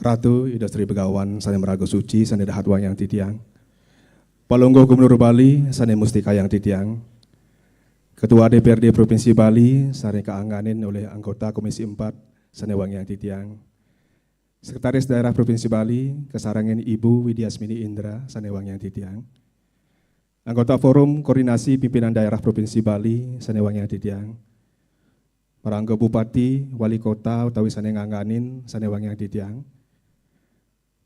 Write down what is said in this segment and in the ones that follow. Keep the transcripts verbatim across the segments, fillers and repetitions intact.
Ratu Ida Sri Begawan sane maraga suci sane dahat wangiang titiang. Palungguh Gubernur Bali sane mustikayang titiang. Ketua D P R D Provinsi Bali sane kaangganin oleh anggota Komisi empat sane wangiang titiang. Sekretaris Daerah Provinsi Bali kasarengin Ibu Widiasmini Indra sane wangiang titiang. Anggota Forum Koordinasi Pimpinan Daerah Provinsi Bali sane wangiang titiang. Marangga Bupati, Wali Kota utawi sane ngangganin sane wangiang titiang.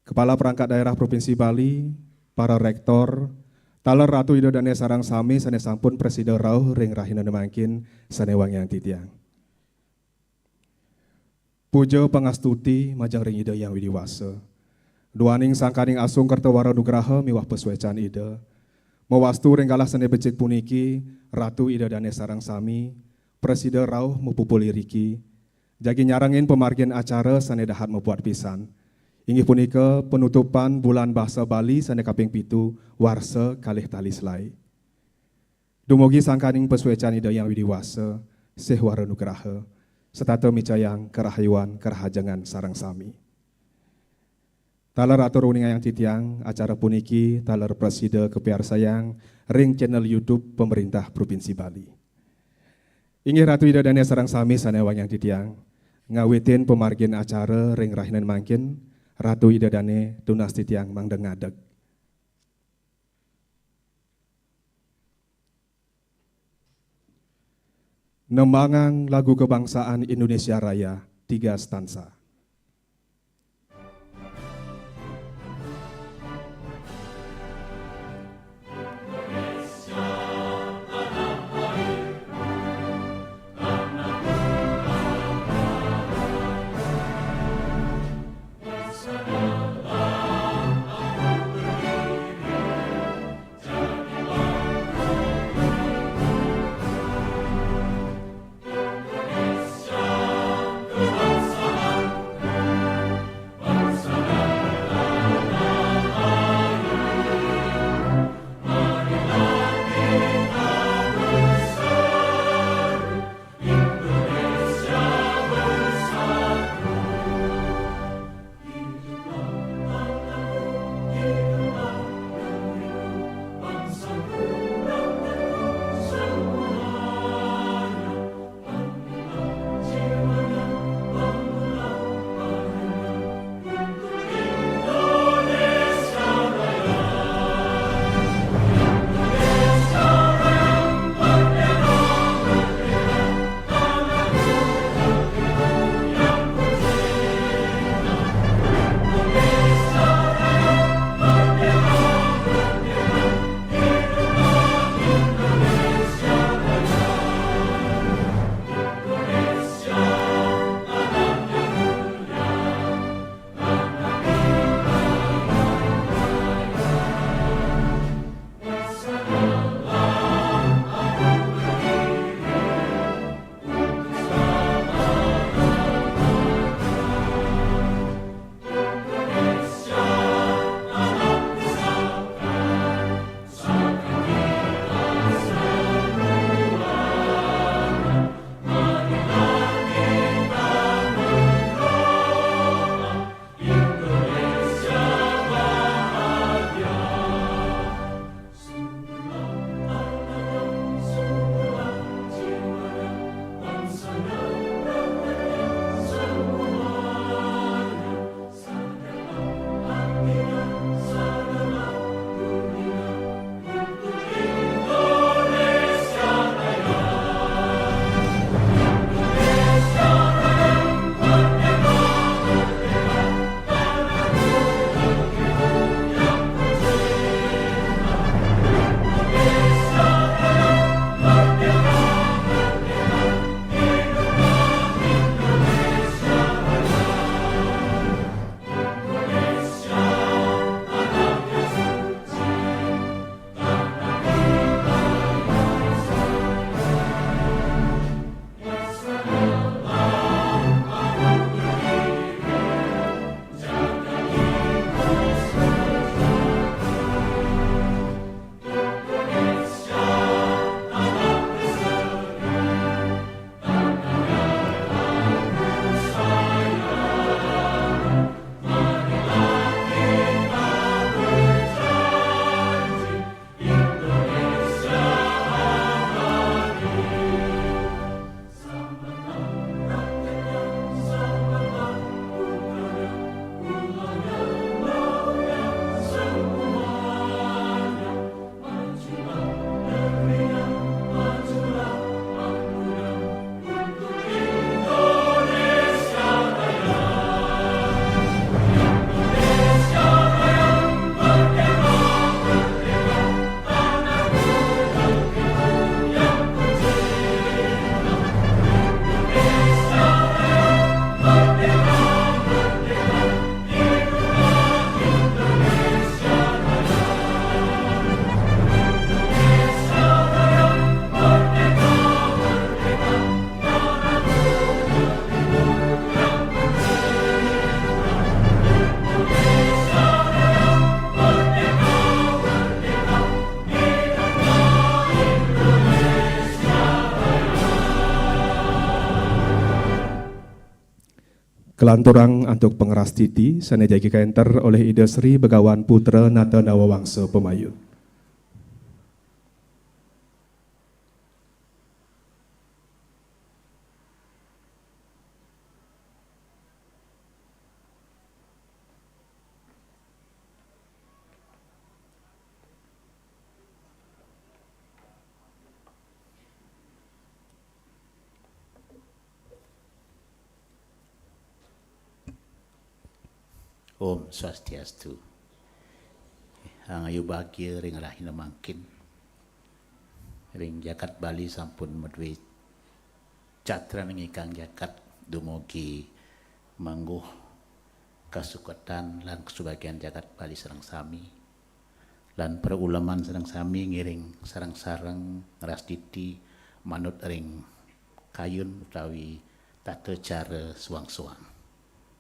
Kepala Perangkat Daerah Provinsi Bali, para rektor, taler Ratu Ida Dane sareng sami sane sampun prasida rauh ring rahinane mangkin sane wangiang titiang. Puja pangastuti majeng ring Ida Hyang Widi Wasa. Duaning sangkaning asung kerta wara nugraha miwah pasuecan Ida. Mawastu ring galah sane becik puniki, Ratu Ida Dane sareng sami, prasida rauh mapupul iriki, jagi nyarengin pamargin acara sane dahat mabuat pisan. Inggih punika penutupan Bulan Basa Bali sane kaping pitu, warsa kalih tali selae. Dumugi sangkaning pasuecan Ida Hyang Widi Wasa, sih wara nugraha, setata micayang karahayuan karahajengan sareng sami. Taler atur uningayang titiang, acara puniki taler prasida kapiarsayang ring channel YouTube Pemerintah Provinsi Bali. Inggih Ratu Ida Dane sareng sami sane wangiang titiang, ngawitin pamargin acara ring rahinan mangkin, Ratu Ida Dane tunas titiang mangda ngadeg. Nembangang lagu kebangsaan Indonesia Raya, tiga stansa. Lanturang antuk pangrastiti sané jagi kaénter olih Ida Sri Begawan Putra Nata Nawawangsa Pamayun. Om Swastiastu. Angayu bagia ring rahina mangkin. Ring jagat Bali sampun madué catran ngikang jagat dumugi mangguh kasuketan lan kasubagian jagat Bali sareng sami. Lan para uleman sareng sami ngiring sareng-sareng ngrastiti manut ring kayun utawi tata cara suang-suang.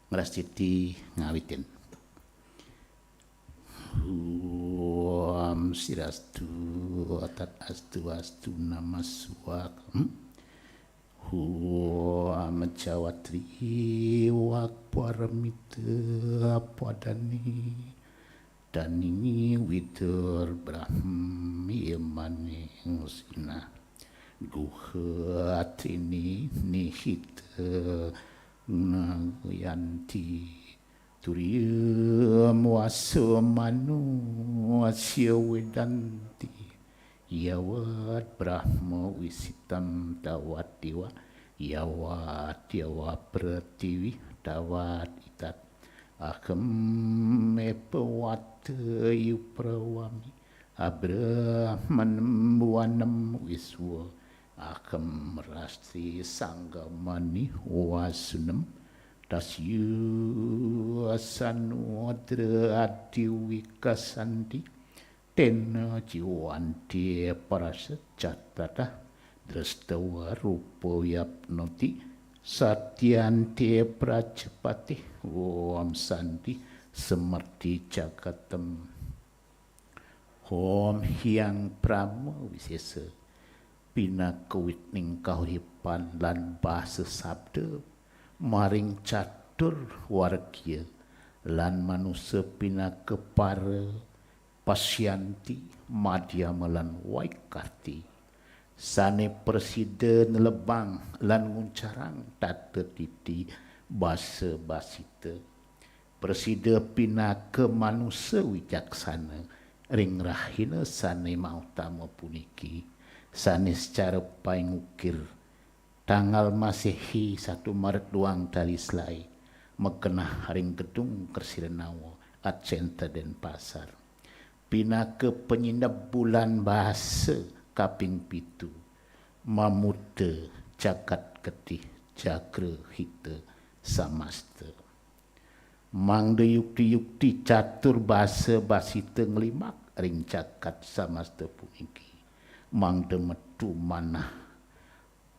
Ngrastiti ngawitin. Om sirastu atat astu astu namaswak. Hmm? Om jawatri wak paramita padani dani widur brahmi mani ngusina guha atrini nihita nayanti Turiya muasa manu asya wedanti yawat brahma wisitam tawat dewa yawat yawa pratiwi tawat itat aham epawata yupravami abrahmanam buanam wiswa aham rasti sanggamani wasunem tasya sanudra adiwikasanti tena jiwanti parasa catatah drastawa rupa yapnoti satyanti prajapati wam santi semerti jagatem. Om Hyang Prama Wisesa pinaka witning kauripan lan basa sabda maring catur wargia lan manusa pinaka para pasyanti madhyama lan waikarti sane prasida nelebang lan nguncarang tata titi basa basita. Prasida pinaka manusa wicaksana ring rahina sane mautama puniki, sane secara paing ukir tanggal Masehi satu Maret duang tali selae, magenah ring Gedung Kresiranawa Art Center Denpasar. Pinaka panyineb bulan basa kaping pitu, mamuta jagat getih jagra hita samasta. Mangda yukti-yukti catur basa basita nglimak ring jagat samasta puniki, mangda metu manah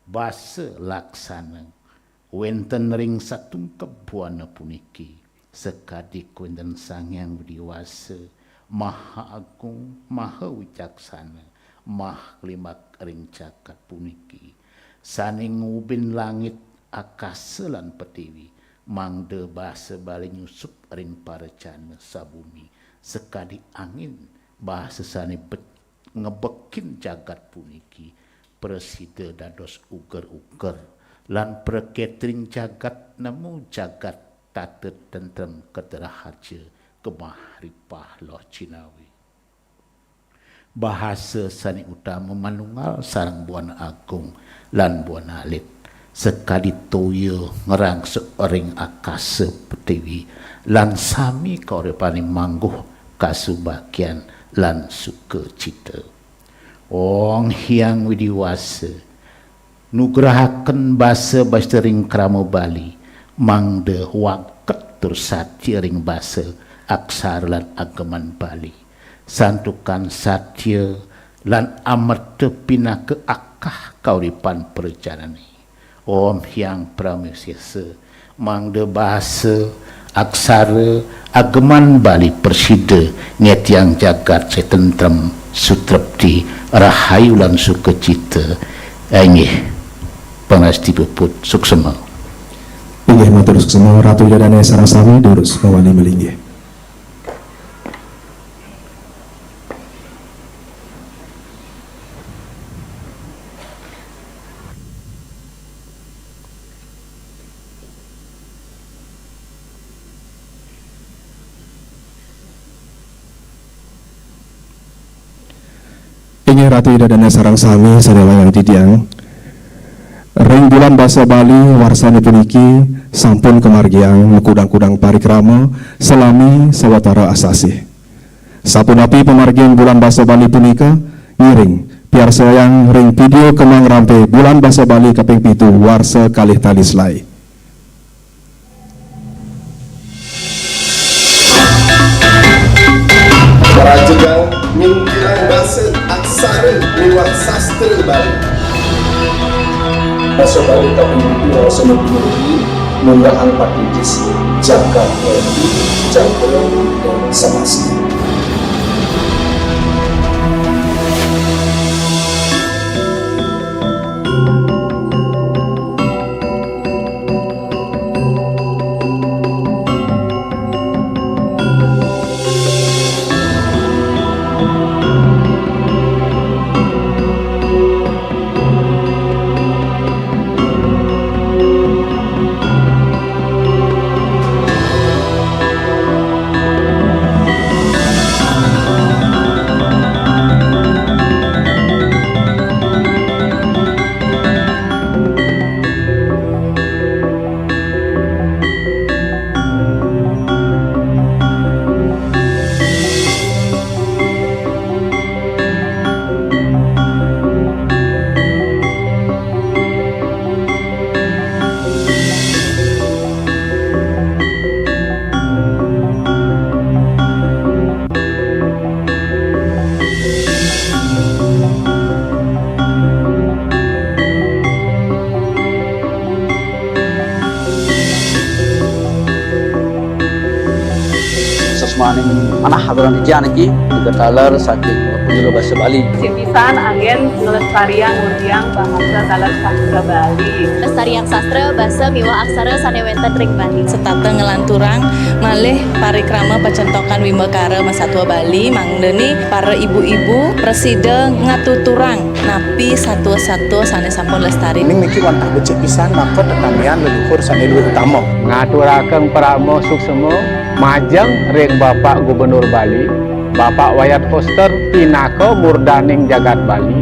basa laksana wenten ring satungkeb buana puniki, sakadi kawenten Sang Hyang Widi Wasa, Maha Agung, Maha Wicaksana, Maha Klimak ring jagat puniki, sane ngubin langit, akasa lan pertiwi, mangda basa Bali nyusup ring parajana sabumi, sakadi angin, basa sane be-, ngebekin jagat puniki, prasida dados uger-uger, lan praketring jagat nemu jagat tata tentrem ked raharja gemah ripah loh jinawi. Bahasa sane utama manunggal sareng buana agung lan buana alit, sakadi toya ngrangsuk ring akasa pertiwi, lan sami kauripane mangguh kasubagian lan sukacita. Ong Hyang Widi Wasa, nugrahaken basa basta ring krama Bali, mangda waket tur satya ring basa, aksara lan ageman Bali. Santukan satya lan amerta pinaka akah kauripan prajanane. Om Hyang Prama Wisesa, mangda basa, aksara, ageman Bali prasida ngetiang jagat sane tentrem, sutrepti, rahayu lan sukacita. Inggih, pangrasti puput, suksema. Inggih, matur suksma, Ratu Ida Dané sareng sami durus mawali malinggih. Inggih, Ratu Ida Dané sareng sami sané wayang titiang. Ring Bulan Basa Bali warsané puniki sampun kamargiang makudang-kudang parikrama salami sawatara asasih. Sapunapi pamargin Bulan Basa Bali punika, ngiring piarsayang ring video kemang rampé Bulan Basa Bali kaping pitu warsa kalih tali selaé. Prajegang nyingkilang basa, aksara miwah sastra Bali. Basa Bali kaping pitu warsané puniki munggahang patuju jagat Bali, jagat Bali semasa. Sasmaning manah aturang titiang niki, nika taler saking Pujangga Basa Bali. Sipisan anggén nglestariang ngurdiang bangsa taler sastra Bali. Lestariang sastra, basa miwah aksara sané wénten ring Bali. Setata nglanturang malih parikrama pacentokan wimbakara masatua Bali, mangdané para ibu-ibu prasida ngatuturang napi satua-satua sané sampun lestari. Ning niki wantah becik pisan maka tetamian leluhur sané luwih utama. Ngaturaken parama suksma majeng ring Bapak Gubernur Bali, Bapak Wayan Koster pinaka murdaning jagat Bali,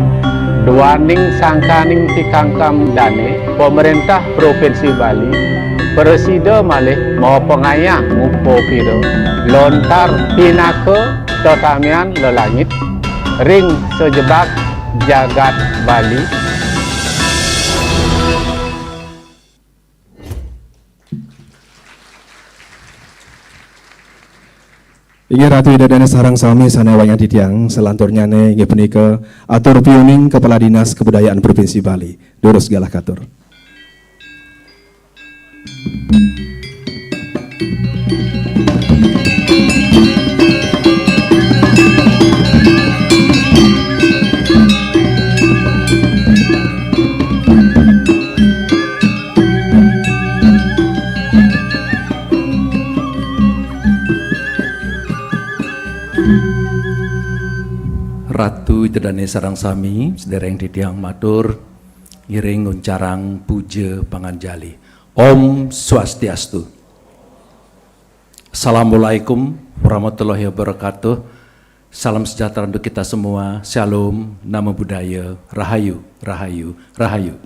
duaning sangkaning pikangkan dané, Pemerintah Provinsi Bali, prasida malih mapangayah ngupapira lontar pinaka tetamian lelangit ring sajebag jagat Bali. Inggih, Ratu Ida Dané sareng sami sané wayang titiang, salanturnyané inggih punika atur piuning Kepala Dinas Kebudayaan Provinsi Bali. Durus galah katur. Ratu Ida Dané sareng sami, sadéréng titiang matur, ngiring nguncarang puja panganjali. Om Swastiastu. Assalamualaikum warahmatullahi wabarakatuh. Salam sejahtera untuk kita semua. Shalom, Namo Buddhaya, Rahayu, Rahayu, Rahayu.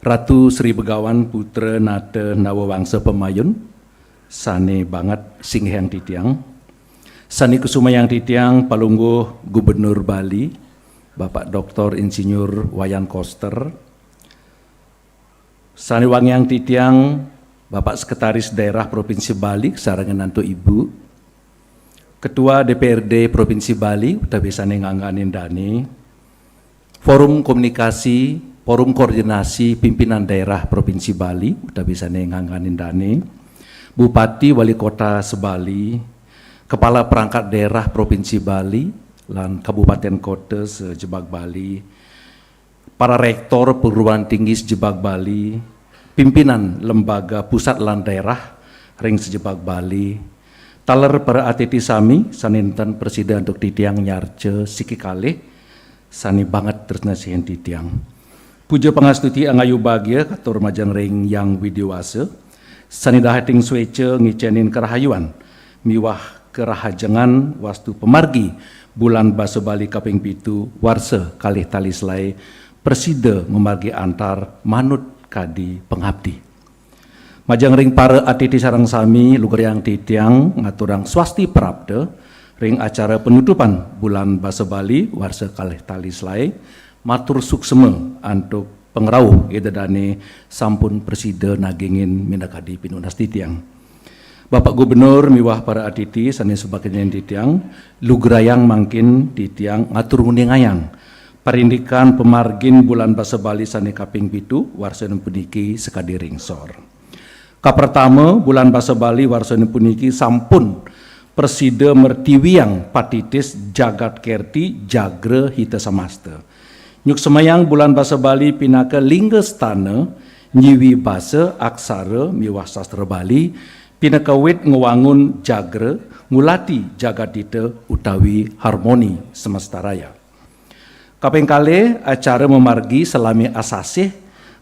Ratu Sri Begawan Putra Nata Nawawangsa Pamayun, sané banget singgihang titiang. Sané kusumayang titiang Palungguh Gubernur Bali, Bapak Doktor Insinyur Wayan Koster. Sané wangiang titiang Bapak Sekretaris Daerah Provinsi Bali, sareng Nantu Ibu. Ketua D P R D Provinsi Bali, utawi sané ngangganin dané. Forum Komunikasi, Forum Koordinasi Pimpinan Daerah Provinsi Bali, utawi sané ngangganin dané. Bupati, Wali Kota se-Bali, Kepala Perangkat Daerah Provinsi Bali, lan Kabupaten Kota sajebag Bali, para rektor perguruan tinggi sajebag Bali, pimpinan lembaga pusat lan daerah ring sajebag Bali, taler para atiti sami sane nenten prasida antuk titiang nyarca siki kalih, sane banget tresna sihin titiang. Puja pangastuti angayu bagia katur majeng ring Hyang Widhi Wasa, sane dahating sweca ngicenin karahayuan miwah karahajengan wastu pamargi Bulan Basa Bali kaping pitu warsa kalih tali selae prasida mamargi antar manut kadi pangabdi. Majeng ring para atiti sareng sami, lugrayang titiang ngaturang swasti prapta ring acara penutupan Bulan Basa Bali warsa kalih tali selae, matur suksma antuk pangrauh Ida Dane sampun prasida nagingin minakadi pinunas titiang. Bapak Gubernur miwah para atiti sane subagian titiang, lugrayang mangkin titiang ngatur nguningayang parindikan pamargin Bulan Basa Bali sane kaping pitu warsa puniki sakadi ringsor. Kapertama, Bulan Basa Bali warsa puniki sampun prasida mertiwiang patitis Jagat Kerti Jagra Hita Samasta. Nyuksemayang Bulan Basa Bali pinaka lingga stana nyiwi basa, aksara miwah sastra Bali, pinaka wit ngwangun jagra, ngulati jagat hita utawi harmoni semesta raya. Kaping kalih, acara mamargi salami asasih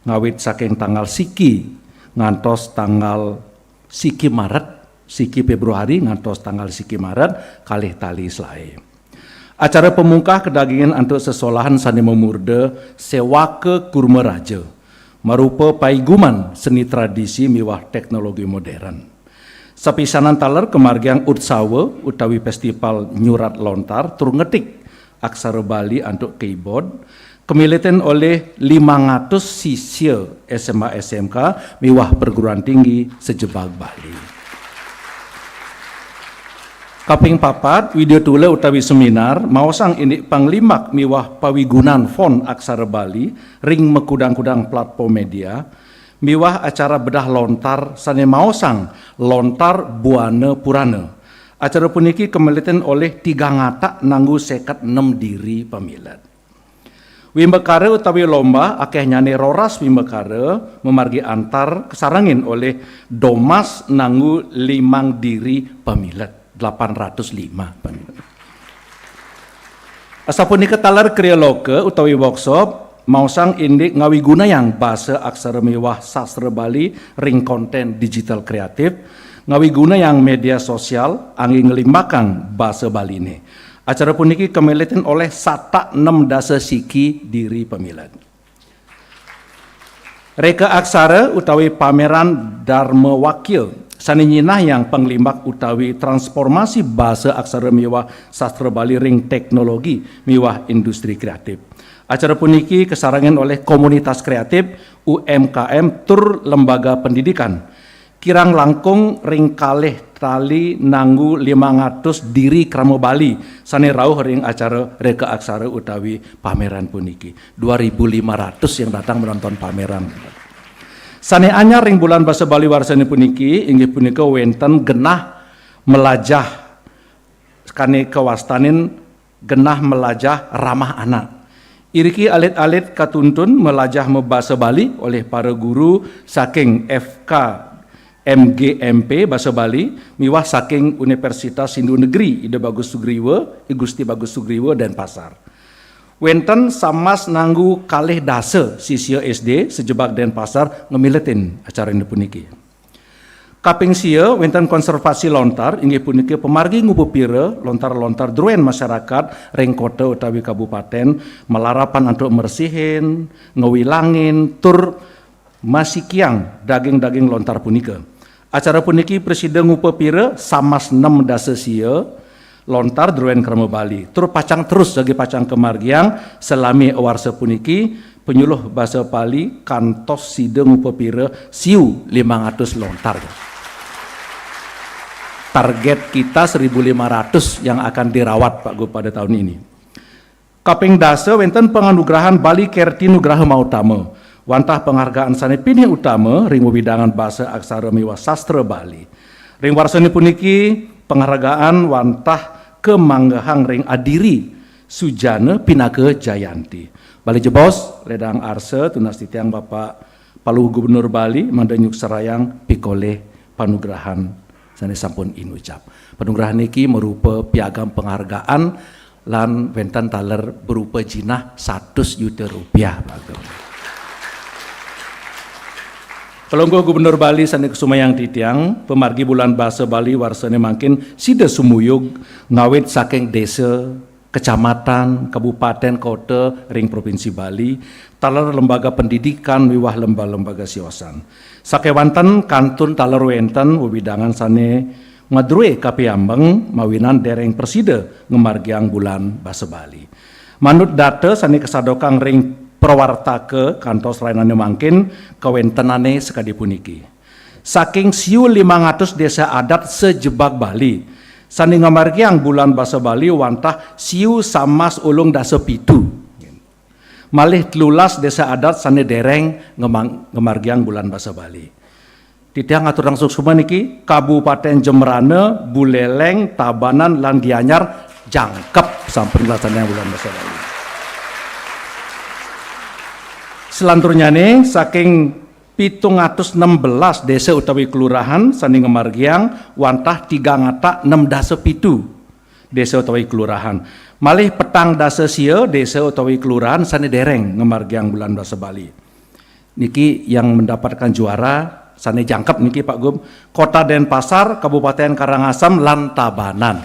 ngawit saking tanggal siki ngantos tanggal siki Maret, siki Februari ngantos tanggal siki Maret, kalih tali selae. Acara pamungkah kadagingin antuk sesolahan sane mamurda Sewaka Kurma Raja, marupa paiguman seni tradisi miwah teknologi modern. Sapisanan taler kamargiang utsawa utawi festival nyurat lontar tur ngetik aksara Bali antuk keyboard, kamilitin olih limang atus sisya S M A S M K miwah perguruan tinggi sajebag Bali. Kaping papat, widya tula utawi seminar maosang indik panglimbak miwah pawigunan font aksara Bali ring makudang-kudang platform media, miwah acara bedah lontar sane maosang Lontar Buana Purana. Acara puniki kamilitin olih tigang atak nanggu seket nem diri pamilet. Wimbakara utawi lomba akehnyane roras wimbakara mamargi antar kasarengin olih domas nanggu limang diri pamilet, delapan ratus lima pamilet. Asapunika taler kriya loka utawi workshop maosang indik ngawigunayang basa aksara miwah sastra Bali ring konten digital kreatif, ngawigunayang media sosial angge nglimbakang basa Baline. Acara puniki kamilitin olih satak nem dasa siki diri pamilet. Reka aksara utawi pameran Dharma Wakya sane nyinahang panglimbak utawi transformasi basa aksara miwah sastra Bali ring teknologi miwah industri kreatif. Acara puniki kasarengin olih komunitas kreatif, U M K M, tur lembaga pendidikan. Kirang langkung ring kalih tali nanggu limang atus diri krama Bali sane rauh ring acara reka aksara utawi pameran puniki. Dua ribu lima ratus yang datang menonton pameran. Sane anyar ring Bulan Basa Bali warsane puniki inggih punika wenten genah melajah, sane kawastanin genah melajah ramah anak. Iriki alit-alit katuntun melajah mabasa Bali olih para guru saking F K M G M P Basa Bali miwah saking Universitas Hindu Negeri Ida Bagus Sugriwa, I Gusti Bagus Sugriwa, Denpasar. Wenten samas nanggu kalih dasa sisya S D sajebag Denpasar ngamilitin acara puniki. Kaping sia, wenten konservasi lontar, inggih punika pamargi ngupapira lontar-lontar druen masyarakat ring kota utawi kabupaten, malarapan antuk mersihin, ngawilangin, tur masikiang daging-daging lontar punika. Acara puniki prasida ngupapira samas nem dasa sia lontar druen krama Bali. Tur pacang terus jagi pacang kamargiang salami warsa puniki, panyuluh basa Bali kantos sida ngupapira siu limang atus lontar. Target kita seribu lima ratus yang akan dirawat, Pak Gub, pada tahun ini. Kaping dasa, wenten panganugrahan Bali Kerti Nugraha Mautama, wantah panghargaan sane pinih utama ring wewidangan basa aksara miwah sastra Bali. Ring warsane puniki, panghargaan wantah kamanggehang ring Adiri Sujana pinaka Jayanti. Malih jebos, ledang arsa, tunas titiang Bapak Palungguh Gubernur Bali mangda nyukserayang pikolih panugrahan sane sampun inucap. Panugrahan niki marupa piagam penghargaan lan wenten taler berupa jinah satus juta rupiah, Pak Gubernur. Palungguh Gubernur Bali sane kusumayang titiang, pamargi Bulan Basa Bali warsane mangkin sida sumuyug ngawit saking desa, kecamatan, kabupaten, kota ring Provinsi Bali, taler lembaga pendidikan miwah lembaga-lembaga siosan. Sakewanten kantun taler wenten wewidangan sane madrue kapiambeng mawinan dereng prasida ngamargiang Bulan Basa Bali. Manut data sane kasadokang ring prawartaka kantos rainane mangkin, kawentenane sakadi puniki. Saking siu limang atus desa adat sajebag Bali sane ngamargiang Bulan Basa Bali wantah siu samas ulung dasa pitu. Malih telulas desa adat sane dereng ngemang-, ngamargiang Bulan Basa Bali. Titiang aturang suksma niki, Kabupaten Jembrana, Buleleng, Tabanan, lan Gianyar jangkep sampun nglaksanaang Bulan Basa Bali. Selanturnyane, saking pitung atus nem belas desa utawi kelurahan sane ngamargiang wantah tigang atak nem dasa pitu desa utawi kelurahan. Malih petang dasa sia desa utawi kelurahan sane dereng ngamargiang Bulan Basa Bali. Niki yang mendapatkan juara sane jangkep niki, Pak Gub, Kota Denpasar, Kabupaten Karangasem, lan Tabanan.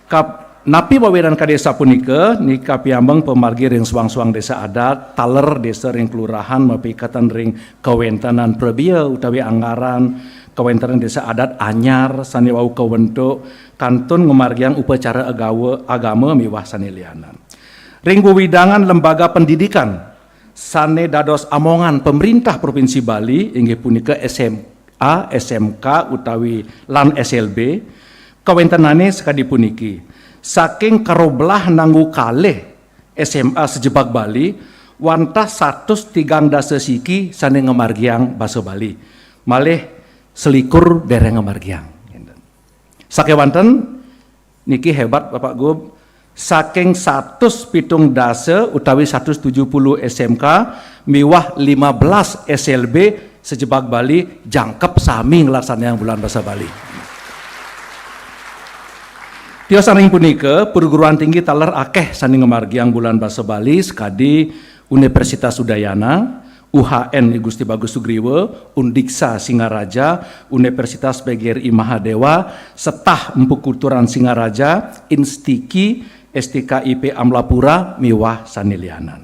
Kap-, napi mawinan kadi sapunika, nika piambeng pamargi ring suang-suang desa adat, taler desa ring kelurahan, mapikatan ring kawentenan prabia utawi anggaran, kawentenan desa adat anyar sane wau kawentuk, kantun ngamargiang upacara agawa-, agama miwah sane lianan. Ring wewidangan lembaga pendidikan sane dados amongan pemerintah Provinsi Bali, inggih punika S M A, S M K, utawi lan S L B, kawentenane sakadi puniki. Saking karoblah nanggu kalih S M A sajebag Bali, wantah satus tigang dasa siki sane ngamargiang basa Bali. Malih selikur dereng ngamargiang. Sakewanten niki hebat, Bapak Gub, saking satus pitung dasa utawi satus tujuh puluh S M K miwah lima belas S L B sajebag Bali jangkep sami nglaksanayang Bulan Basa Bali. Tiosan ring punika, perguruan tinggi taler akeh sane ngamargiang Bulan Basa Bali, sakadi Universitas Udayana, U H N I Gusti Bagus Sugriwa, Undiksha Singaraja, Universitas P G R I Mahadewa, Setah Empu Kuturan Singaraja, Instiki, S T K I P Amlapura, miwah sane lianan.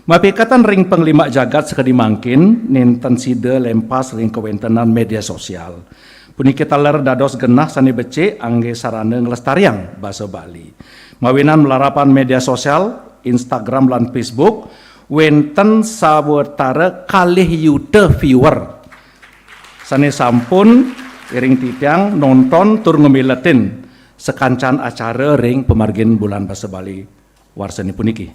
Mapikatan ring panglimbak jagat sakadi mangkin, nenten sida lempas ring kawentenan media sosial. Puniki taler dados genah sane becik angge sarana nglestariang basa Bali. Mawinan malarapan media sosial, Instagram lan Facebook, wenten sawetara kalih yuta viewer sane sampun iring titiang nonton tur ngamiletin sakancan acara ring pamargin Bulan Basa Bali warsane puniki.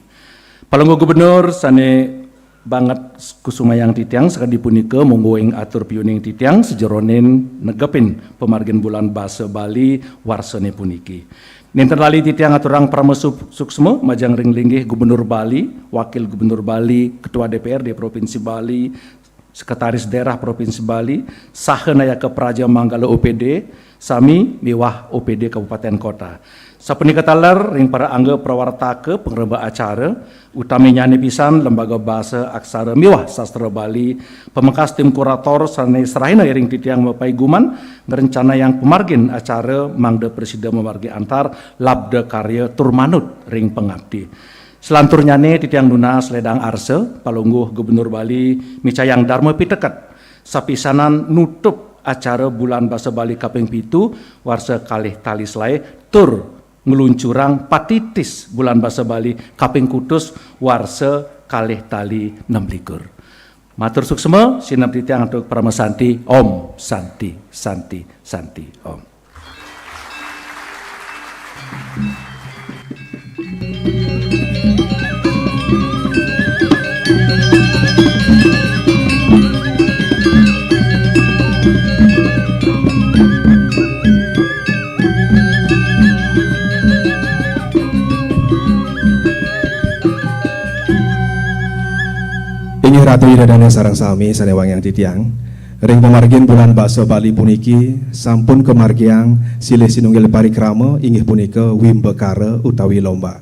Palungguh Gubernur sane banget kusumayang titiang sakadi punika, monggo ing atur piuning titiang sajeroning negepin pamargin Bulan Basa Bali warsane puniki. Nenten lali titiang aturang parama su-, suksma majeng ring linggih Gubernur Bali, Wakil Gubernur Bali, Ketua D P R D Provinsi Bali, Sekretaris Daerah Provinsi Bali, saha nayaka praja manggala O P D sami miwah O P D kabupaten kota. Sapunika taler ring para angga prawartaka pangrembak acara, utaminyane pisan Lembaga Basa, Aksara miwah Sastra Bali, pamekas tim kurator sane serahina iring titiang mapaiguman ngrencanayang pamargin acara mangda prasida mamargi antar labda karya tur manut ring pangapti. Selanturnyane titiang nunas ledang arsa, Palungguh Gubernur Bali micayang Darma Piteket sapisanan nutup acara Bulan Basa Bali kaping pitu warsa kalih tali selae tur ngluncurang patitis Bulan Basa Bali kaping kutus warsa kalih tali nem likur. Matur suksma, sineb titiang antuk parama santi. Om Santi, Santi, Santi, Om. Ida dane sareng sami sane wangiang titiang, ring pamargin bulan basa Bali puniki sampun kamargiang silih sinunggil parikrama, inggih punika wimbakara utawi lomba.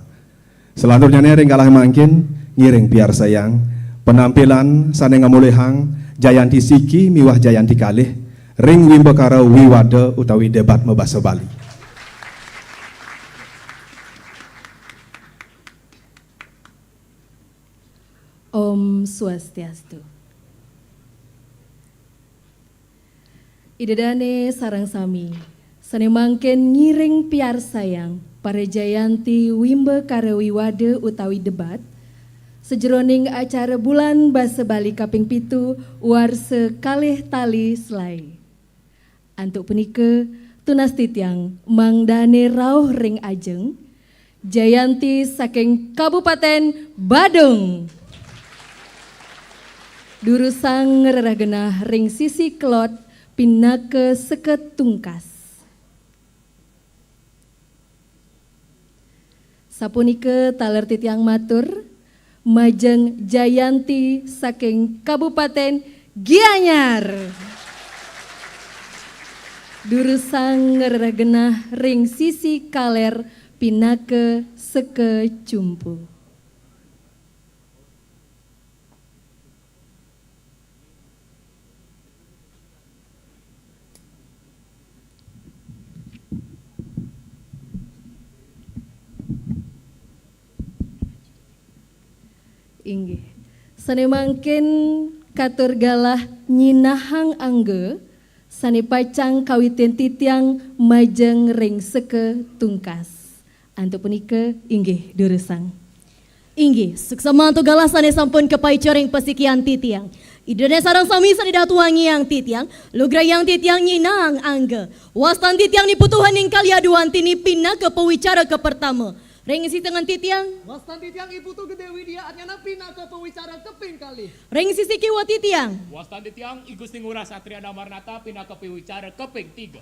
Selanturnyane ring galah mangkin ngiring piarsayang penampilan sane ngamolihang Jayanti siki miwah Jayanti kalih ring wimbakara wiwada utawi debat mabasa Bali. Om Swastiastu. Ida dane sareng sami, sane mangkin ngiring piarsayang para Jayanti wimbakara wiwada utawi debat sajeroning acara Bulan Basa Bali kaping pitu warsa kalih tali selae. Antuk punika, tunas titiang mangdane rauh ring ajeng, Jayanti saking Kabupaten Badung. Durusang rereh genah ring sisi kelod pinaka seka tungkas. Sapunika taler titiang matur, majeng Jayanti saking Kabupaten Gianyar. Durusang rereh genah ring sisi kaler pinaka seka cumpu. Inggih. Sane mangkin katur galah nyinahang angga sane pacang kawitin titiang majeng ring seka tungkas. Antuk punika, inggih durusang. Inggih, suksma antuk galah sane sampun kapaica ring pasikian titiang. Ida dane sareng sami sane datuangiang titiang, lugrayang titiang nyinahang angga. Wastan titiang Ni Putu Hening kalih Adu Antini pinaka pawicara kapertama. Ring sisi tengen titiang. Wastan titiang I Putu Gede Widya Arnyana pinaka pawicara kaping kalih. Ring sisi kiwa titiang. Wastan titiang I Gusti Ngurah Satria Damarnata pinaka pawicara kaping tiga.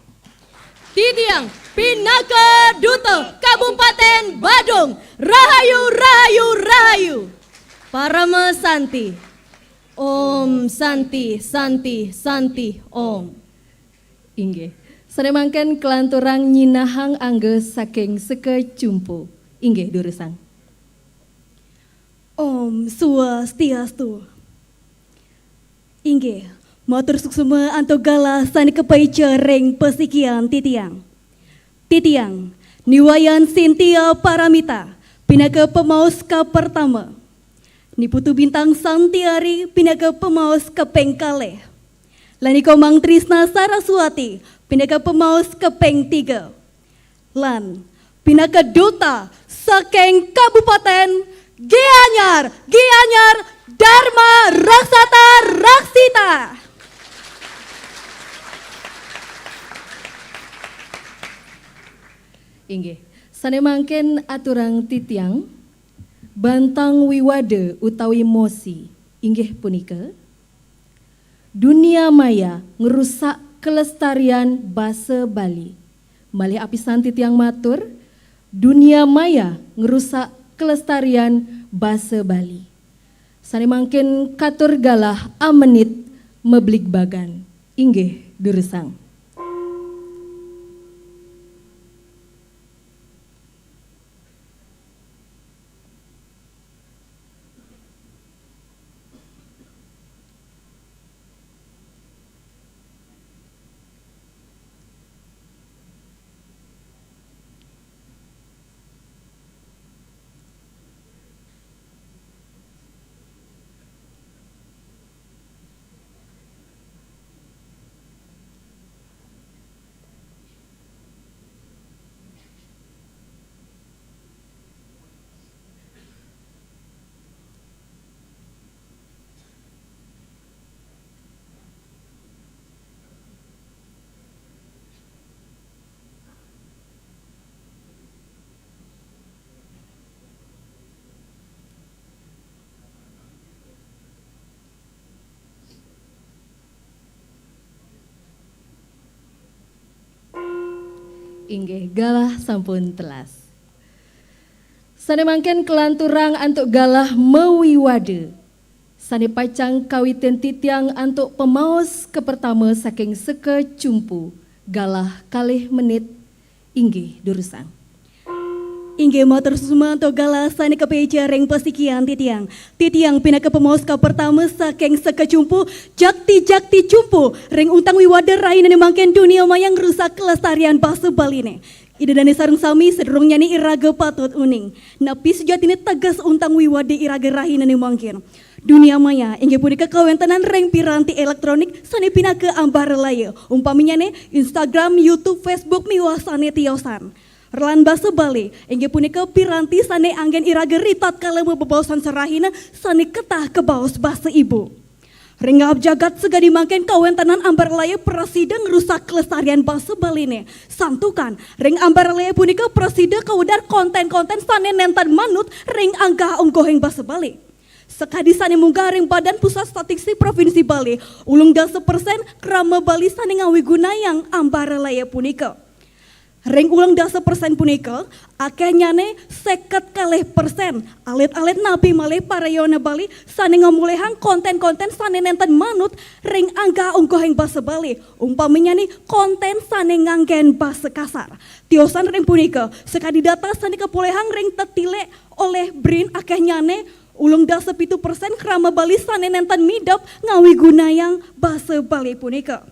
Titiang pinaka Duta Kabupaten Badung. Rahayu, rahayu, rahayu. Parama Santi. Om Santi, Santi, Santi, Om. Inggih. Sane mangkin kalanturang nyinahang angga saking seka cumpu. Inggih, durusang. Om Swastiastu. Inggih, matur suksma antuk galah sane kapaica ring pasikian titiang. Titiang, Ni Wayan Sintia Paramita, pinaka pamaos kapertama. Ni Putu Bintang Santiari, pinaka pamaos kaping kalih. Lan iko Mang Trisna Saraswati, pinaka pamaos kaping tiga. Lan pinaka duta saking Kabupaten Gianyar, Gianyar Dharma Raksata Raksita. Inggih, sane mangkin aturang titiang bantang wiwada utawi mosi, inggih punika, dunia maya ngrusak kelestarian basa Bali. Malih apisan titiang matur, dunia maya ngrusak kelestarian basa Bali. Sane mangkin katur galah amenit mabligbagan. Inggih, durusang. Inggih, galah sampun telas. Sane mangkin kalanturang antuk galah mawiwada. Sane pacang kawitin titiang antuk pamaos kapertama saking Seka Cumpu, galah kalih menit, inggih durusang. Inggih matur suksma antuk galah sane kapica ring pasikian titiang. Titiang pinaka pamaos kapertama saking Seka Cumpu, jakti-jakti cumpu ring untang wiwada rahinane mangkin dunia maya ngrusak kelestarian basa Baline. Ida dane sareng sami sadurungnyane iraga patut uning. Napi sujatine teges untang wiwada iraga rahinane mangkin? Dunia maya inggih punika kawentenan ring piranti elektronik sane pinaka ambaralaya, umpaminyane Instagram, YouTube, Facebook, miwah sane tiosan. Lan basa Bali inggih punika piranti sane anggen iraga ritatkala mabebaosan sarahina sane ketah kabaos basa ibu. Ring ngap jagat sakadi mangkin kawentenan ambaralaya prasida ngrusak kelestarian basa Baline. Santukan, ring ambaralaya punika prasida kawedar konten-konten sane nenten manut ring anggah-ungguhing basa Bali. Sakadi sane munggah ring Badan Pusat Statistik Provinsi Bali, ulung dasa persen krama Bali sane ngawigunayang ambaralaya punika. Ring ulung dasa persen punika, akehnyane seket kalih persen, alit-alit napi malih para yowana Bali sane ngamolihang konten-konten sane nenten manut ring anggah-ungguhing basa Bali, umpaminyane konten sane nganggen basa kasar. Tiosan ring punika, sakadi data sane kapolihang ring tetilik olih BRIN, akehnyane ulung dasa pitu persen krama Bali sane nenten midep ngawigunayang basa Bali punika.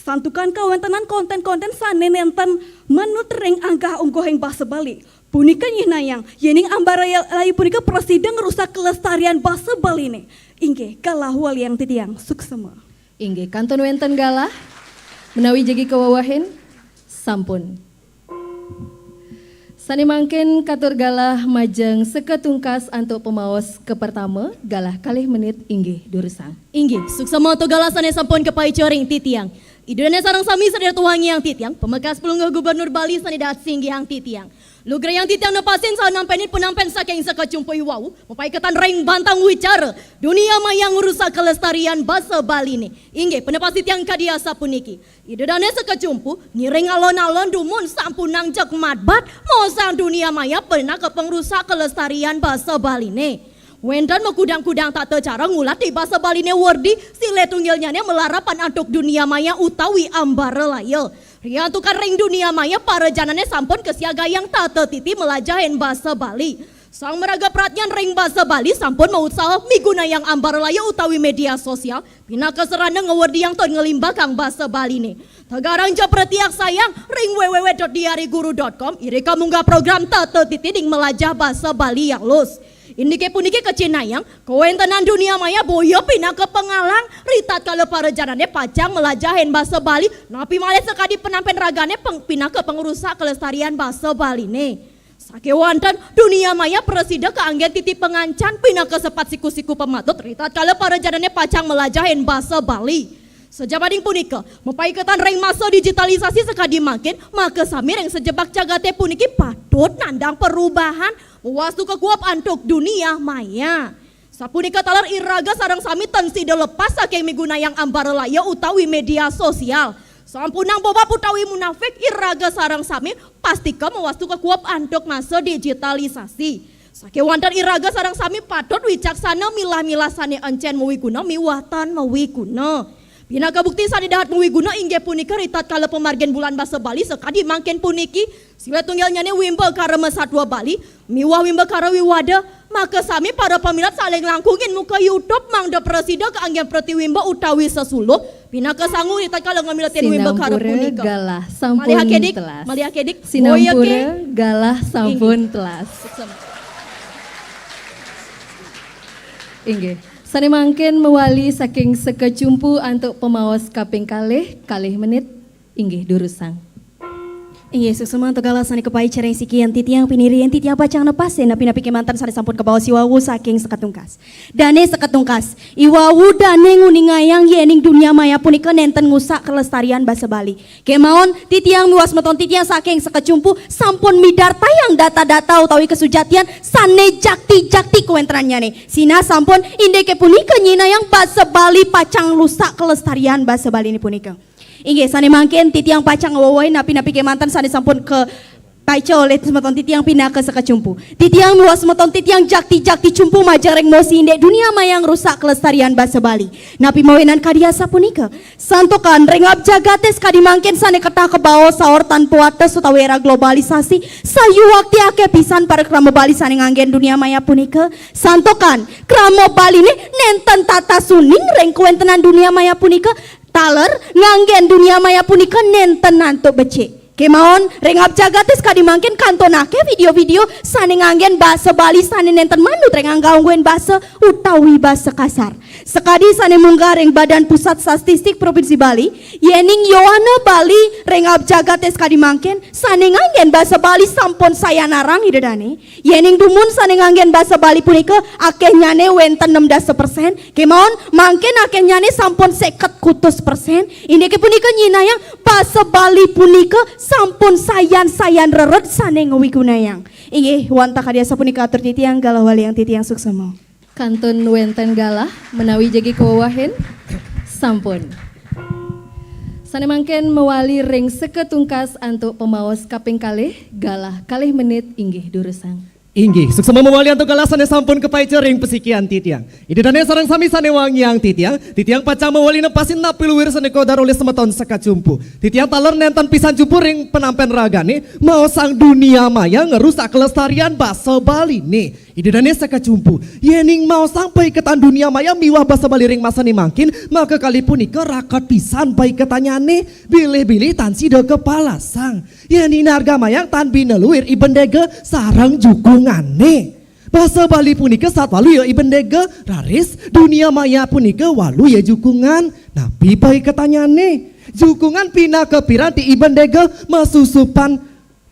Santukan kawentenan konten-konten sane nenten manut ring anggah-ungguhing basa Bali, punika nyihnayang yening ambaralaya punika prasida ngrusak kelestarian basa Baline. Inggih, galah waliang titiang, suksma. Inggih, kantun wenten galah menawi jagi kawewehin? Sampun. Sane mangkin katur galah majeng Seka Tungkas antuk pamaos kapertama, galah kalih menit, inggih durusang. Inggih, suksma antuk galah sane sampun kapaica ring titiang. Ida dane sareng sami sane dahat wangiang titiang, pamekas Palungguh Gubernur Bali sane dahat singgihang titiang. Lugrayang titiang nepasin saha nampenin penampen saking Seka Cumpu iwau, mapaiketan ring bantang wicara, dunia maya ngrusak kelestarian basa Baline. Inggih, penepasi tiang kadi asapuniki. Ida dane Seka Cumpu, ngiring alon-alon dumun sampunang jeg matbat, maosang dunia maya pinaka pangrusak kelestarian basa Baline. Wenten makudang-kudang tata cara ngulati basa Baline werdi, silih tunggilnyane malarapan antuk dunia maya utawi ambaralaya. Riantukan ring dunia maya, para janane sampun kasiagayang tata titi malajahin basa Bali. Sang maraga pradnyan ring basa Bali sampun mautsaha migunayang ambaralaya utawi media sosial pinaka sarana ngawerdiang tur nglimbakang basa Baline. Tegarang ja pratiaksayang ring www.diariguru.com, irika munggah program tata titi ning malajah basa Bali alus. Indike puniki kacihnayang kawentenan dunia maya boya pinaka pangalang ritatkala para janane pacang malajahin basa Bali, napi malih sakadi penampen ragane peng-, pinaka pangrusak kelestarian basa Baline. Sakewanten, dunia maya prasida kaanggen titi pangancan pinaka sepat siku-siku pamatut ritatkala para janane pacang malajahin basa Bali. Sajabaning punika, mapaiketan ring masa digitalisasi sakadi mangkin, makasami ring sajebag jagate puniki patut nandang perubahan, mawastu kakuep antuk dunia maya. Sapunika taler iraga sareng sami tan sida lepas saking migunayang ambaralaya utawi media sosial. Sampunang bobab utawi munafik, iraga sareng sami pastika mawastu kakuep antuk masa digitalisasi. Sakewanten iraga sareng sami patut wicaksana milah-milah sane encen mawiguna miwah tan mawiguna. Pinaka bukti sane dahat mawiguna inggih punika ritatkala pamargin Bulan Basa Bali sakadi mangkin puniki, silih tunggilnyane Wimbakara Masatwa Bali miwah Wimbakara Wiwada, makasami para pamilet saling langkungin muka YouTube mangda prasida kaanggen pratiwimba utawi sesuluh, pinaka sangu ritatkala ngamiletin Wimbakara punika. Galah sampun telas. Malih akedik, malih akedik. Sinampura, boya ke? Galah sampun telas. Inggih. Sane mangkin mawali saking Seka Cumpu antuk pamaos kaping kalih, kalih menit. Inggih, durusang. Inggih, suksma antuk galah sane kapaica ring sikian titiang, pinirian titiang pacang nepasin napi-napi kemanten sane sampun kabaos iwau saking Seka Tungkas. Dane Seka Tungkas, iwau dane nguningayang yening dunia maya punika nenten ngusak kelestarian basa Bali. Kemawon, titiang miwah semeton titiang saking Seka Cumpu sampun midartayang data-data utawi kasujatian sane jakti-jakti kawentenannyane. Sinah sampun, indike punika nyihnayang basa Bali pacang ngrusak kelestarian basa Baline punika. Inggih, sane mangkin titiang pacang ngwewehin napi-napi kemanten sane sampun ka-, Paica olih semeton titiang pinaka sakacumpu. Titiang miwah semeton titiang jakti-jakti cumpu majeng ring mosi indik dunia maya ngrusak kelestarian basa Bali. Napi mawinan kadi asapunika? Santukan ring aab jagate sakadi mangkin sane ketah kabaos saur tanpa wates utawi era globalisasi, sayuwakti akeh pisan parikrama Bali sane nganggen dunia maya punika. Santukan krama Baline nenten tatas uning ring kawentenan dunia maya punika, taler nganggen dunia maya punika nenten antuk becik. Kemawon, ring aab jagate sakadi mangkin kantun akeh video-video sane nganggen basa Bali sane nenten manut ring angga-ungguhing basa utawi basa kasar. Sakadi sane munggah ring Badan Pusat Statistik Provinsi Bali, yening yowana Bali ring aab jagate sakadi mangkin sane nganggen basa Bali sampun sayan arang ida dane. Yening dumun sane nganggen basa Bali punika akehnyane wenten enam dasa persen, kemawon mangkin akehnyane sampun seket kutus persen. Indike punika nyinayang basa Bali punika sampun sayan-sayan rered sane ngawigunayang. Inggih, wantah kadi asapunika atur titiang, galah waliang titiang suksema. Kantun wenten galah menawi jagi kawewahin? Sampun. Sane mangkin mawali ring seka tungkas antuk pamaos kaping kalih, galah kalih menit inggih durusang. Inggih, suksema mawali antuk galah sane sampun kapaica ring pasikian titiang. Ida dane sareng sami sane wangiang titiang, titiang pacang mawali nepasin napi luir sane kaudar olih semeton sakacumpu. Titiang taler nenten pisan cumpu ring penampen ragane, maosang dunia maya ngrusak kelestarian basa Baline. Ida dane sakacumpu, yening maosang paiketan dunia maya miwah basa Bali ring masane mangkin, maka kalih punika raket pisan paiketannyane, bilih-bilih tan sida kapalasang. Yening nargamayang tan bina luir iben dega sareng jukungane. Basa Bali punika satwalu ya iben dega, raris dunia maya punika walu ya jukungan. Napi paiketannyane? Jukungan pinaka piranti iben dega masusupan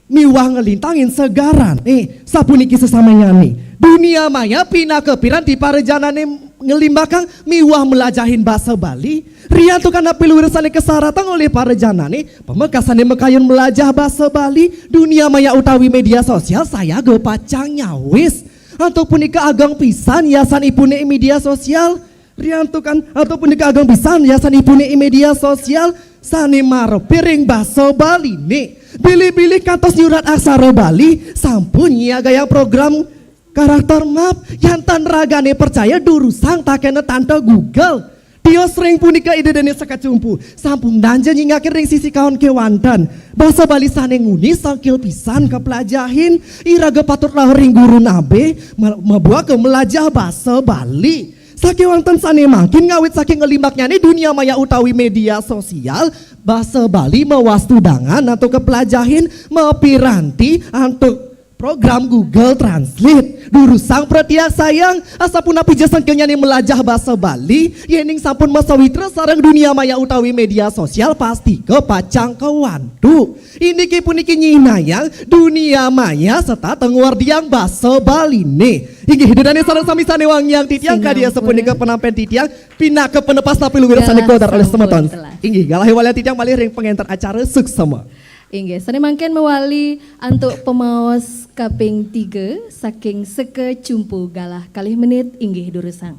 miwah nglintangin segarane. Sapuniki sesamayane. Dunia maya pinaka piranti parajanane nglimbakang miwah mlajahin basa Bali. Riantukan napi luir sane kasaratang olih parajanane, pamekasane makayun mlajah basa Bali, dunia maya utawi media sosial sayaga pacang nyawis. Antuk punika ageng pisan yasanipune media sosial. Riantukan antuk punika ageng pisan yasanipune media sosial sane marepi ring basa Baline. Bilih-bilih kantos nyurat aksara Bali, sampun nyiagayang program karakter map. Yan tan ragane percaya, durusang takena tanta Google. Tios ring punika Ida dane sakacumpu, sampun danja nyingakin ring sisikaon kewanten. Basa Bali sane nguni sangkil pisan kaplajahin. Iraga patut rauh ring guru nabe, ma-, mabuaka mlajah basa Bali. Sakewanten sane mangkin ngawit saking nglimbaknyane dunia maya utawi media sosial, basa Bali mawastu dangan antuk kaplajahin, mapiranti antuk program Google Translate. Durusang pratiaksayang, asapunapi ja sangkilnyane mlajah basa Bali, yening sampun masawitra sareng dunia maya utawi media sosial, pastika pacang kawantu. Indike puniki nyinayang dunia maya setata ngwardiang basa Baline. Inggih, Ida dane sareng sami sane wangiang titiang, kadi asapunika penampen titiang, pinaka penepas napi luir sane kaudar olih semeton. Inggih, galah waliang titiang malih ring pangenter acara, suksema. Inggih, sane mangkin mawali antuk pamaos kaping tiga saking seka cumpu, galah kalih menit inggih durusang.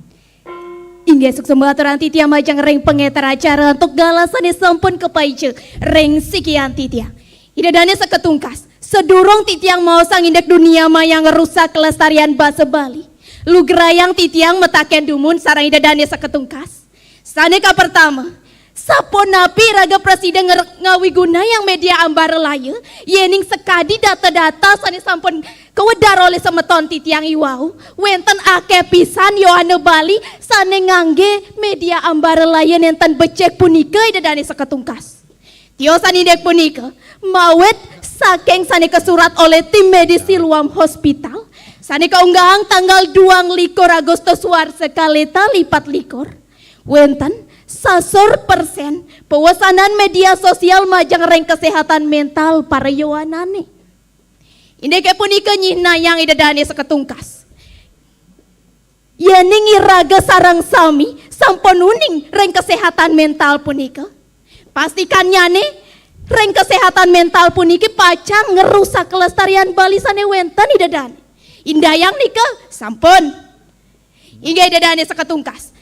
Inggih, suksema aturang titiang majeng ring pangenter acara antuk galah sane sampun kapaica ring sikian titiang. Ida dane sakatungkas, sadurung titiang maosang indik dunia maya ngrusak kelestarian basa Bali, lugrayang titiang mataken dumun sareng Ida dane sakatungkas. Sane kapertama, sapunapi iraga prasida nger-, ngawigunayang media ambara laya, yening sakadi data-data sane sampun kawedar olih semeton titiang iwau, wenten akeh pisan yowana Bali sane ngangge media ambara laya nenten becik punika Ida dane sakatungkas. Tiosan indik punika, mawit saking sane kasurat olih tim medis Siloam Hospital, sane kaunggahang tanggal dua likur Agustus warsa kalih tali pat likur, wenten sasur persen pewesanan media sosial majeng ring kesehatan mental para yowanane. Indike punika nyihnayang Ida dane sakatungkas. Yening iraga sareng sami sampun uning ring kesehatan mental punika, pastikannyane ring kesehatan mental puniki pacang ngrusak kelestarian Bali sane wenten Ida dane. Indayang nika sampun. Inggih Ida dane sakatungkas.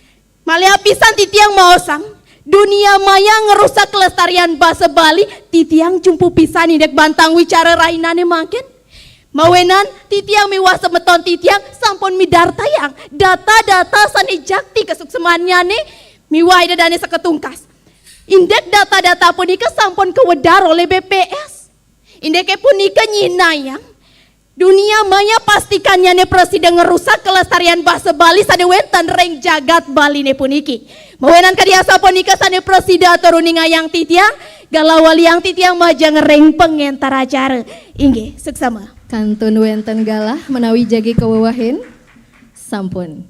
Malih apisan titiang maosang, Dunia maya ngerusak kelestarian basa Bali, titiang jumpu pisan indik bantang wicara rahinane mangkin. Mawinan, titiang miwah semeton titiang sampun midartayang data-data sane jakti kasuksemannyané miwah Ida Dane sakatungkas. Indik data-data punika sampun kawedar olih B P S. Indike punika nyinayang dunia maya pastikannyane prasida ngerusak kelestarian basa Bali sane wenten ring jagat Baline puniki. Mawinan kadi asapunika sane prasida atur uningayang titiang, galah waliang titiang majeng ring pangenter acara. Inggih, suksma. Kantun wenten galah menawi jagi kawewehin? Sampun.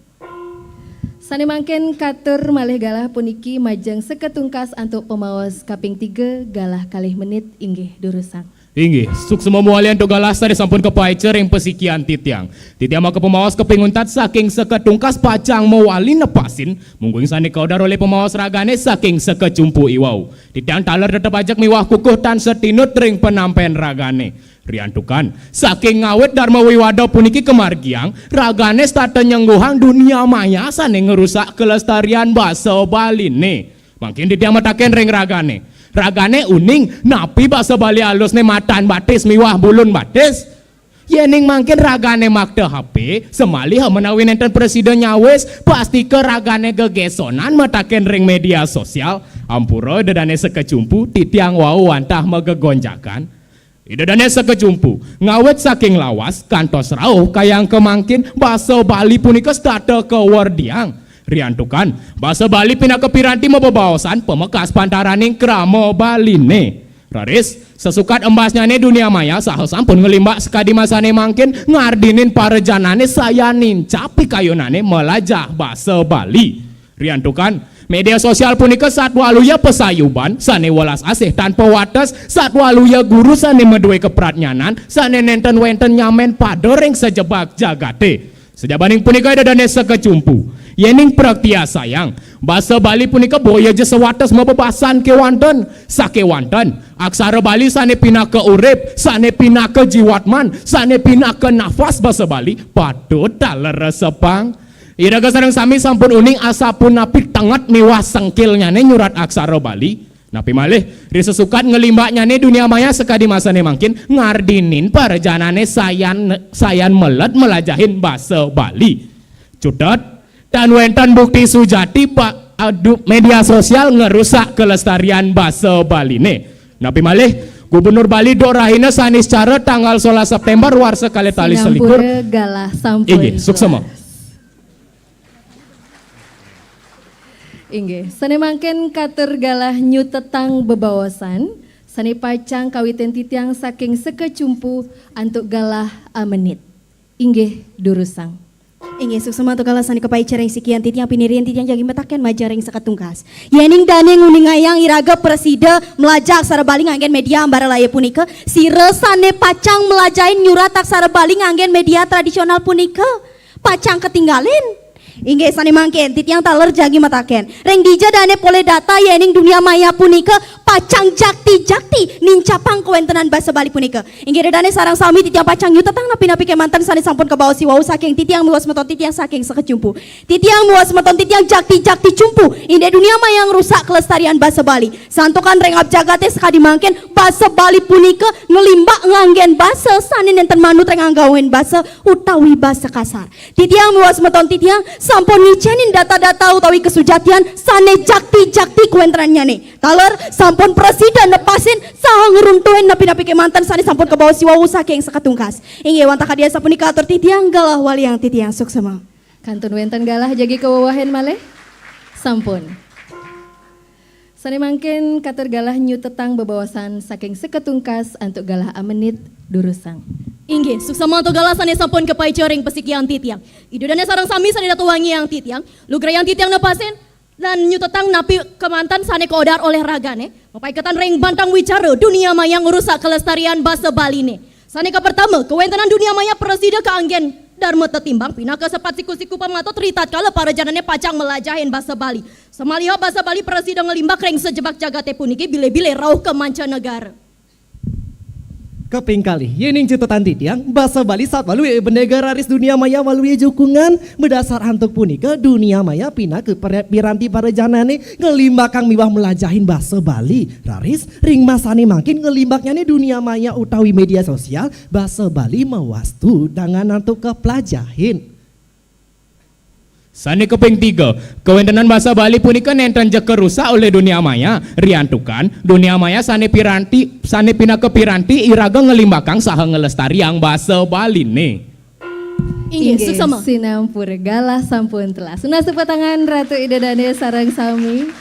Sane mangkin katur malih galah puniki majeng sakatungkas antuk pamaos kaping tiga, galah kalih menit, inggih durusang. Inggih, suksma mawali antuk galah sane sampun kapaica ring pasikian titiang. Titiang makapamaos kaping untat saking sakatungkas pacang mawali nepasin, mungguing sane kaudar olih pamaos ragane saking sakacumpu iwau. Titiang taler tetep ajeg miwah kukuh tan satinut ring panampen ragane. Riantukan, saking ngawit Dharma Wiwada puniki kamargiang, ragane setata nyengguhang dunia maya sane ngrusak kelestarian basa Baline. Mangkin titiang mataken ring ragane. Ragane uning, napi basa Bali alusne matan batis miwah bulun batis? Yening mangkin ragane makta H P, samaliha menawi nenten prasida nyawis, pastika ragane gegesonan mataken ring media sosial. Ampura Ida Dane sakacumpu, titiang wau wantah magegonjakan. Ida Dane sakacumpu, ngawit saking lawas kantos rauh kayang kamangkin basa Bali punika setata kawerdiang. Riantukan, basa Bali pinaka piranti mabebaosan pamekas pantaraning krama Baline. Raris, sasukat embasnyane dunia maya saha sampun nglimbak sakadi masane mangkin ngardinin para janane sayan nincap pikayunane malajah basa Bali. Riantukan, media sosial punika satwaluya pasayuban sane welas asih tanpa wates, satwaluya guru sane madue kapradnyanan, sane nenten wenten nyamen pada ring sajebag jagate. Sajabaning punika Ida Dane sakacumpu, yening praktiasayang, basa Bali punika boya ja sawates mabebasan kewanten, sakewanten aksara Bali sane pinaka urip, sane pinaka jiwatman, sane pinaka nafas basa Bali, patut taler resepang. Iraga sareng sami sampun uning asapunapi tenget miwah sengkilnyane nyurat aksara Bali. Napi malih, ri sasukat nglimbaknyane dunia maya sakadi masane mangkin ngardinin para janane sayan, sayan meled melajahin basa Bali. Cutet, tan wenten bukti sujati ba-, adu-, media sosial ngerusak kelestarian basa Baline. Napi malih, Gubernur Bali Dok Rahina Saniscara tanggal solas September warsa kalih tali selikur. Sinampura galah sampun. Inggih, suksma. Inggih, sane mangkin katur galah nyutetang bebaosan, sane pacang kawitin titiang saking sakacumpu antuk galah amenit. Inggih, durusang. Inggih, suksma antuk galah sane kapaica ring sikian titiang, pinirian titiang jagi mataken majeng ring sakatungkas. Yening dane nguningayang iraga prasida mlajah aksara Bali nganggen media ambara laya punika, sira sane pacang mlajahin nyurat aksara Bali nganggen media tradisional punika pacang katinggalin. Inggih sane mangkin, titiang taler jagi mataken. Ring dija dane polih data yening dunia maya punika pacang jakti-jakti nincapang kawentenan basa Bali punika. Inggih Ida Dane sareng sami titiang pacang nyutetang napi-napi kemanten sane sampun kabaos iwau saking titiang miwah semeton titiang saking sakacumpu. Titiang miwah semeton titiang jakti-jakti cumpu indik dunia maya ngrusak kelestarian basa Bali. Santukan ring abjagate sakadi mangkin basa Bali punika nglimbak nganggen basa sane nenten manut ring anggawin basa utawi basa kasar. Titiang miwah semeton titiang sampun ngicenin data-data utawi kasujatian sane jakti-jakti kawentenannyane. Taler sampun prasida nepasin saha ngruntuhin napi-napi kemanten sane sampun kabaos iwau saking sakatungkas. Inggih wantah kadi asapunika atur titiang galah waliang titiang suksma. Kantun wenten galah jagi kawewehin malih? Sampun. Sane mangkin katur galah nyutetang bebaosan saking sakatungkas antuk galah amenit durusang. Inggih, suksma antuk galah sane sampun kapaica ring pasikian titiang. Ida Dane sareng sami sane datuwangiang titiang, lugrayang titiang nepasin lan nyutetang napi kemanten sane kaodar olih ragane, mapaiketan ring bantang wicara dunia maya ngrusak kelestarian basa Baline. Sane kapertama, kawentenan dunia maya prasida kaanggen darma tetimbang pinaka sepat siku-siku pamatut ritatkala para janane pacang mlajahin basa Bali. Samaliha basa Bali prasida nglimbak ring sajebag jagate puniki bile-bile rauh ka mancanegara. Kaping kalih, yéning catetan titiang, basa Bali sawaluya bendéga raris dunia maya waluya jukungan. Madasar antuk punika, dunia maya pinaka pare-, piranti parajanané nglimbakang miwah mlajahin basa Bali. Raris, ring masané mangkin nglimbaknyané dunia maya utawi média sosial, basa Bali mawastu dangan antuk kaplajahin. Sané kaping tiga, kawéntenan basa Bali punika nénten ja karusak olih dunia maya, riantukan dunia maya sané piranti, sané pinaka piranti iraga nglimbakang saha nglestariang basa Baliné. Inggih, Inggih, suksma. Sinampura galah sampun telas. Nunas tepuk tangan Ratu Ida Dané sareng sami.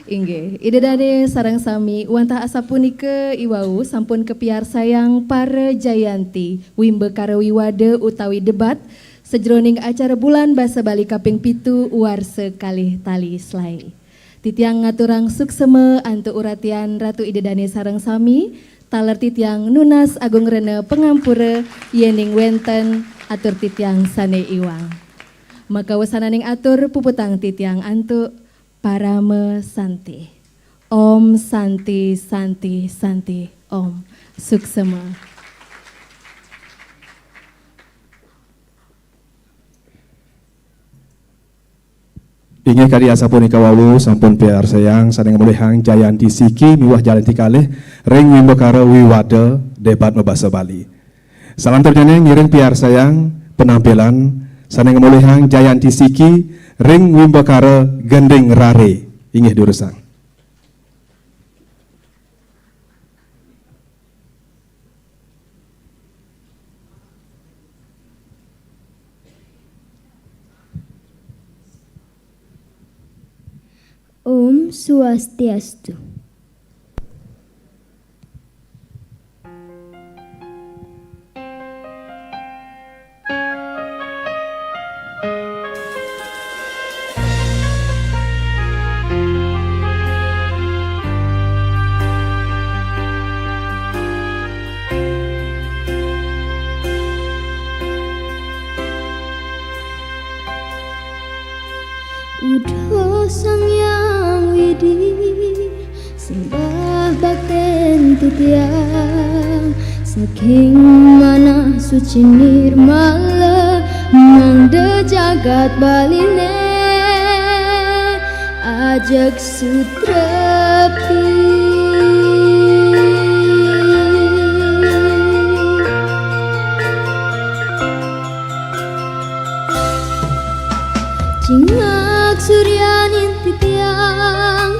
Inggih, Ida Dané sareng sami, wantah asapunika iwau sampun kapiarsayang para jayanti Wimbakara Wiwada utawi debat sajeroning acara Bulan Basa Bali kaping pitu warsa kalih tali selaé. Titiang ngaturang suksema antuk uratian Ratu Ida Dané sareng sami, taler titiang nunas agung rena pangampura yéning wénten atur titiang sané iwang. Makawasananing atur puputang titiang antuk Parama Santi. Om Santi, Santi, Santi, Om. Suksema. Inggih kadi asapunika wau sampun piarsayang sané ngamolihang Jayanti siki miwah Jayanti kalih ring Wimbakara Wiwada debat mabasa Bali. Salanturnyané ngiring piarsayang penampilan sané ngamolihang Jayanti siki ring Wimbakara Gending Rare. Inggih durusang. Om Swastiastu. Uduh Sang Hyang Widhi, sembah baktin titiang, saking manah suci nirmala, mangda jagat Baliné ajeg sutrepti. Cingak suryaning titiang,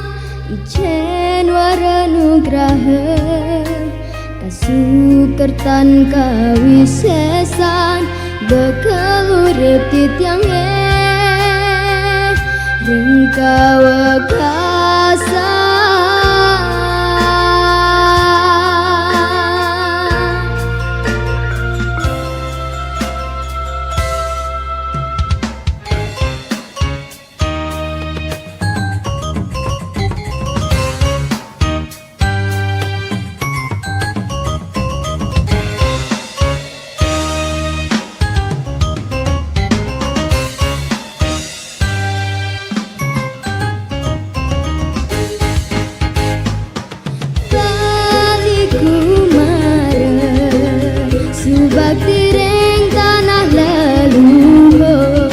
ijin wara nugraha, kasukertan kawisésan, bekel urip titiangé ring kawekasan. Bali Kumara, subakti ring tanah leluhur,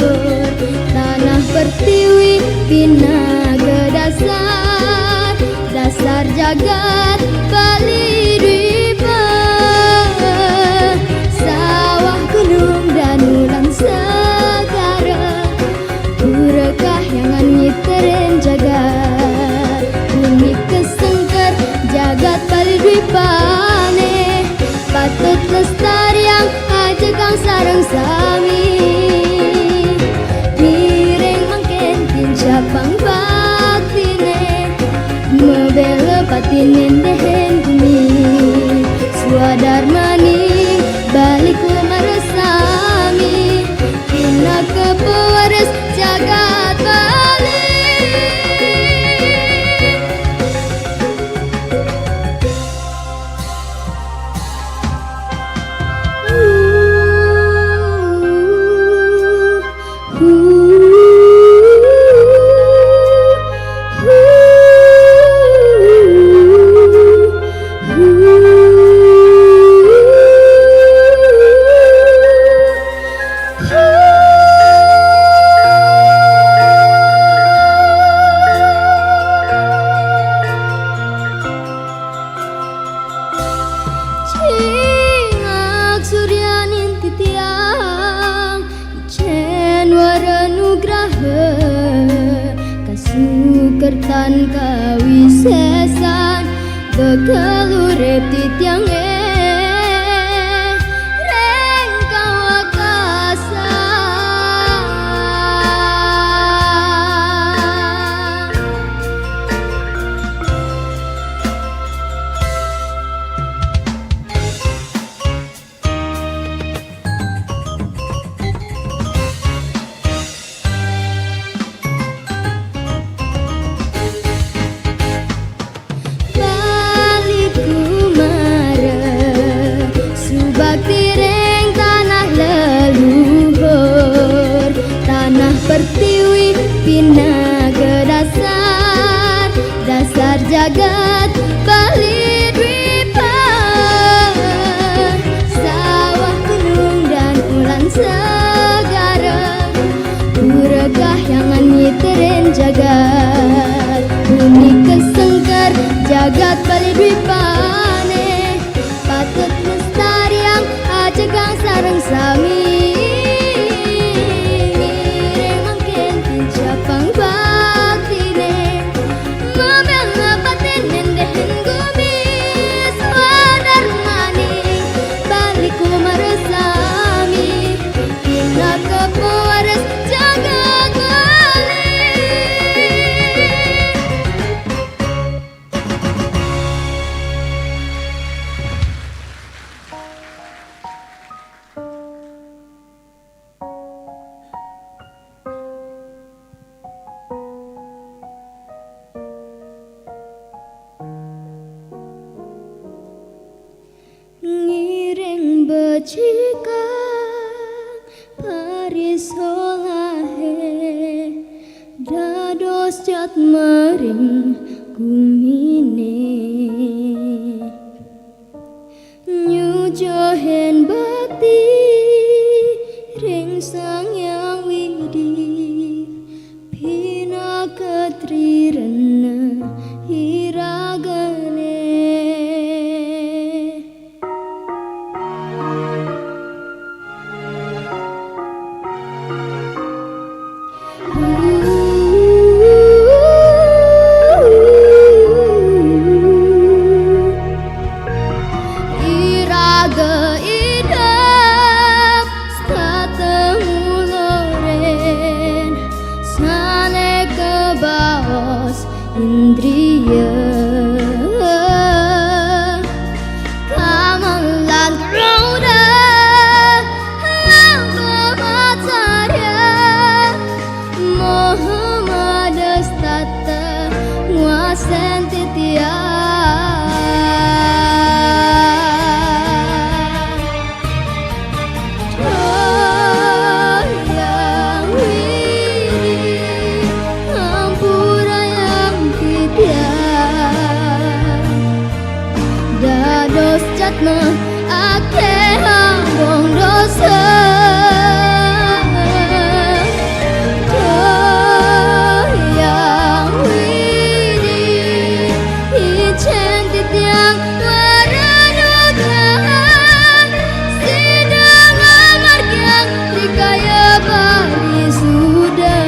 tanah pertiwi pinaka dasar, dasar jagat Bali Dwipa, sawah gunung danu lan segara. Pura Kahyangan nyiterin jagat, bumi kesengker jagat Bali Dwipané, patut lestariang ajeggang sareng sami. Ngiring mangkin pincapang baktiné, mabéla patinin déhén bumi, swadarmaning Bali Kumara sami. Pinaka pewaris jagat Bali. Tan kawisésan bekel urip titiangé ring kawekasan. Bali kumara, subakti ring tanah leluhur, tanah pertiwi pinaka dasar, dasar jagat Bali Dwipa. Sawah gunung dan ulan segara, pura kahyangan nyiterin jagat. Bumi kasengker jagat Bali Dwipané, patut lestariang ajegang sareng sami. Ngiring mangkin kincapang baktiné, mabela batin néndéhin gumi swadarmané. Bali kumara sami, pinaka pewaris jagat Bali. Ngiring becikang parisolahé, dados jadma ring guminé. Nyujuhin bakti ring Sang Hyang Widhi, pinaka trirena iragané. Iraga idep setata ngulurin, sané kabaos indria. Kamelan roda, lampa macarya, moha mada setata nguasain titiang. Hyang Widhi, ampurayang titiang. Dados jadma akéh ampung dosa. Hyang Widhi, icén titiang wara nugrahan, sida ngamargiang trikaya parisuda.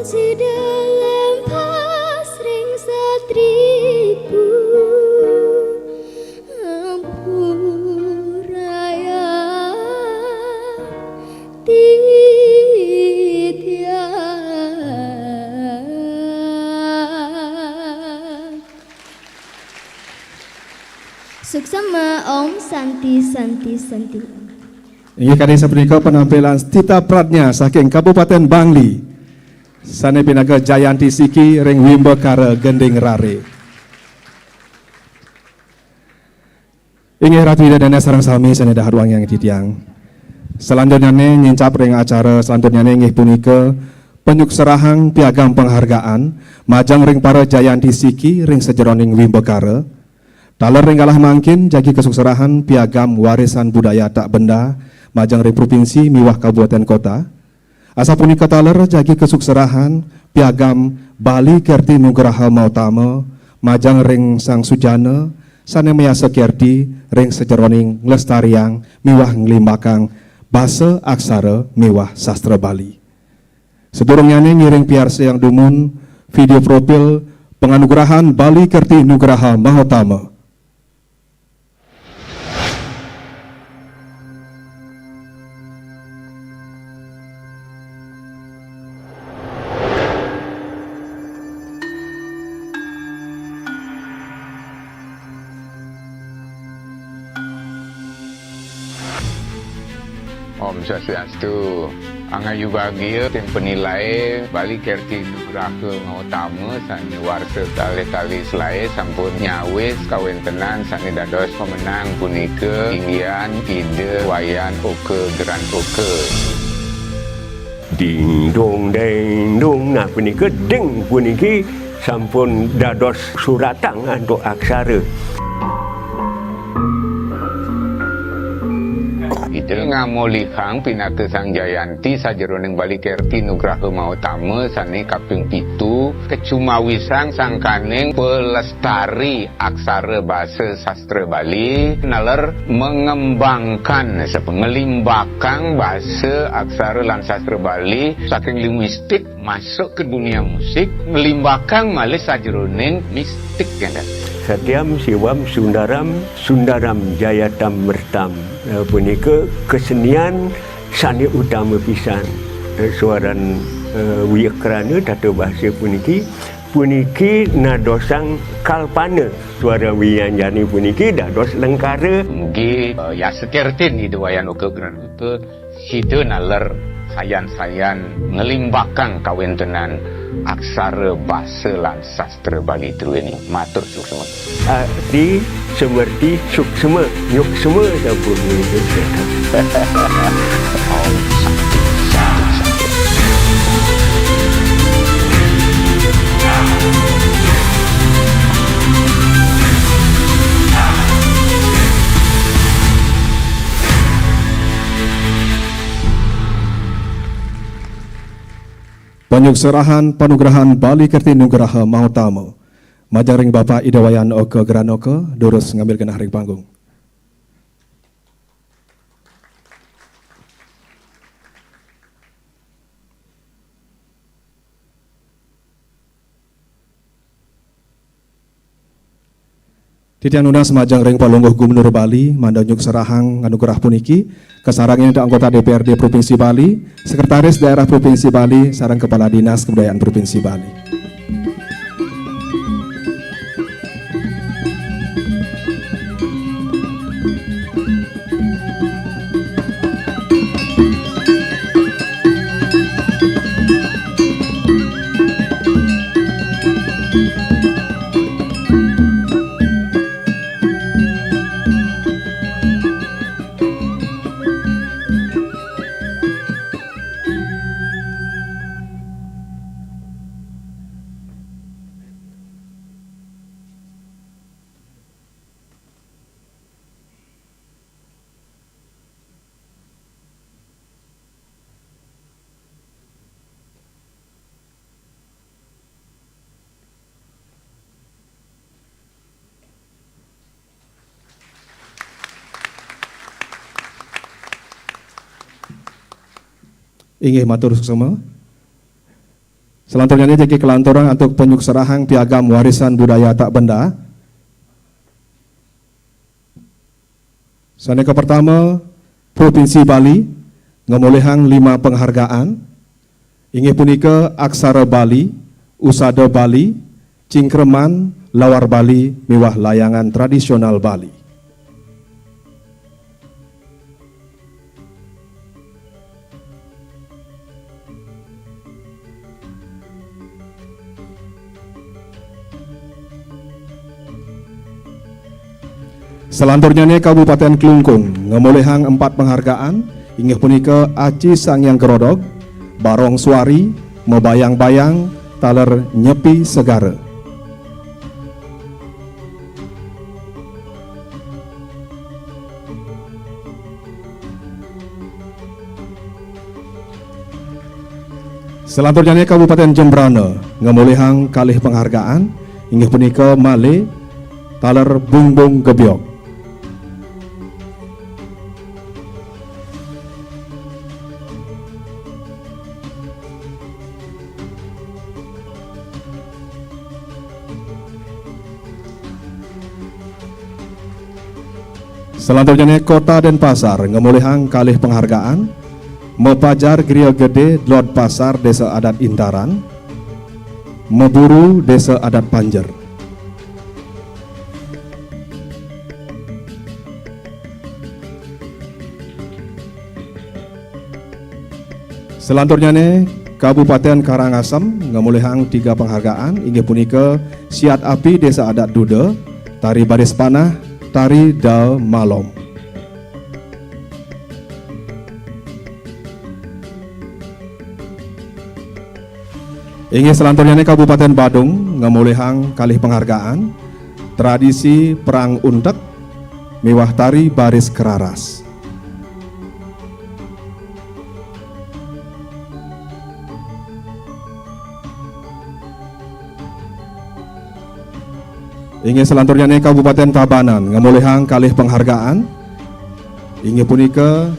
Sida lempas ring satripu, ampurayang titiang. Suksma. Om Santi, Santi, Santi. Inggih kadi sapunika penampilan Stita Pradnya saking Kabupaten Bangli, sane pinaka Jayanti Siki ring Wimbakara Gending Rare. Inggih Ratu Ida Dane sareng sami sane dahat wangiang titiang. Salanjutnyane nyincap ring acara salanjutnyane inggih punika panyukserahang piagam penghargaan majeng ring para Jayanti Siki ring sajeroning Wimbakara. Taler ring galah mangkin jagi kasukserahan piagam warisan budaya tak benda majeng ring provinsi miwah kabupaten kota. Asapunika taler jagi kasukserahan piagam Bali Kerti Nugraha Mautama majeng ring Sang Sujana sane mayasa kerti ring sajeroning nglestariang miwah nglimbakang basa, aksara miwah sastra Bali. Sadurungnyane ngiring piarsayang dumun video profil penganugrahan Bali Kerti Nugraha Mautama. Om Swastiastu. Angayu bagia tim penilai Bali Kerti Nugraha Gautama sane warsa kalih tali selae sampun nyawis kawentenan sane dados pemenang punika inggihan Ida Wayan Oka Gran Oka. Ding dong deng dong. Nah, punika ding puniki sampun dados suratang antuk aksara. Ida ngamolihang pinaka Sang Jayanti sajeroning Bali Kerti Nugraha Mautama sane kaping pitu, kacumawisang sangkaning pelestari aksara basa sastra Bali, naler mengembangkan, sapa, ngelimbakang basa, aksara, lan sastra Bali saking linguistik masuk ke dunia musik, ngelimbakang malih sajeroning mistik, ya, kan? Satyam Siwam Sundaram, Sundaram Jayatam Mertam. Eh, punika kesenian sane utama pisan. Eh, suaran, eh, wiakrana tata basa puniki, puniki nadosang kalpana. Suara wianjane puniki dados lengkara. Mugi, eh, yasa kertin Ida Wayan Oka Gran Oka, sida naler sayan-sayan nglimbakang kawentenan aksara basa lan sastra Bali druene. Matur suksma. Arti semerti suksma, nyuksma sampun. Panyukserahan panugrahan Bali Kerti Nugraha Mautama majeng ring Bapak Ida Wayan Oka Gran Oka, durus ngambil genah ring panggung. Titiang nunas majeng ring Palungguh Gubernur Bali mangda nyukserahang anugerah puniki kasarengin anggota D P R D Provinsi Bali, Sekretaris Daerah Provinsi Bali, sareng Kepala Dinas Kebudayaan Provinsi Bali. Inggih, matur suksma. Selanturnya niki kelanturang antuk penyuksrahang piagam warisan budaya tak benda. Sane ke pertama, Provinsi Bali ngemolihang lima penghargaan, inggih punika Aksara Bali, Usada Bali, Cingkreman, Lawar Bali, miwah Layangan Tradisional Bali. Selanturnyane Kabupaten Klungkung ngemolihang empat penghargaan, inggih punika Aci Sang Hyang Grodog, Barong Suari, Mebayang-bayang, taler Nyepi Segara. Selanturnyane Kabupaten Jembrana ngemolihang kalih penghargaan, inggih punika malih taler Bungbung Gebyog. Selanturnyane Kota Denpasar ngemolihang kalih penghargaan, Mepajar Griya Gede Dlod Pasar Desa Adat Intaran, Meburu Desa Adat Panjer. Selanturnyane, Kabupaten Karangasem ngemolihang tiga penghargaan, inggih punika Siat Api Desa Adat Duda, Tari Baris Panah, Tari Dal Malom. Inggih selanturnyane Kabupaten Badung ngemolihang kalih penghargaan, tradisi perang untek miwah tari baris keraras. Inggih selanturnyane Kabupaten Tabanan ngemolihang kalih penghargaan, inggih punika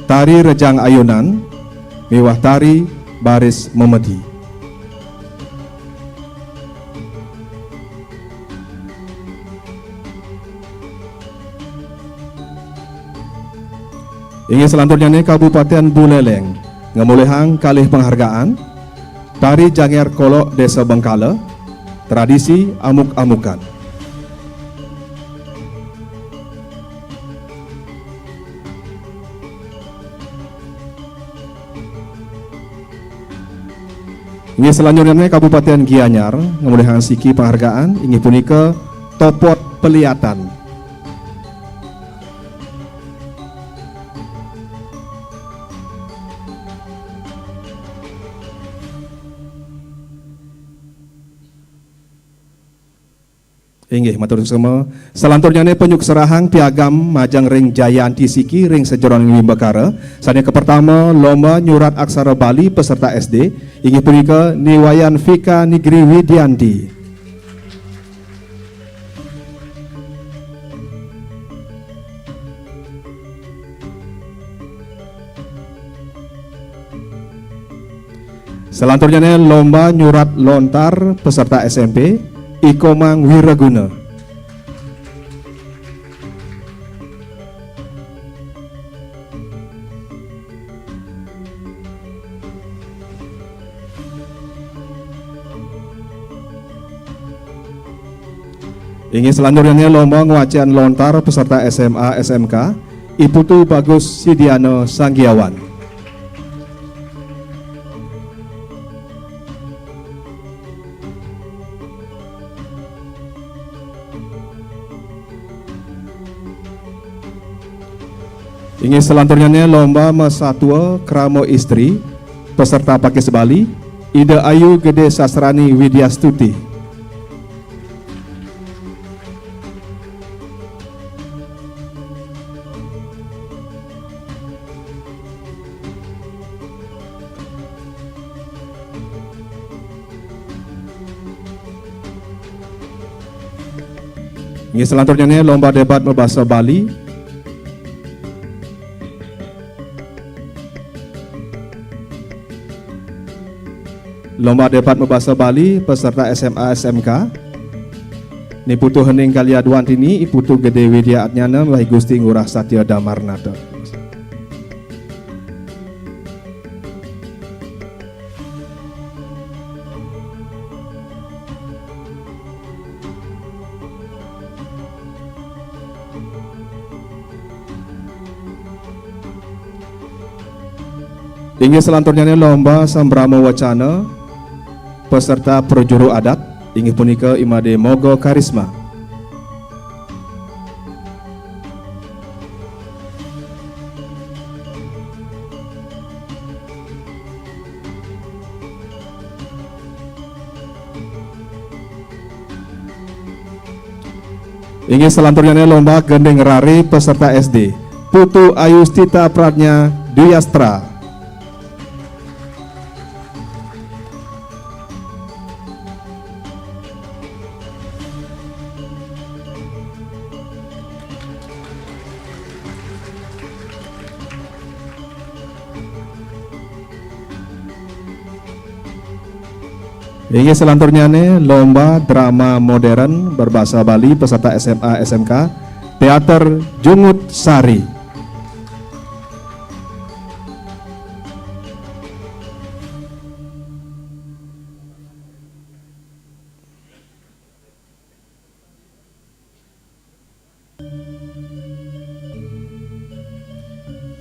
tari rejang ayunan miwah tari baris memedi. Inggih selanturnyane Kabupaten Buleleng ngemolihang kalih penghargaan, tari Janger Kolok Desa Bengkala, tradisi amuk-amukan. Inggih selanjutnya Kabupaten Gianyar ngemolihang siki penghargaan, inggih punika Topot Peliatan. Inggih, matur suksma. Selanturnyane penyuksrahang piagam majeng ring Jayanti Siki ring sajeroning wimbakara. Sane kapertama, lomba nyurat aksara Bali peserta S D, inggih punika Niwayan Vika Nigri Widianti. Selanturnyane lomba nyurat lontar peserta S M P, Ikomang Wiraguna. Inggih selanturnyane lomba ngwacan lontar peserta S M A S M K, I Putu Bagus Sidiana Sanggiawan. Inggih selanturnyane lomba masatua krama istri peserta Pakis Bali, Ida Ayu Gede Sasrani Widyastuti. Inggih selanturnyane lomba debat mabasa Bali. Lomba debat mabasa Bali peserta S M A S M K. Ni Putu Hening Kalia Duantini, I Putu Gede Widya Adnyana, miwah I Gusti Ngurah Satya Damarnata. Inggih selanturnyane lomba sambrama wacana peserta prajuru adat, inggih punika I Made Moga Karisma. Inggih selanturnyane lomba gending rare peserta S D. Putu Ayustita Pradnya Duyastra. Inggih selanturnyane lomba drama modern berbahasa Bali peserta S M A S M K, Teater Jungut Sari.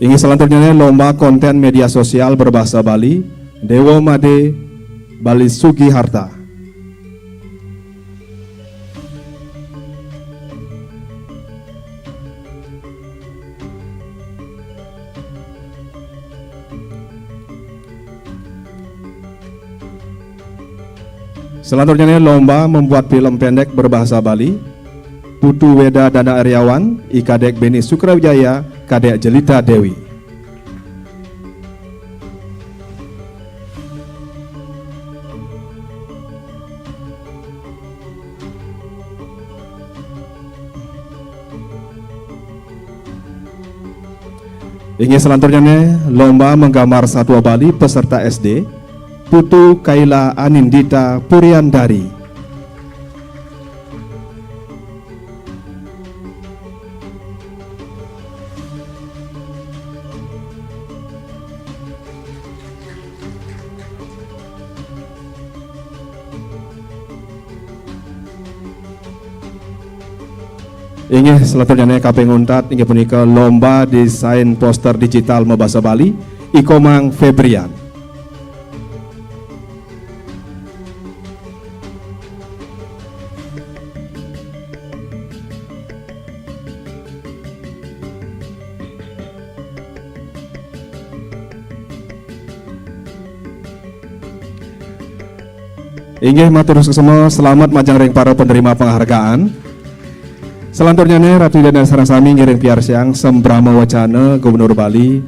Inggih selanturnyane lomba konten media sosial berbahasa Bali, Dewa Made Bali Sugiharta. Selanturnyane lomba membuat film pendek berbahasa Bali, Putu Weda Dana Aryawan, I Kadek Beni Sukrawijaya, Kadek Jelita Dewi. Inggih selanturnyane lomba menggambar satwa Bali peserta S D, Putu Kaila Anindita Puriandari. Inggih, selanturnyane kaping untat inggih punika lomba desain poster digital mabasa Bali, I Komang Febrian. Inggih, matur suksma, selamat majeng ring para penerima penghargaan. Selanturnyane Ratu Ida sareng sami ngiring piarsayang sambrama wacana Gubernur Bali,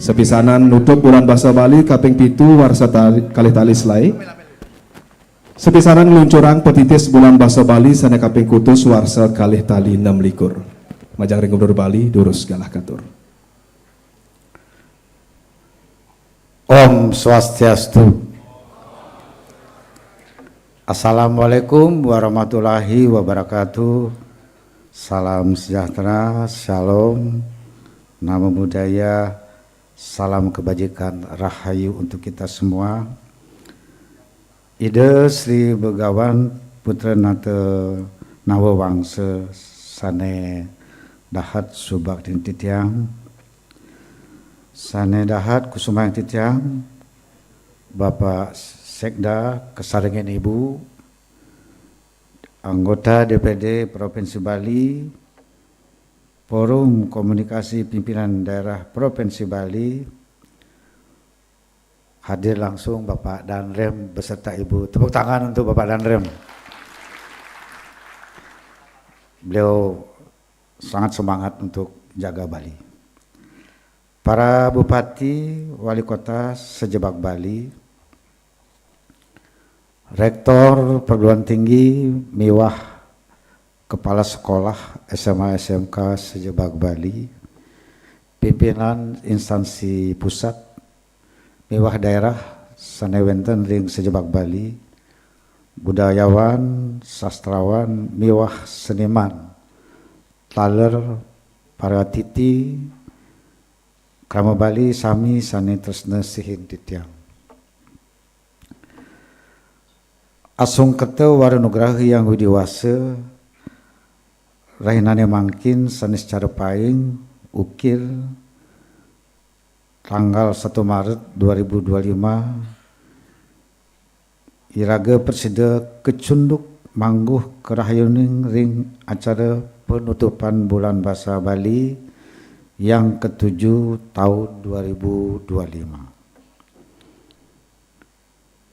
sepisanan nutup Bulan Basa Bali kaping pitu warsa tali, kalih tali selae. Sepisanan ngluncurang petitis Bulan Basa Bali sane kaping kutus warsa kalih tali nem likur. Majeng ring Gubernur Bali, durus galah katur. Om Swastiastu. Assalamualaikum warahmatullahi wabarakatuh. Salam sejahtera, shalom, namo buddhaya, salam kebajikan, rahayu untuk kita semua. Ida Sri Begawan Putra Nata Nawa Wangsa sane dahat subaktin titiang, sane dahat kusumayang titiang, Bapak Sekda kasarengin Ibu, anggota D P D Provinsi Bali, Forum Komunikasi Pimpinan Daerah Provinsi Bali, hadir langsung Bapak Danrem beserta Ibu. Tepuk tangan untuk Bapak Danrem. Beliau sangat semangat untuk jaga Bali. Para bupati, wali kota sejebag Bali, rektor perguruan tinggi miwah kepala sekolah S M A S M K sejebag Bali, pimpinan instansi pusat miwah daerah sané wénten ring sajebag Bali, budayawan, sastrawan miwah seniman, taler para titi, krama Bali sami sané tresna sihin titiang. Asung kerta wara nugraha Hyang Widhi Wasa, rahinané mangkin sané sacara paing ukir tanggal satu Maret dua ribu dua lima, iraga prasida kacunduk mangguh karahayuning ring acara penutupan Bulan Bahasa Bali yang ketujuh tahun dua ribu dua lima.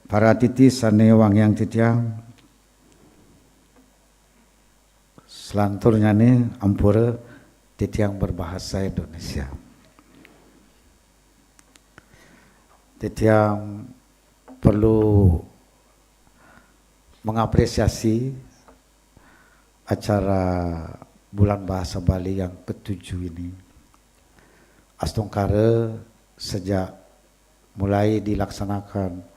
Para titi sané wangiang titiang, selanturnyané ampura titiang berbahasa Indonesia. Titiang perlu mengapresiasi acara Bulan Bahasa Bali yang ketujuh ini. Astungkara sejak mulai dilaksanakan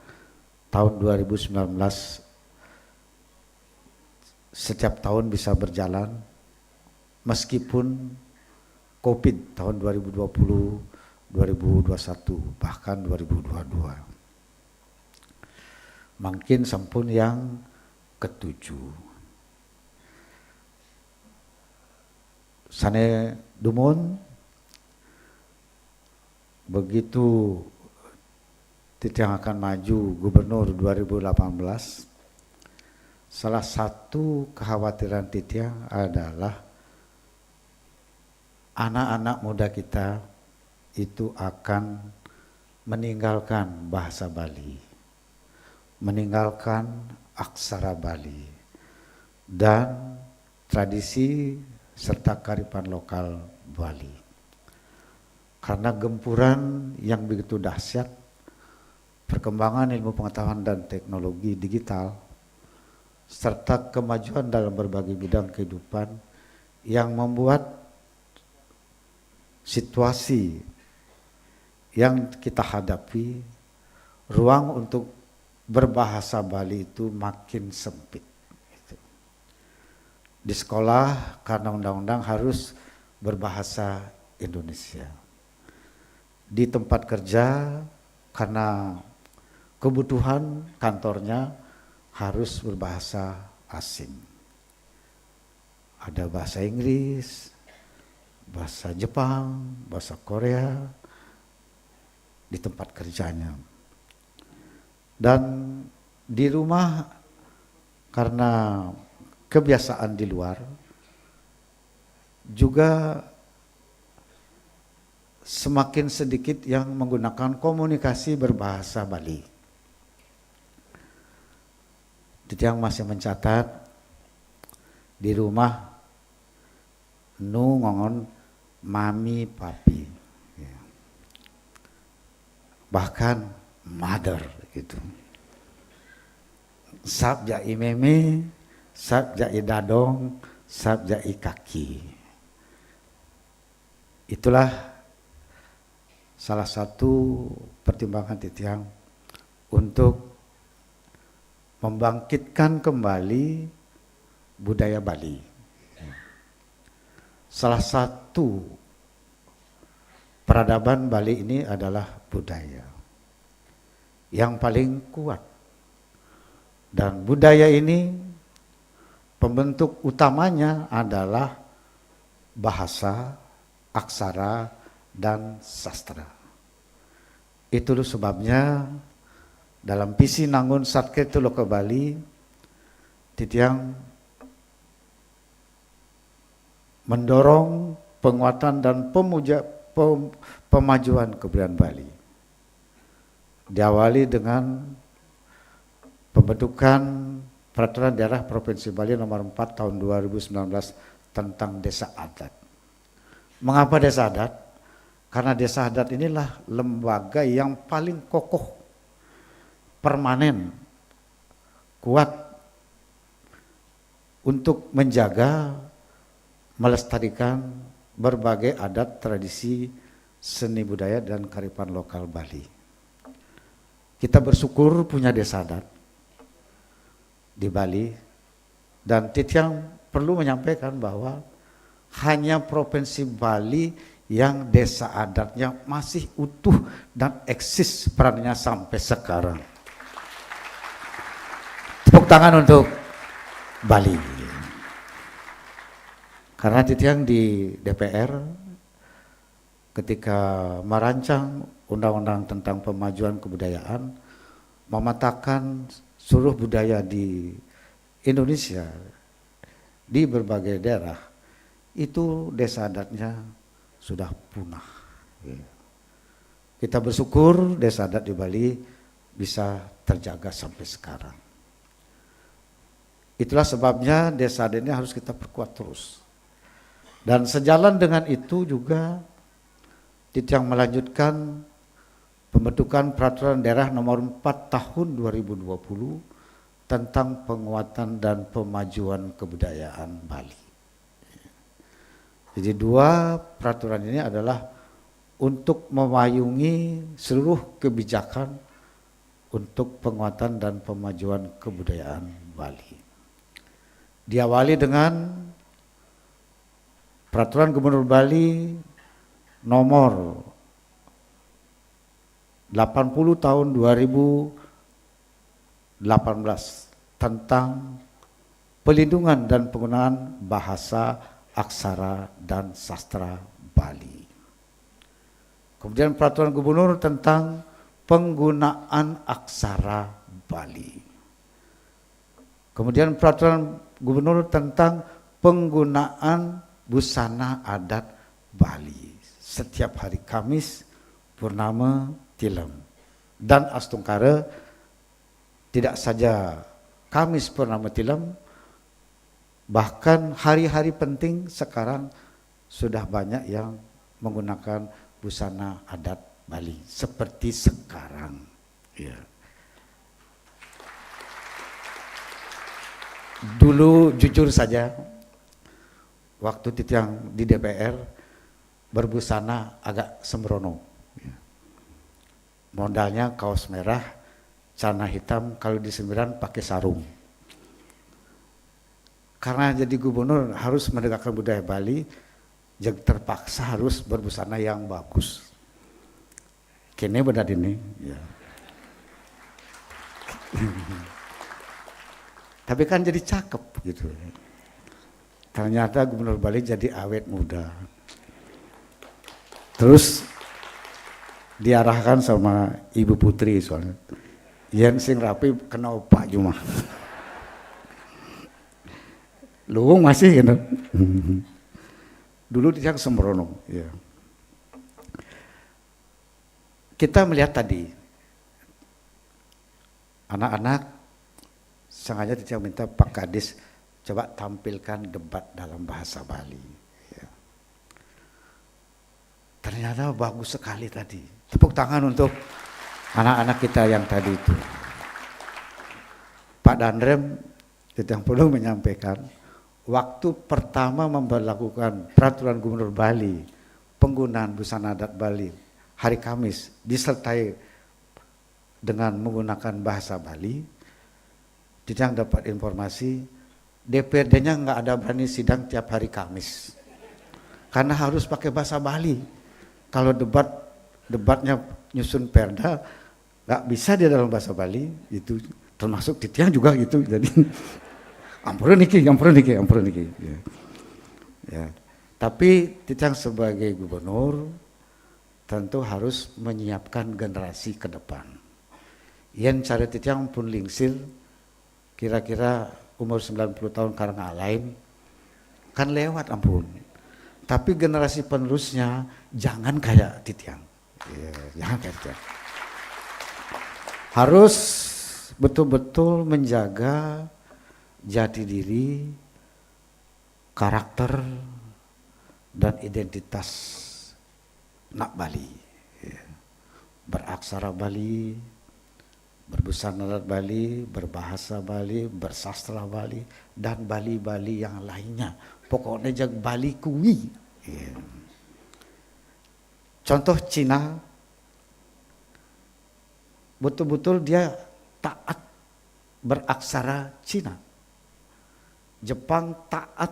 tahun dua ribu sembilan belas, setiap tahun bisa berjalan, meskipun covid tahun dua ribu dua puluh, dua ribu dua puluh satu, bahkan dua ribu dua puluh dua. Mangkin sampun yang ketujuh. Sané dumun, begitu titiang akan maju gubernur dua ribu delapan belas, salah satu kekhawatiran titiang adalah anak-anak muda kita itu akan meninggalkan bahasa Bali, meninggalkan aksara Bali, dan tradisi serta kearifan lokal Bali. Karena gempuran yang begitu dahsyat, perkembangan ilmu pengetahuan dan teknologi digital, serta kemajuan dalam berbagai bidang kehidupan yang membuat situasi yang kita hadapi, ruang untuk berbahasa Bali itu makin sempit. Di sekolah, karena undang-undang, harus berbahasa Indonesia. Di tempat kerja, karena kebutuhan kantornya, harus berbahasa asing. Ada bahasa Inggris, bahasa Jepang, bahasa Korea di tempat kerjanya. Dan di rumah, karena kebiasaan di luar, juga semakin sedikit yang menggunakan komunikasi berbahasa Bali. Titiang masih mencatat di rumah nu ngongon mami, papi. Ya. Bahkan mother gitu. Sab ja i mémé, sab ja i dadong, sab ja i kaki. Itulah salah satu pertimbangan titiang untuk membangkitkan kembali budaya Bali. Salah satu peradaban Bali ini adalah budaya yang paling kuat. Dan budaya ini pembentuk utamanya adalah bahasa, aksara, dan sastra. Itulah sebabnya dalam visi Nangun Satketu Loka Bali, titiang mendorong penguatan dan pemuja, pem, pemajuan kebudayaan Bali. Diawali dengan pembentukan Peraturan Daerah Provinsi Bali Nomor empat Tahun dua ribu sembilan belas tentang Desa Adat. Mengapa Desa Adat? Karena Desa Adat inilah lembaga yang paling kokoh, permanen, kuat untuk menjaga, melestarikan berbagai adat, tradisi, seni budaya, dan kearifan lokal Bali. Kita bersyukur punya desa adat di Bali, dan titiang perlu menyampaikan bahwa hanya Provinsi Bali yang desa adatnya masih utuh dan eksis perannya sampai sekarang. Tepuk tangan untuk Bali. Karena titiang di D P R, ketika merancang undang-undang tentang pemajuan kebudayaan, memetakan seluruh budaya di Indonesia, di berbagai daerah, itu desa adatnya sudah punah. Kita bersyukur desa adat di Bali bisa terjaga sampai sekarang. Itulah sebabnya desa adat ini harus kita perkuat terus. Dan sejalan dengan itu juga, titiang melanjutkan pembentukan peraturan daerah nomor empat tahun dua ribu dua puluh tentang penguatan dan pemajuan kebudayaan Bali. Jadi, dua peraturan ini adalah untuk memayungi seluruh kebijakan untuk penguatan dan pemajuan kebudayaan Bali. Diawali dengan Peraturan Gubernur Bali nomor delapan puluh tahun dua ribu delapan belas tentang pelindungan dan penggunaan bahasa, aksara, dan sastra Bali. Kemudian, Peraturan Gubernur tentang penggunaan aksara Bali. Kemudian, Peraturan Gubernur tentang penggunaan busana adat Bali setiap hari Kamis, Purnama, Tilem, dan Astungkara. Tidak saja Kamis, Purnama, Tilem, bahkan hari-hari penting sekarang sudah banyak yang menggunakan busana adat Bali seperti sekarang. Ya. Dulu, jujur saja, waktu titiang di D P R, berbusana agak sembrono. Ya. Modalnya kaos merah, celana hitam, kalau di Sembiran pakai sarung. Karena jadi gubernur harus menegakkan budaya Bali, jadi terpaksa harus berbusana yang bagus. Kene benar ini, ya. Tapi kan jadi cakep gitu. Ternyata Gubernur Bali jadi awet muda. Terus diarahkan sama Ibu Putri soalnya. Yen sing rapi kena opak cuma. Luwung masih gitu. Dulu dia sembrono, ya. Kita melihat tadi, anak-anak, sengaja saya minta Pak Kadis coba tampilkan debat dalam bahasa Bali. Ya. Ternyata bagus sekali tadi. Tepuk tangan untuk anak-anak kita yang tadi itu. Pak Danrem, itu yang perlu menyampaikan, waktu pertama memperlakukan peraturan Gubernur Bali, penggunaan busana adat Bali hari Kamis disertai dengan menggunakan bahasa Bali, titiang dapat informasi D P R D-nya nggak ada berani sidang tiap hari Kamis karena harus pakai bahasa Bali. Kalau debat, debatnya nyusun perda, nggak bisa dia dalam bahasa Bali, itu termasuk titiang juga gitu. Jadi ampun niki, ampun niki, ampun niki. Ya. Ya. Tapi titiang sebagai gubernur tentu harus menyiapkan generasi ke depan. Yen cara titiang pun lingsir, kira-kira umur sembilan puluh tahun karena lain, kan lewat ampun. Tapi generasi penerusnya jangan kayak titiang. Ya, jangan kayak titiang. Harus betul-betul menjaga jati diri, karakter, dan identitas nak Bali. Ya. Beraksara Bali, berbusana adat Bali, berbahasa Bali, bersastra Bali, dan Bali-Bali yang lainnya. Pokoknya jag Bali kui. Ya. Contoh Cina, betul-betul dia taat beraksara Cina. Jepang taat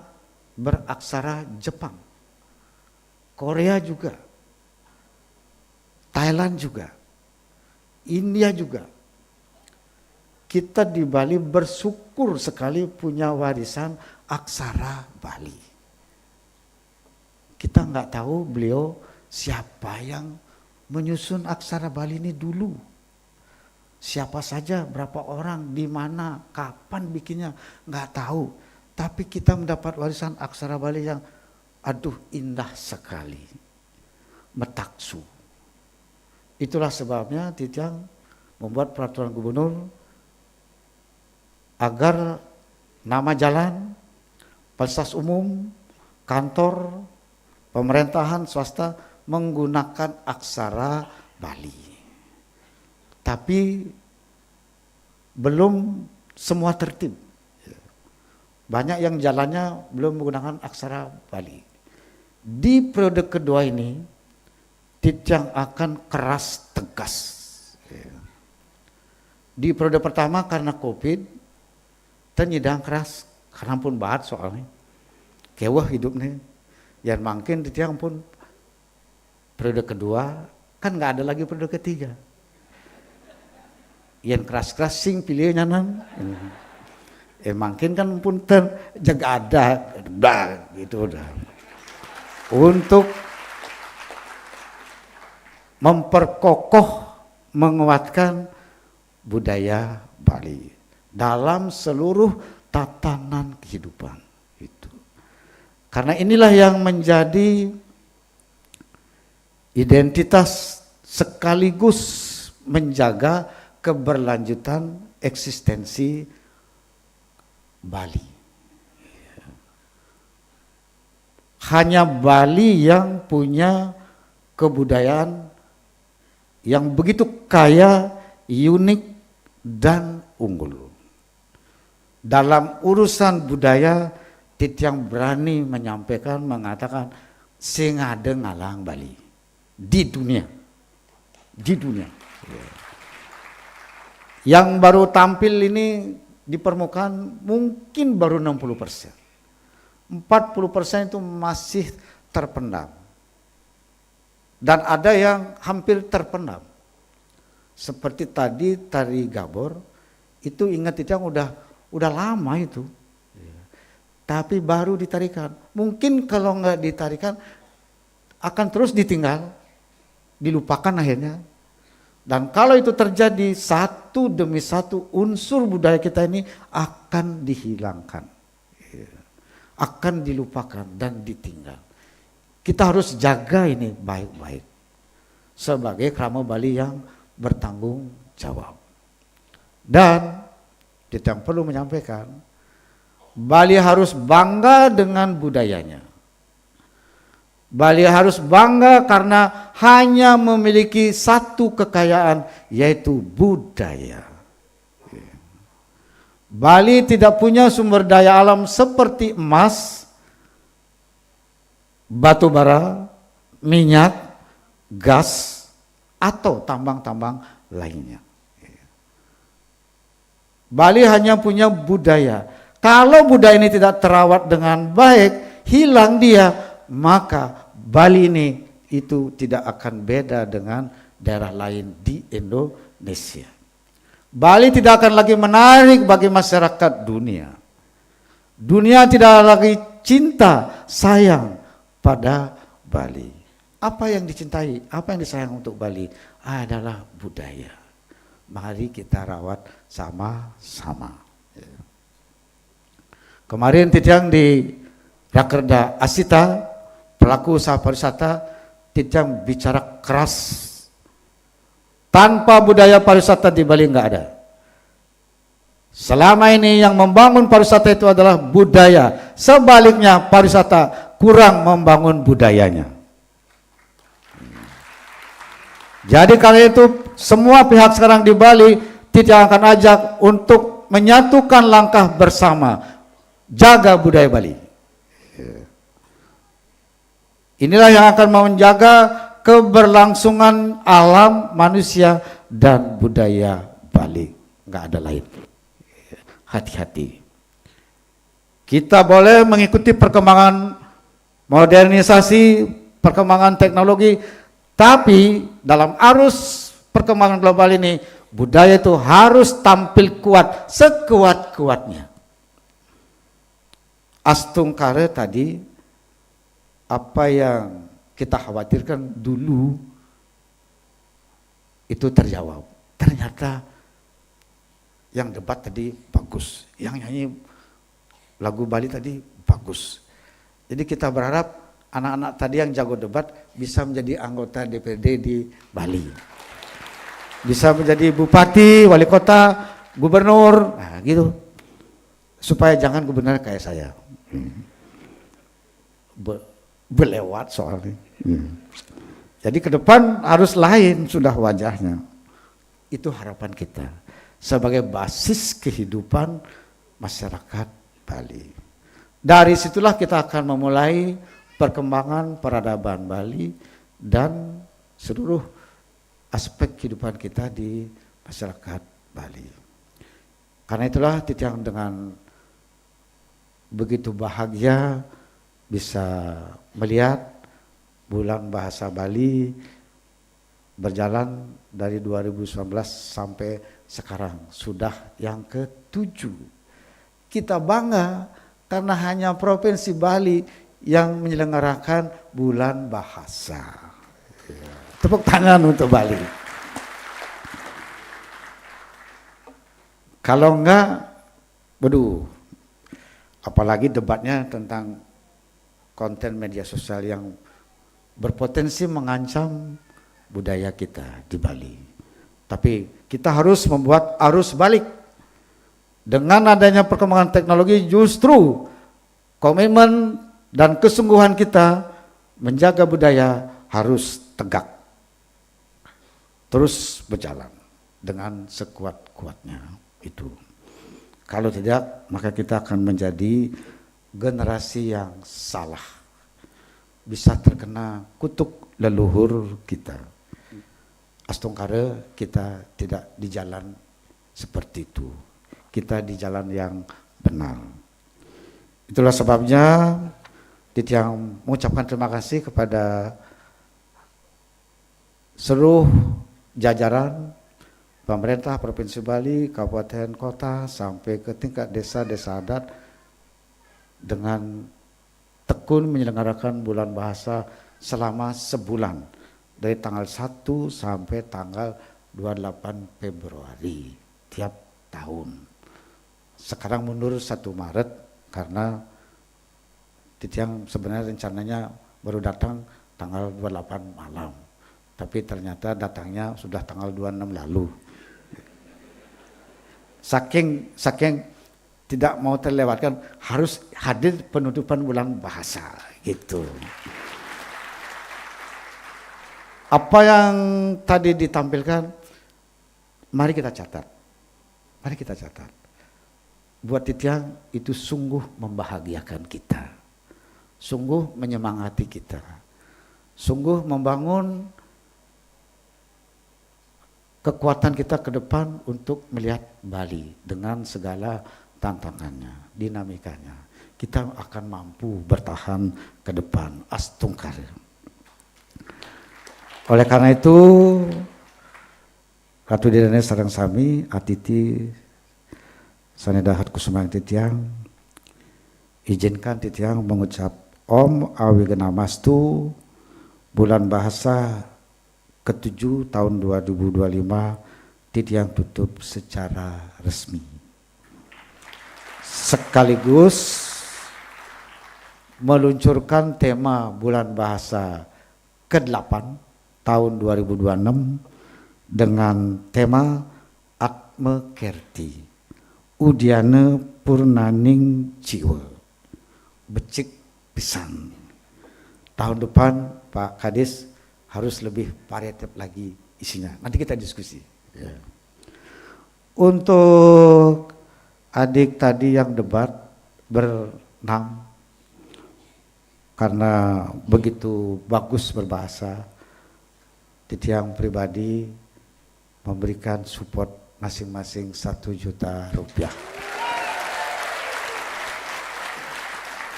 beraksara Jepang. Korea juga. Thailand juga. India juga. Kita di Bali bersyukur sekali punya warisan aksara Bali. Kita nggak tahu beliau siapa yang menyusun aksara Bali ini dulu. Siapa saja, berapa orang, di mana, kapan bikinnya, nggak tahu. Tapi kita mendapat warisan aksara Bali yang, aduh, indah sekali. Metaksu. Itulah sebabnya Titiang membuat peraturan gubernur agar nama jalan, fasilitas umum, kantor, pemerintahan swasta menggunakan aksara Bali. Tapi belum semua tertib. Banyak yang jalannya belum menggunakan aksara Bali. Di periode kedua ini, Titiang akan keras tegas. Di periode pertama karena covid, teu nyidang keras, karena pun baat soalnya. Keweh hidup nih. Yang mungkin Titiang pun periode kedua, kan nggak ada lagi periode ketiga. Yang keras-keras sing pilihnya nan. Eh, mungkin kan pun ter jaga ada, dah gitu udah. Untuk memperkokoh, menguatkan budaya Bali dalam seluruh tatanan kehidupan itu. Karena inilah yang menjadi identitas sekaligus menjaga keberlanjutan eksistensi Bali. Hanya Bali yang punya kebudayaan yang begitu kaya, unik, dan unggul. Dalam urusan budaya, Titiang berani menyampaikan, mengatakan, sing ada ngalang Bali di dunia. Di dunia. Yang baru tampil ini di permukaan mungkin baru enam puluh persen. Empat puluh persen itu masih terpendam. Dan ada yang hampir terpendam. Seperti tadi tari gabor, itu ingat itu yang udah udah lama itu. Tapi baru ditarikan. Mungkin kalau nggak ditarikan, akan terus ditinggal, dilupakan akhirnya. Dan kalau itu terjadi, satu demi satu unsur budaya kita ini akan dihilangkan. Iya. Akan dilupakan dan ditinggal. Kita harus jaga ini baik-baik. Sebagai krama Bali yang bertanggung jawab. Dan kita yang perlu menyampaikan, Bali harus bangga dengan budayanya. Bali harus bangga karena hanya memiliki satu kekayaan, yaitu budaya. Bali tidak punya sumber daya alam seperti emas, batu bara, minyak, gas, atau tambang-tambang lainnya. Bali hanya punya budaya. Kalau budaya ini tidak terawat dengan baik, hilang dia, maka Bali ini itu tidak akan beda dengan daerah lain di Indonesia. Bali tidak akan lagi menarik bagi masyarakat dunia. Dunia tidak lagi cinta, sayang pada Bali. Apa yang dicintai, apa yang disayang untuk Bali adalah budaya. Mari kita rawat sama-sama. Kemarin Titiang di Rakerda Asita, pelaku usaha pariwisata, Titiang bicara keras. Tanpa budaya, pariwisata di Bali nggak ada. Selama ini yang membangun pariwisata itu adalah budaya. Sebaliknya, pariwisata kurang membangun budayanya. Jadi karena itu, semua pihak sekarang di Bali, Titiang akan ajak untuk menyatukan langkah bersama. Jaga budaya Bali. Inilah yang akan menjaga keberlangsungan alam manusia dan budaya Bali. Nggak ada lain. Hati-hati. Kita boleh mengikuti perkembangan modernisasi, perkembangan teknologi, tapi dalam arus perkembangan global ini, budaya itu harus tampil kuat sekuat-kuatnya. Astungkara tadi, apa yang kita khawatirkan dulu itu terjawab. Ternyata yang debat tadi bagus, yang nyanyi lagu Bali tadi bagus. Jadi kita berharap anak-anak tadi yang jago debat bisa menjadi anggota D P R D di Bali. Bisa menjadi bupati, wali kota, gubernur, nah gitu. Supaya jangan gubernur kayak saya. Hmm. Be- belewat soalnya. Hmm. Jadi ke depan harus lain sudah wajahnya. Itu harapan kita sebagai basis kehidupan masyarakat Bali. Dari situlah kita akan memulai perkembangan peradaban Bali dan seluruh aspek kehidupan kita di masyarakat Bali. Karena itulah titiang dengan begitu bahagia bisa melihat Bulan Bahasa Bali berjalan dari dua ribu sembilan belas sampai sekarang, sudah yang ketujuh. Kita bangga karena hanya Provinsi Bali yang menyelenggarakan Bulan Bahasa. Tepuk tangan untuk Bali. Kalau enggak, waduh, apalagi debatnya tentang konten media sosial yang berpotensi mengancam budaya kita di Bali. Tapi kita harus membuat arus balik. Dengan adanya perkembangan teknologi, justru komitmen dan kesungguhan kita menjaga budaya harus tegak, terus berjalan dengan sekuat-kuatnya itu. Kalau tidak, maka kita akan menjadi generasi yang salah, bisa terkena kutuk leluhur kita. Astungkara kita tidak di jalan seperti itu. Kita di jalan yang benar. Itulah sebabnya titiang mengucapkan terima kasih kepada seluruh jajaran pemerintah Provinsi Bali, kabupaten, kota, sampai ke tingkat desa, desa adat, dengan tekun menyelenggarakan Bulan Bahasa selama sebulan, dari tanggal satu sampai tanggal dua puluh delapan Februari tiap tahun. Sekarang mundur satu Maret karena titiang sebenarnya rencananya baru datang tanggal dua puluh delapan malam. Tapi ternyata datangnya sudah tanggal dua puluh enam lalu. Saking saking tidak mau terlewatkan, harus hadir penutupan Bulan Bahasa gitu. Apa yang tadi ditampilkan, mari kita catat. Mari kita catat. Buat titiang itu sungguh membahagiakan kita. Sungguh menyemangati kita. Sungguh membangun kekuatan kita ke depan untuk melihat Bali dengan segala tantangannya, dinamikanya. Kita akan mampu bertahan ke depan. Astungkara. Oleh karena itu, Ratu Didane sareng sami, atiti sane dahat kusumayang titiang, izinkan titiang mengucap Om Awighnamastu, Bulan Bahasa ketujuh tahun dua ribu dua puluh lima titiang tutup secara resmi. Sekaligus meluncurkan tema Bulan Bahasa kedelapan tahun dua ribu dua puluh enam dengan tema Atma Kerti, Udiana Purnaning Jiwa. Becik pisan. Tahun depan, Pak Kadis, harus lebih variatif lagi isinya. Nanti kita diskusi. Ya. Untuk adik tadi yang debat berenam, karena begitu bagus berbahasa, titiang pribadi memberikan support masing-masing satu juta rupiah.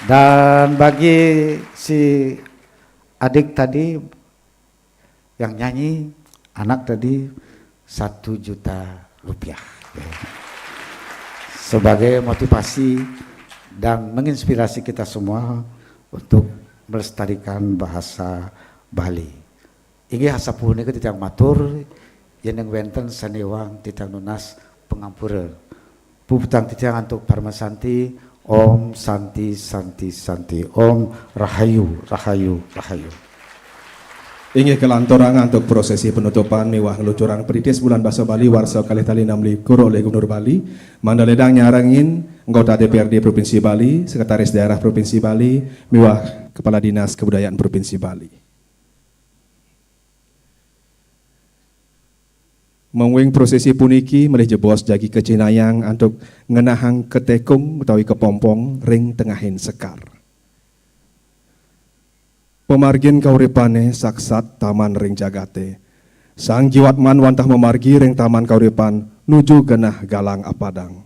Dan bagi si adik tadi yang nyanyi, anak tadi, satu juta rupiah. Sebagai motivasi dan menginspirasi kita semua untuk melestarikan bahasa Bali. Inggih asapunika titiang matur, yéning wénten sané iwang titiang nunas pangampura. Puputang titiang antuk Parama Santi, Om Santi, Santi, Santi, Om Rahayu, Rahayu, Rahayu. Inggih kalanturang antuk prosesi penutupan miwah ngluncurang petitis Bulan Basa Bali warsa kalih tali enam likur olih Gubernur Bali, mangda ledang nyarengin anggota D P R D Provinsi Bali, Sekretaris Daerah Provinsi Bali, miwah Kepala Dinas Kebudayaan Provinsi Bali. Mungguing prosesi puniki malih jebos jagi kacihnayang antuk ngenahang ketekung utawi kepompong ring tengahing sekar. Pamargin kauripané saksat taman ring jagaté. Sang Jiwatman wantah mamargi ring taman kauripan nuju genah galang apadang.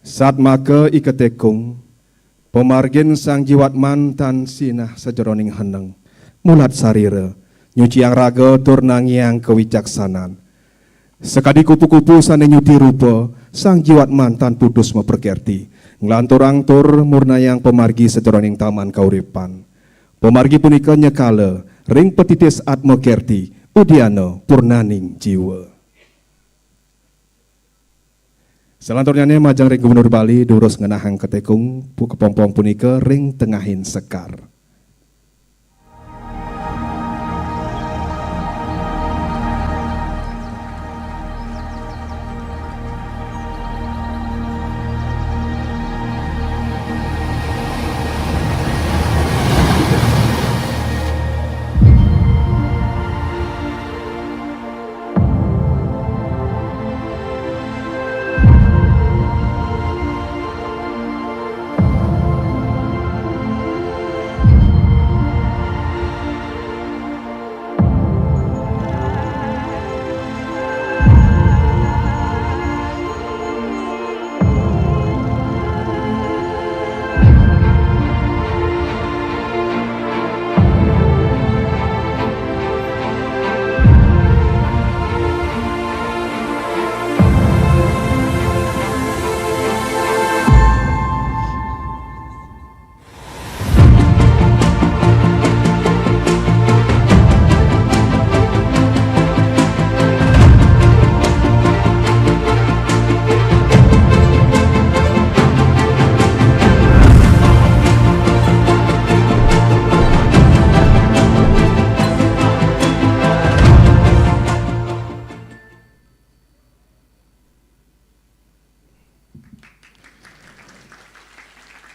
Satmaka i ketekung, pamargin Sang Jiwatman tan sinah sajeroning heneng, mulat sarira, nyuciang raga tur nangiang kawicaksanan. Sakadi kupu-kupu sané nyuti rupa, Sang Jiwatman tan putus maprakerti, nglanturang tur murnayang pamargi sajeroning taman kauripan. Pamargi punika nyekala ring patitis Atma Kerti, udiana purnaning jiwa. Salanturnyané majeng ring Gubernur Bali, durus ngenahang ketekung pu-, kepompong punika ring tengahing sekar.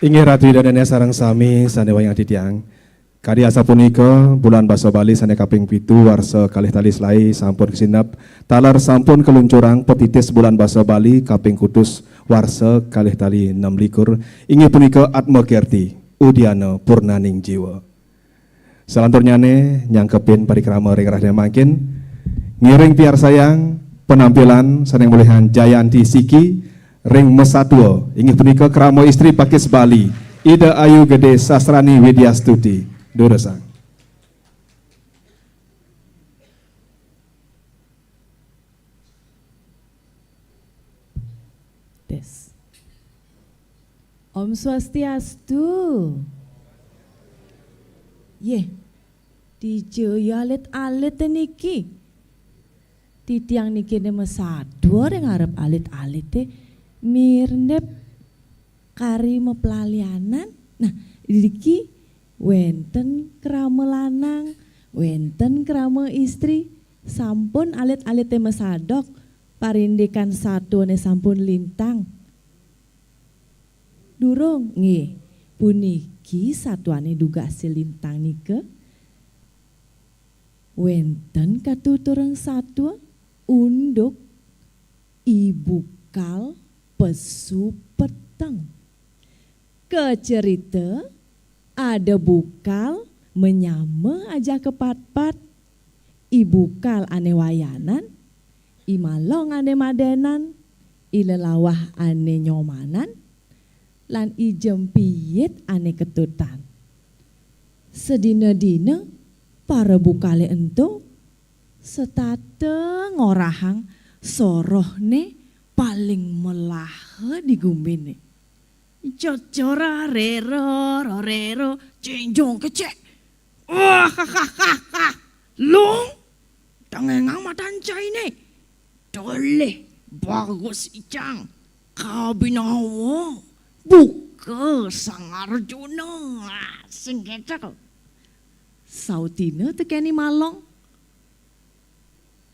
Inggih Ratu Ida Dané sareng sami sané wayang titiang. Kadi asapunika, Bulan Basa Bali sané kaping pitu warsa kalih tali selaé sampun kasineb, taler sampun kaluncurang petitis Bulan Basa Bali kaping kutus warsa kalih tali enam likur, inggih punika Atma Kerti, Udiana Purnaning Jiwa. Salanturnyané nyangkepin parikrama ring rahina mangkin, ngiring piarsayang penampilan sané molihang Jayanti Siki ring Mesatua, inggih punika krama istri pakis Bali, Ida Ayu Gedé Sastrani Widyastuti. Durusang. Tes. Om Swastiastu. Yéh, dija ya alit-alité niki. Titiang niki né Mesatua ring arep alit-alité, mirnep kari maplalianan. Nah, niki wénten krama lanang, wénten krama istri, sampun alit-alité masadok, parindikan satuané sampun lintang. Durung, nggih. Puniki satuané dugasé lintang nika. Wénten katuturang satua, unduk, I Bukal, pesu peteng. Kacerita, ada bukal manyama ajaka patpat. I Bukal ané wayanan, I Malong ané madénan, I Lelawah ané nyomanan, lan I Jempiyit ané ketutan. Sedina-dina para bukalé ento setata ngorahang sorohné paling melaha di guminé. Jojora rero rorero, jinjong kecek. Wah, ha, ha, ha, ha. Lung, tengengang matan cainé. Tolih, bagus icang. Kabinawa, buka Sang Arjuna. Ah, sing kéto. Sautina tekén I Malong.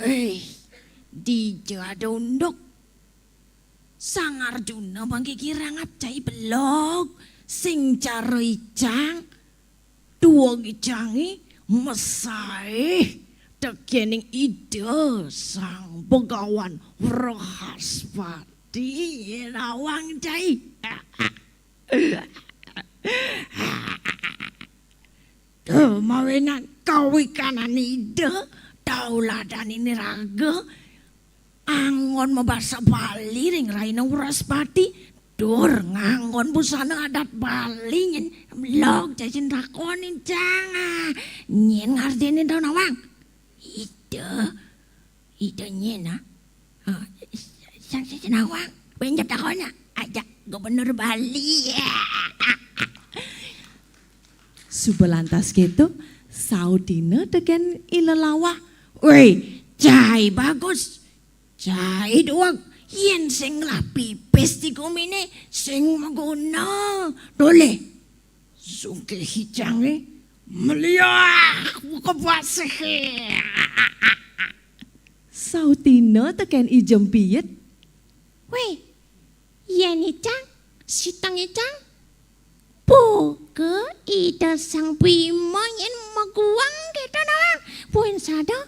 Eh, dija ada unduk. Sang Arjuna manggigir rangap cai belog, sing cara icang, duweg icangé mesaih tekéning Ida Sang Begawan Wrahaspati nawang cai. Duh, mawinan kawikanan Ida, tauladané iraga, anggon mabasa Bali ring rahina Wraspati, tur nganggon busana adat Bali nyén log cacin takonin cang. Nyén ngartiné to nawang? Ida, Ida nyén, ah? Ah, sang sing nawang, pencet takona, ajak Gubernur Bali. Suba lantas kéto, sautina tekén I Lelawah. Wéh, cai bagus. Cai duweg, yén sing ngelah pipis di guminé, sing maguna. Tolih. Sungkih icangé meliak buka basihé. Sautina tekén I Jempiyit. Wéh, yén icang, siteng icang, buka Ida Sang Bima nyén maguang kéto nawang. Buin sada,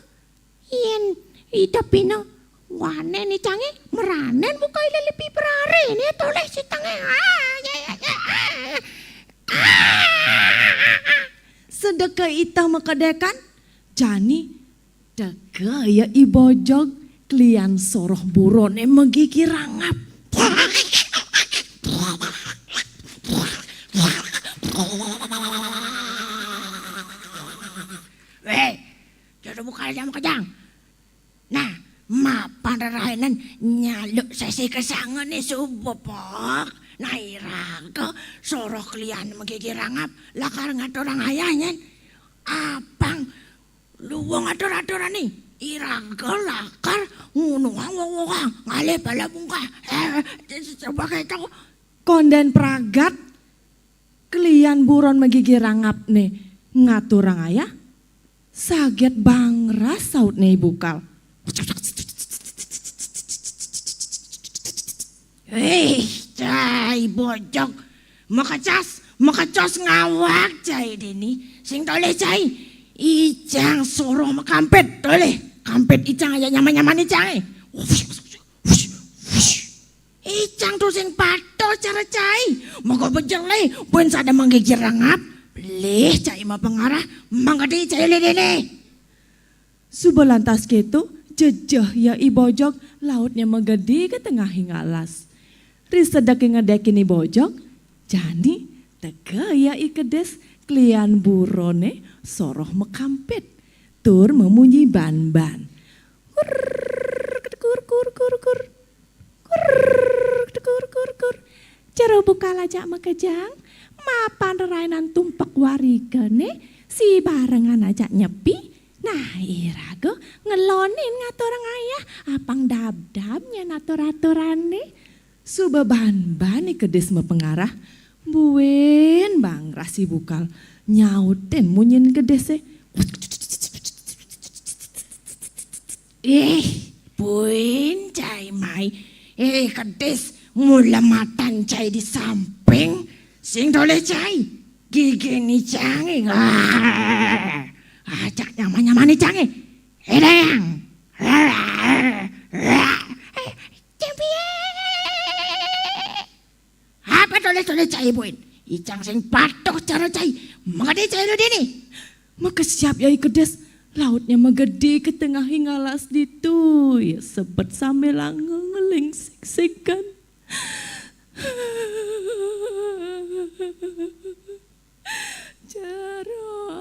yén Ida Bina wanén icangé, maranin buka Ida Lepi Prariné tolih sitengé. Ah, ya, ya, ya, ah. Sedeka Ida makedékan, jani teka ya I Bojog klian soroh buroné magigir rangap. Wéh, jodoh buka aja makejang. Nah, mapan rerainan nyaluk sesi kesangané suba, Pok. Nah, iraga soroh klian magigir rangap, lakar ngaturang ayah nyén. Apang luung atur-aturané, iraga lakar ngunuhang wong-wongang, ngalih bala bungkah. Eh, coba kéto. Kondén pragat, klian buron magigir rangapné ngaturang ayah, saget bangras sautné I Bukal. Eh, cai Bojog. Makecas, makecos ngawag cai dini. Sing tolih cai. Icang soroh makampit, tolih. Kampit icang ajak nyaman-nyaman icang, eh. Icang tusing patuh cara cai. Maka bejelih, buin sada manggigir rangap. Lih cai mapangarah, mangkadi cai lih dini. Suba lantas kéto, jejeh ya I Bojog, lautnya magedi ka tengahing alas. Ri sedek ngedékin I Bojog, jani teka ya I Kedis, klian buroné soroh makampit, tur mamunyi banban. Kur, kur, kur, kur, kur. Kur, kur, kur, kur. Jero Bukal ajak makejang, mapan rerainan tumpek warigané, sibarengan ajak nyepi. Nah, iraga ngelonin ngaturang ayah, apang dabdab nyén atur-aturané. Suba banban I Kedis mapangarah, buin bangras I Bukal nyautin munyin kedisé. Ih, buin cai mai. Eh, kedis, mula matan cai di samping, sing tolih cai. Gigin icangé. Ah, ajak nyaman-nyaman icangé. Edeng. Eh, cempié. Apa tolih-tolih cai buin? Icang sing patuh cara cai. Mangkadi cai lu dini. Makesiab ya I Kedis, Lautnya magedé ka tengahing alas ditu, ya sebet sambilanga ngeling sik-sikan. Jero,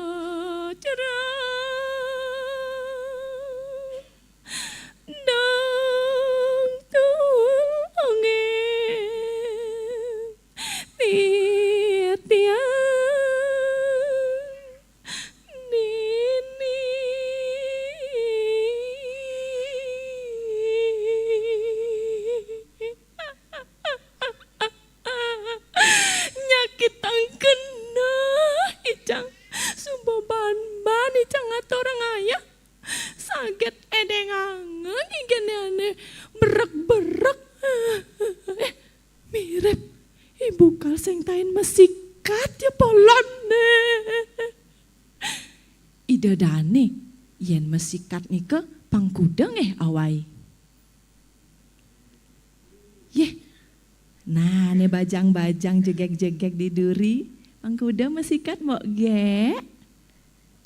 jero. Dong tul ongeng. Titiang nini. Nyakitang kena icang. Suba ban-ban icang ngaturang ayah. Saget edengangan igene ane berek-berek. Eh, mirip I Bukal sing tain masikat ya polonne. Ida dane, yen masikat nika pang kuda nggih awai. Yeh. Nah, ne bajang-bajang jegeg-jegeg di duri. Pang kuda masikat mok gek.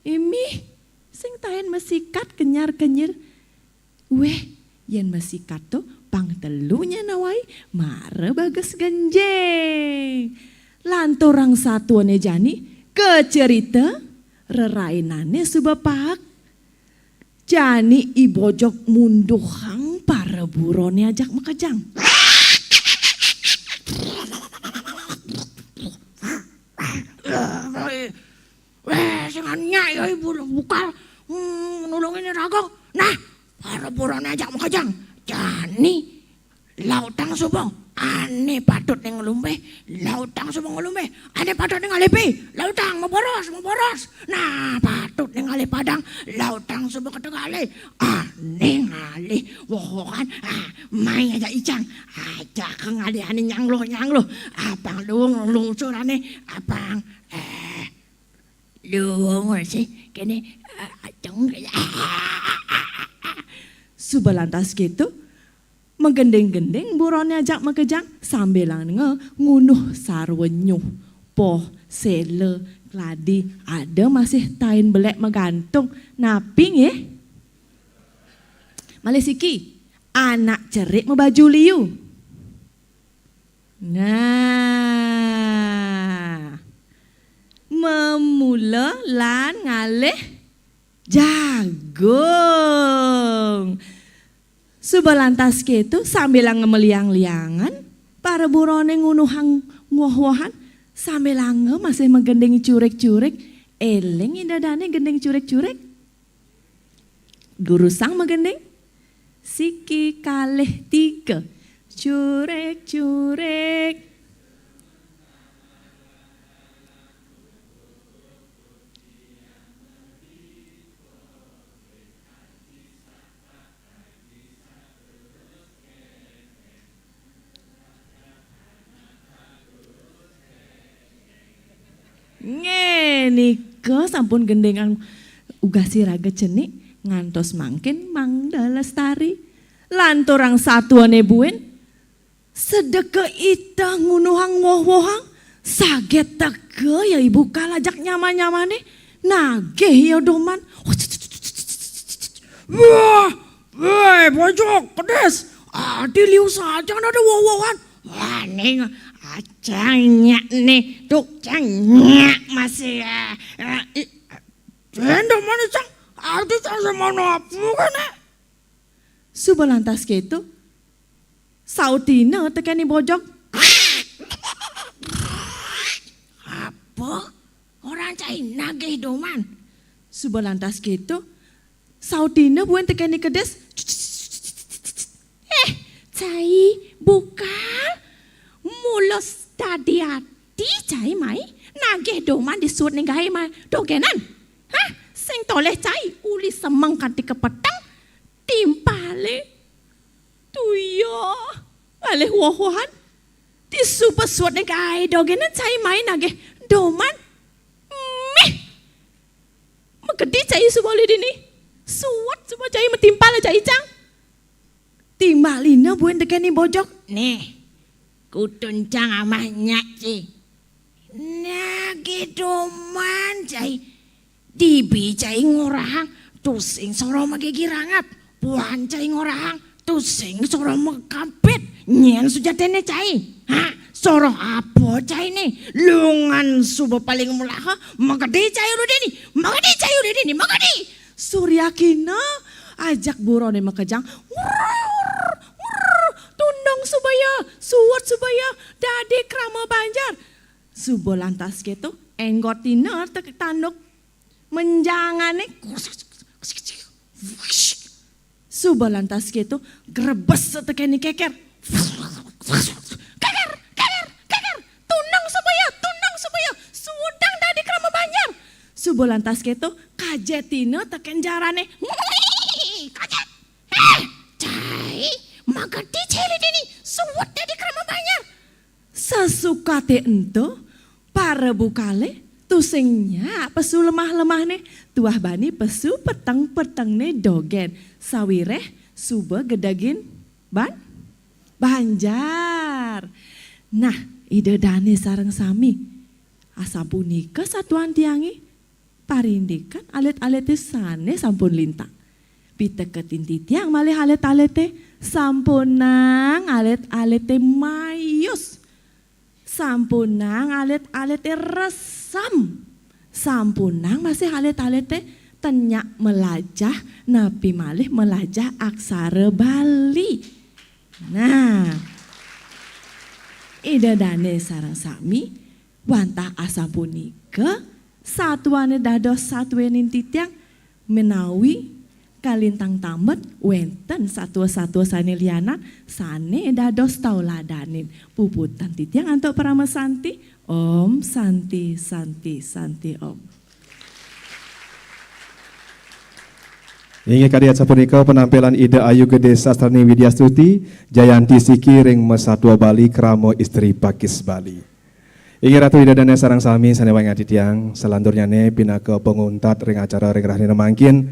Imih, sing tain masikat kenyar-kenyir. Weh, yen masikat to pang telunya nawai mara bagas genjing. Lanturang satuane jani, kecerita rerainane suba paek. Jani I Bojog munduhang para burone ajak makejang. Weh, sing nyak ya ibu bukal. Hmm, nulungin raga. Nah, para burone ajak makejang. Jani lautang suba. Ane patut ning ngelumbih, lautang suba ngelumbih. Ane patut ning ngalipi, lautang maboros, maboros. Nah, patut ning ngalih padang, lautang suba ketegalih. Ane ngalih wowohan, ah, mai ajak icang. Ajak ngalih ane nyangluh-nyangluh. Apang luung lungsurane, apang, eh, luung sih kene, eh, aceng. Suba lantas keto, magending-gending burone ajak makejang, sambilanga ngunuh sarwa nyuh, poh, sela, kladi, ada masih tain belek magantung. Napi nggih? Malih siki, anak cerik mabaju liu. Nah, memula lan ngalih jagung. Suba lantas keto, sambilanga maliang-liangan, para burone ngunuhang woh-wohan, sambilanga masih magending curik-curik, eling ida dane gending curik-curik. Durusang magending. Siki kalih tiga. Curik-curik. Nggih, nika sampun gendengang ugasi raga cenik ngantos mangkin mangda lestari. Lanturang satuane buin, sedeka ita ngunuhang woh-wohang, saget teka ya ibu kal ajak nyaman-nyamane, nagih ya doman. Wah, weh, bojok, kedes. Adi liu saja ada woh-wohan. Wah, ning, acang nyak nih, tuk cang nyak masih ya. Eh, i-, Cendok manis, Cang. Adi cang semana apa kene? Suba lantas keto, sautina tekeni bojok. Apa? Orang cai nagih doman. Suba lantas keto, sautina buin tekeni kedes. Eh, cai bukal. Mula dadi ati cai mai nagih doman disuut ning gae mai dogenan. Hah, sing toleh cai uli semeng kanti kepeteng, timpale tuya ngalih woh-wohan. Disuba suut ning gae dogenan cai mai nagih doman. Mih. Magedi cai suba uli dini. Suut suba cai matimpal cai cang. Timbalina buin tekeni bojok. Nih, kutun cang amah nyak ci. Nagih doman cai. Dibi cai ngorahang Tusing soroh magigi rangap, puan cai ngorahang, tusing soroh makampit, nyén sujaténé cai. Ha, soroh apa cainé? Lungan suba paling mulaha, magedi cai uli dini, magedi cai uli dini, magedi. Suryakina ajak buroné makejang, ngurr, ngurr, tundung subaya, suud subaya, dadi krama banjar. Suba lantas kéto, énggotina tek tanduk menjangané. Suba lantas kéto, grebes tekéné kékér. Kékér, kékér, kékér. Tundung subaya, tundung subaya. Suudang dadi krama banjar. Suba lantas kéto, kajetina tekén jarané. Kajet. Éh, cai, magedi cai uli dini. Suud dadi krama banjar. Sasukaté ento, para bukalé tusing nyak pesu lemah-lemahné, tuah bani pesu peteng-petengné dogén, sawiréh suba gedegin ban-, banjar. Nah, Ida Dané sareng sami, asapunika satuan tiangé, parindikan alit-alité sané sampun lintang. Piteketin titiang malih alit-alité, sampunang alit-alité mayus. Sampunang alit-alité resem. Sampunang masih alit-alité ten nyak malajah, napi malih malajah aksara Bali. Nah, Ida Dané sareng sami, wantah asapunika, satuané dados satuaning titiang menawi kalintang tambet wénten satua-satua sané lianan sané dados tauladanin. Puputang titiang antuk parama santi. Om Santi, Santi, Santi Om. Inggih kadi asapunika penampilan Ida Ayu Gedé Sastrani Widyastuti, Jayanti Siki ring Masatua Bali Krama Istri Pakis Bali. Inggih Ratu Ida Dané sareng sami sané wangiang titiang, salanturnyané pinaka panguntat ring acara ring rahinane mangkin,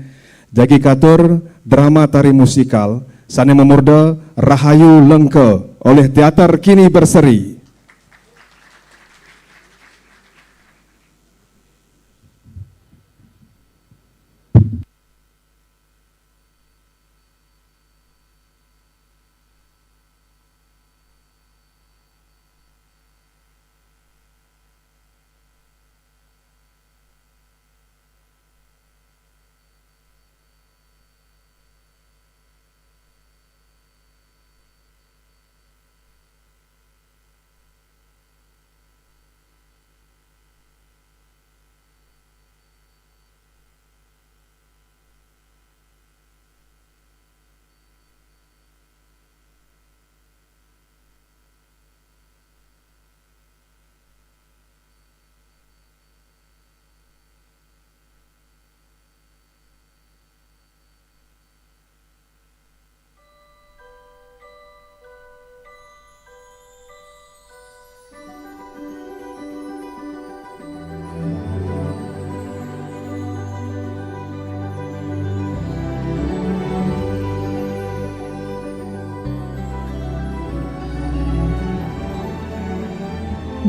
jagi katur drama tari musikal sané mamurda Rahayu Lengka oleh Teater Kini Berseri.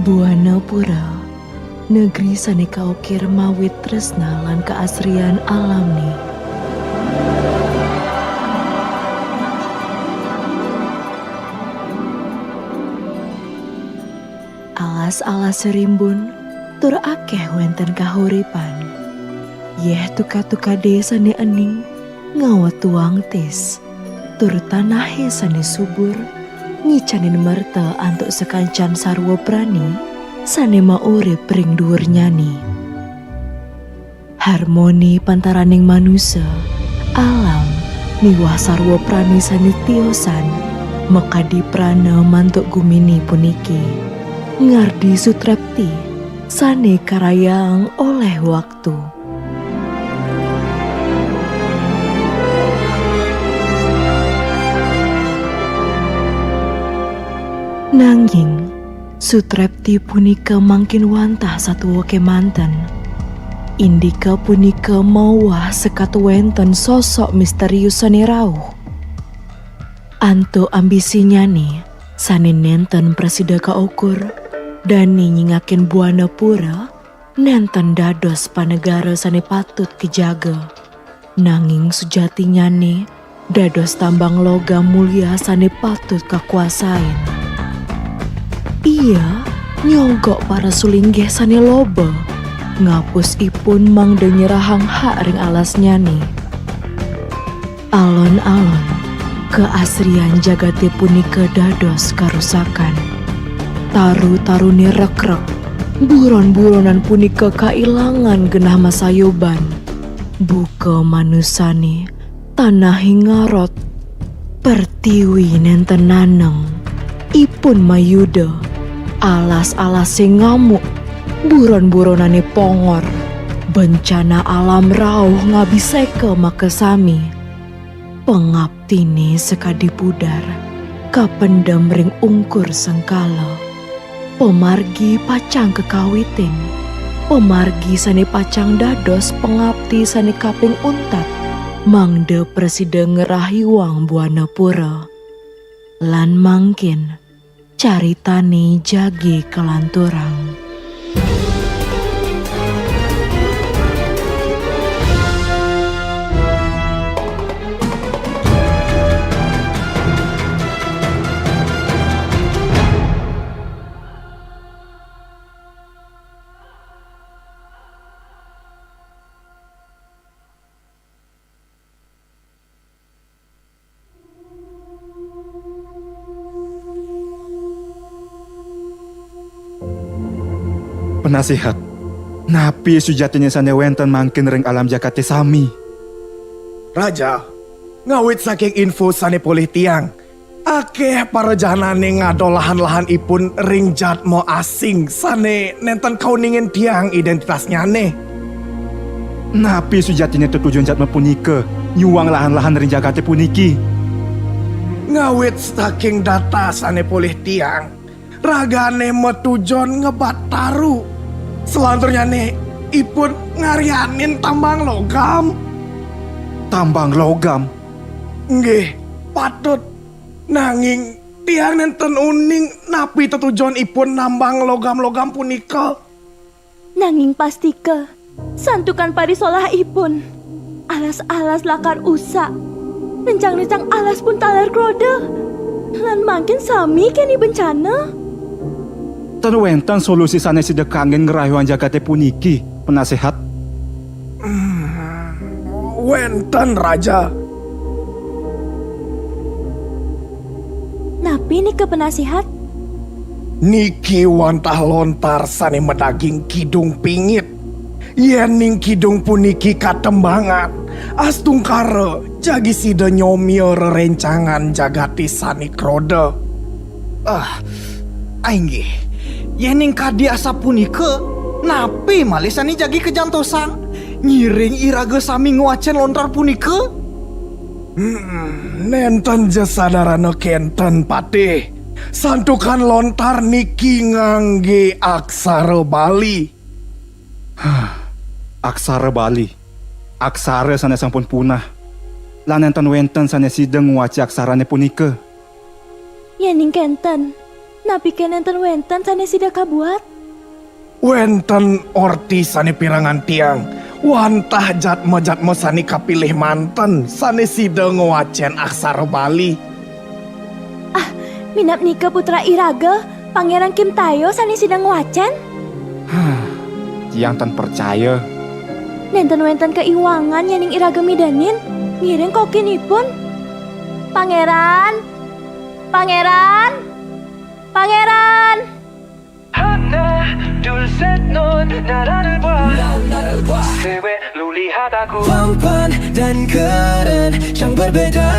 Buana Pura, negeri sane kaukir mawi tresna lan kaasrian alamne. Alas-alase rimbun, tur akeh wenten kahuripan. Yeh tukad-tukade sane ening, ngawetuang tis, tur tanahe sane subur, ngicanin merta antuk sakancan sarwa prani sane maurip ring duurnyane. Harmoni pantaraning manusa, alam, miwah sarwa prani sane tiosan, makadi prana mantuk gumine puniki, ngardi sutrepti sane karayaang oleh waktu. Nanging, sutrepti punika mangkin wantah satua kemanten. Indika punika mauwah sekat wenten sosok misterius sane rauh. Antuk ambisinyane sane nenten prasida kaukur, dane nyingakin buana pura nenten dados panegara sane patut kajaga. Nanging sujatinyane dados tambang logam mulia sane patut kakuasain. Ia nyogok para sulinggih sane loba, ngapus ipun mangda nyerahang hak ring alasnyane. Alon-alon, keasrian jagate punika dados karusakan. Taru-tarune rekrek, buron-buronan punika kailangan genah masayoban. Buka manusane, tanahe ngarot, pertiwi nenten naneng. Ipun mayuda, alas-alase ngamuk, buron-buronane pongor. Bencana alam rauh ngabiseka makasami. Pangaptine sakadi pudar, kapendem ring ungkur sengkala. Pamargi pacang kakawitin. Pamargi sane pacang dados pangapti sane kaping untat, mangda prasida ngerahiwang buana pura. Lan mangkin caritane jagi kalanturang. Penasihat, napi sujatine sane wenten mangkin ring alam jagate sami? Raja, ngawit saking info sane polih tiang, akeh para janane ngado lahan-lahan ipun ring jadma asing sane nenten kauningin tiang identitasnyane. Napi sujatine tetujon jadma punika nyuang lahan-lahan ring jagate puniki? Ngawit saking data sane polih tiang, ragane matujon ngebat taru. Selanturnyane ipun ngaryanin tambang logam. Tambang logam? Nggih, patut. Nanging tiang nenten uning napi tetujon ipun nambang logam-logam punika. Nanging pastika, santukan parisolahipun, alas-alas lakar usak, rencang-rencang alas pun taler kroda, lan mangkin sami keni bencana. Ten wenten solusi sane sida kanggen ngrahiwang jagate puniki, Penasihat? Hmm, wenten, Raja. Napi nika, Penasihat? Niki wantah lontar sane madaging kidung pingit. Yening kidung puniki katembangan, astungkara jagi sida nyomia rerencangan jagate sane kroda. Ah, ainggih. Yening kadi asapunika, napi malih sane jagi kajantosang? Ngiring iraga sami ngwacen lontar punika? Hmm, nenten ja sadarana kenten, Patih. Santukan lontar niki ngangge aksara Bali. Hah, aksara Bali. Aksara sane sampun punah. Lan nenten wenten sane sida ngwaca aksarane punika. Yening kenten, napike nenten wenten sane sida kabuat? Wenten orti sane pirengang tiang, wantah jadma-jadma sane kapilih manten sane sida ngwacen aksara Bali. Ah, minab nika putra iraga, Pangeran Kim Tayo sane sida ngwacen? Hah, tiang tan percaya. Nenten wenten kaiwangan yening iraga midenin, ngiring kokinipun. Pangeran! Pangeran! Pangeran! Hana, dulset non, nararba. Sewe lulihat aku. Pampan dan keren yang berbeda.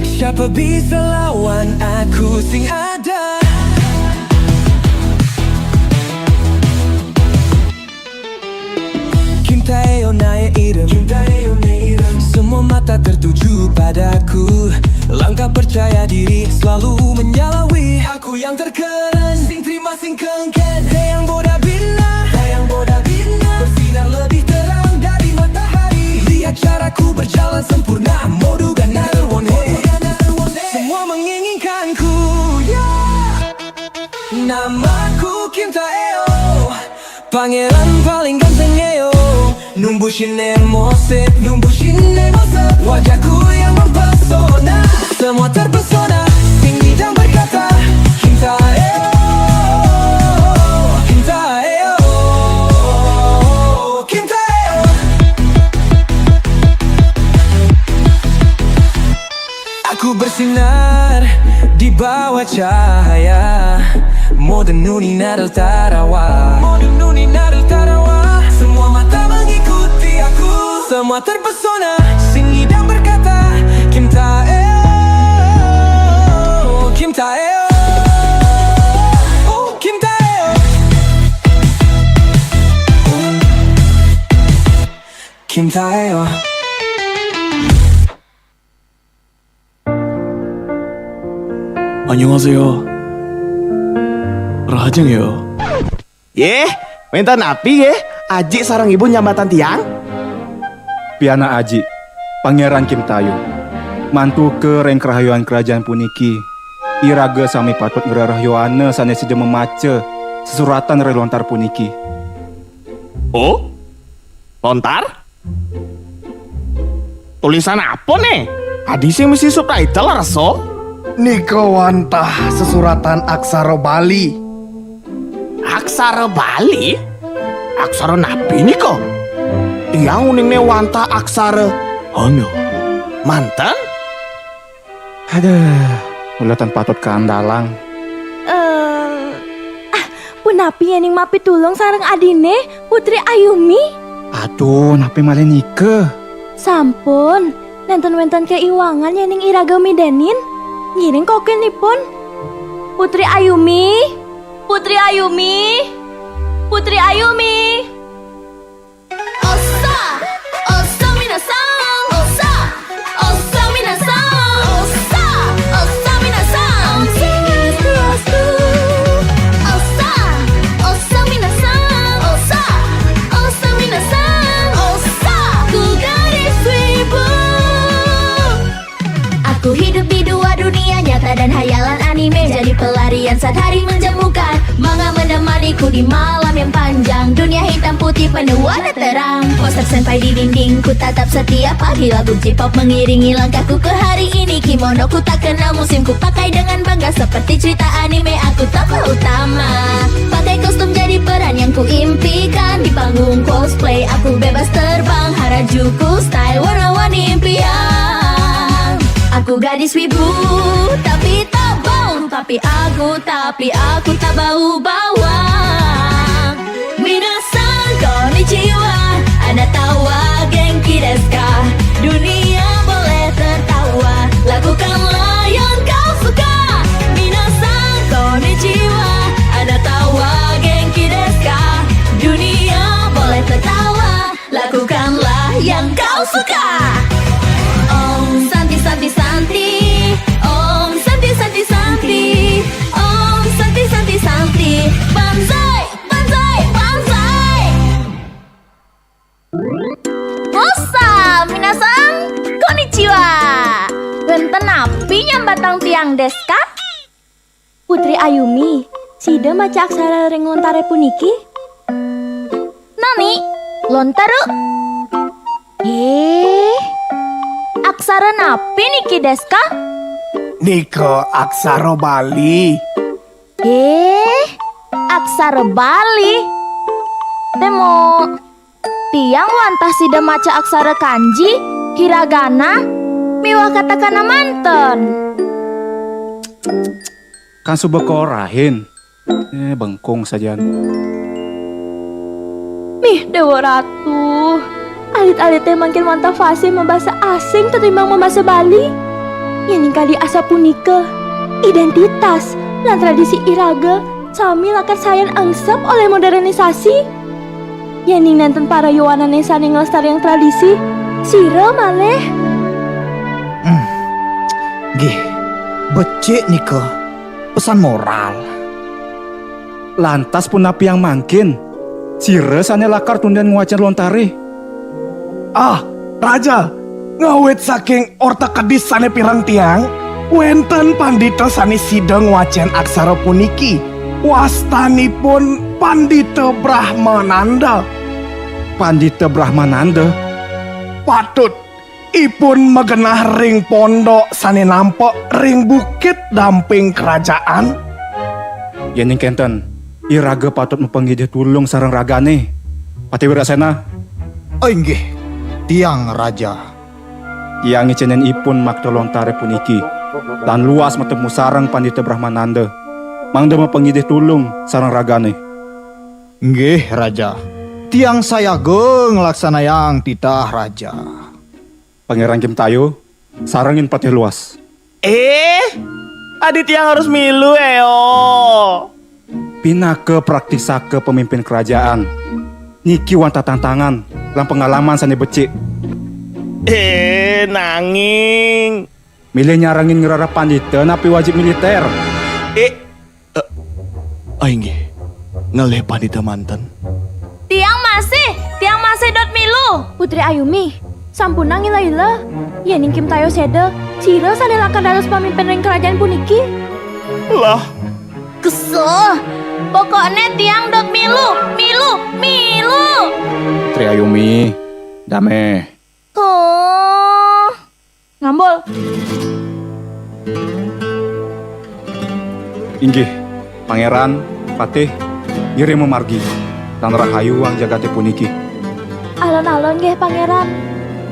Siapa bisa lawan aku sing ada? Kim Tae-yeon nae irem. Kim Tae-yeon nae irem. Semua mata tertuju padaku. Langkah percaya diri selalu menyalawi. Aku yang terkeren. Sing terima sing kengken. Tae-yeon boda bina. Tae-yeon boda bina. Bersinar lebih terang dari matahari. Lihat caraku berjalan sempurna. Modu dan another one. Modu dan another one. Semua menginginkanku, yeah. Namaku Kim Tae-yeon, pangeran paling ganteng, yo. Numbu sine mosep, numbu sine mosep, wajahku yang mempesona. Semua terpesona, sing idang berkata, Kim Tae-o, Kim Tae-o, Kim Tae-o. Aku bersinar di bawah cahaya. Modern nuni nadal tarawa. Modern nuni nadal tarawa. Semua mata mengikuti aku. Semua terpesona. Sing idang berkata, Kim Tae-o, Kim Tae-o, oh, Kim Tae-o, Kim Tae-o. Annyeonghaseyo. Rahajeng yo. Yeh, wénten napi yeh? Aji sareng ibu nyambatang tiang? Pianak aji, Pangéran Kim Tae-o. Mantuka ring karahayuan kerajaan puniki, iraga sami patut ngrereh yowana sané sida mamaca sesuratan ring lontar puniki. Oh? Lontar? Tulisan apa né? Adi sing misi subtitle, Reso? Nika wantah sesuratan aksara Bali. Aksara Bali? Aksara napi nika? Tiang uningné wantah aksara Hana. Manten? Aduh, mula tan patut kaandalang. Eh, ah, punapi yéning mapitulung sareng adiné, Putri Ayumi? Aduh, napi malih nika? Sampun, nénten wénten kaiwangan yéning iraga midanin. Ngiring kokénipun. Putri Ayumi, Putri Ayumi, Putri Ayumi. Ossa, ossa minasan. Ossa, ossa minasan. Ossa, ossa minasan. Om swastiastu. Ossa, ossa minasan. Ossa, ossa minasan. Ossa, ku gadis wibu. Aku hidup di dua dunia, nyata dan hayalan. Anime jadi pelarian saat hari menjemukan, manga menemaniku di malam yang panjang. Dunia hitam putih penuh warna terang. Poster senpai di dinding ku tatap setiap pagi. Lagu J-pop mengiringi langkahku ke hari ini. Kimono ku tak kenal musim, ku pakai dengan bangga seperti cerita anime. Aku tokoh utama, pakai kostum jadi peran yang ku impikan. Di panggung cosplay aku bebas terbang. Harajuku style warna-warni impian. Aku gadis wibu, tapi tak bau. Tapi aku, tapi aku tak bau bawang. Minasan, konnichiwa. Anata wa genki desu ka? Dunia boleh tertawa, lakukanlah yang kau suka. Minasan, konnichiwa. Anata wa genki desu ka? Dunia boleh tertawa, lakukanlah yang kau suka. Om Santi, Santi, Santi. Om Santi, Santi, Santi. Om Santi, Santi, Santi. Banzai, banzai, banzai. Ossa, minasan, konnichiwa. Wénten napi nyambatang tiang desu ka? Putri Ayumi, sida maca aksara ring lontaré puniki? Nani? Lontaru? Eh, aksara napi niki desu ka? Nika aksara Bali. Eh, aksara Bali. Nemo, tiang wantah sida maca aksara kanji, hiragana, miwah katakana manten. Kan suba korahin. Eh, bengkung sajan. Mih, Déwa Ratu. Alit-alité mangkin wantah fasih mabasa asing ketimbang mabasa Bali. Yéning kadi asapunika, idéntitas lan tradisi iraga sami lakar sayan angsep olih modernisasi. Yéning nénten para yowanané sané nglestariang tradisi, sira malih. Hmm. Nggih, becik nika pesan moral. Lantas punapiang mangkin? Sira sané lakar tundén ngwacén lontaré? Ah, Raja, ngawit saking orta kedis sané pireng tiang, wénten pandita sané sida ngwacén aksara puniki. Wastanipun Pandita Brahmananda. Pandita Brahmananda? Patut ipun magenah ring pondok sane nampek ring bukit damping kerajaan. Yening kenten, iraga patut mapangidih tulung sareng ragane. Patih Wirasena. Inggih, tiang Raja. Tiang ngicen ipun makta lontare puniki, lan luas matemu sareng Pandita Brahmananda, mangda mapangidih tulung sareng ragane. Nggih, Raja. Tiang sayaga nglaksanayang titah Raja. Pangeran Kim Tayo, sarengin Patih Luas. Eh, adi tiang harus milu, eo. Pinaka praktisaka pamimpin kerajaan, niki wantah tantangan lan pengalaman sane becik. Eh, nanging milih nyarengin ngrereh pandita napi wajib militer? Eh, eh, ah, inggih. Ngelih pandita manten. Tiang masih, tiang masih dot milu. Putri Ayumi, sampunang ila-ila. Yening Kim Tayo seda, sira sane lakar dados pamimpin ring kerajaan puniki. Lah, kesel. Pokokne tiang dot milu, milu, milu. Putri Ayumi, dame. Oh. Ngambul. Inggih, Pangeran, Patih, ngiring mamargi, lan rahayuang jagate puniki. Alon-alon nggih, Pangeran.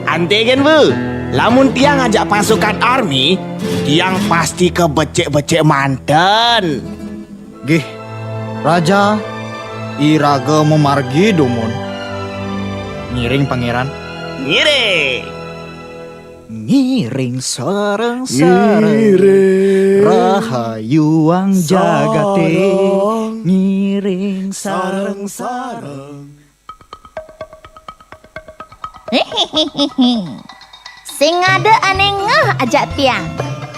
Antigen, Bu. Lamun tiang ngajak pasukan army, tiang pasti kebecik-becik manten. Gih, Raja, iraga mamargi dumun. Ngiring, Pangeran. Ngiring. Ngiring sareng-sareng. Ngiring. Rahayuang jagate. Sareng. Ngiring sareng-sareng. Sing ada ane ngeh ajak tiang.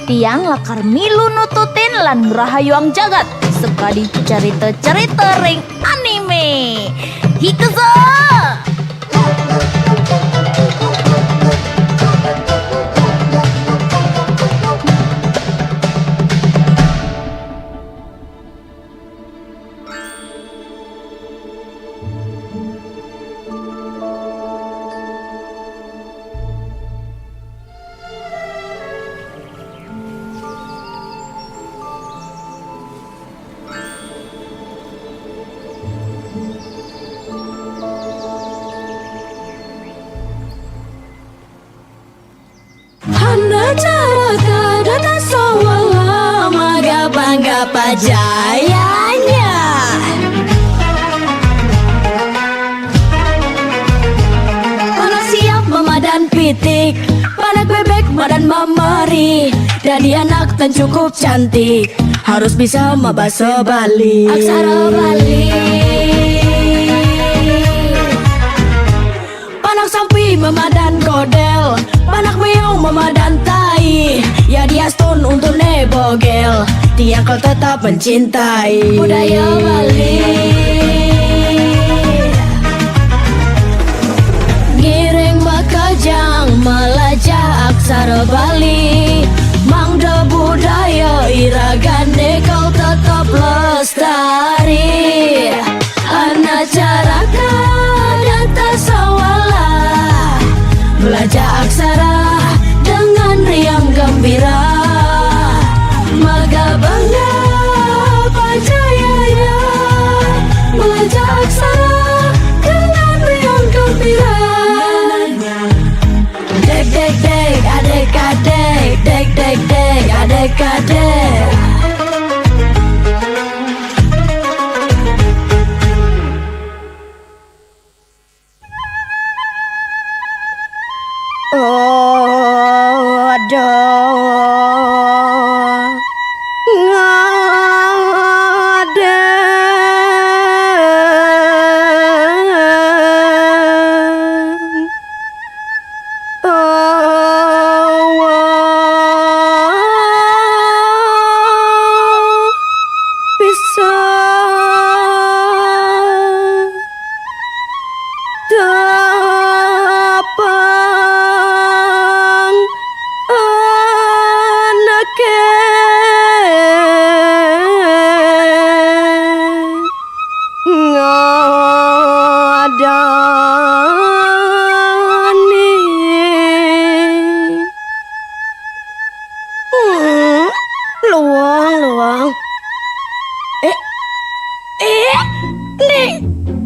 Tiang lakar milu nututin lan ngrahayuang jagat sakadi cerita-cerita ring anime. Hikuzo! Hana cara kada sawala magapang kapajayanya. Panak siap mamadan pitik, panak bebek madan mamari, dadi anak tan cukup cantik, harus bisa mabasa Bali. Aksara Bali. Panak sampi mamadan kodel, panak meong mamadan tai. Ya diastun untune bogel, tiang kal tetap mencintai budaya Bali. Ngiring makajang malajah aksara Bali, mangda budaya iragane kal tetap lestari. Anacaraka data sawala, belajar aksara dengan riang gembira. Maga bangga pacaya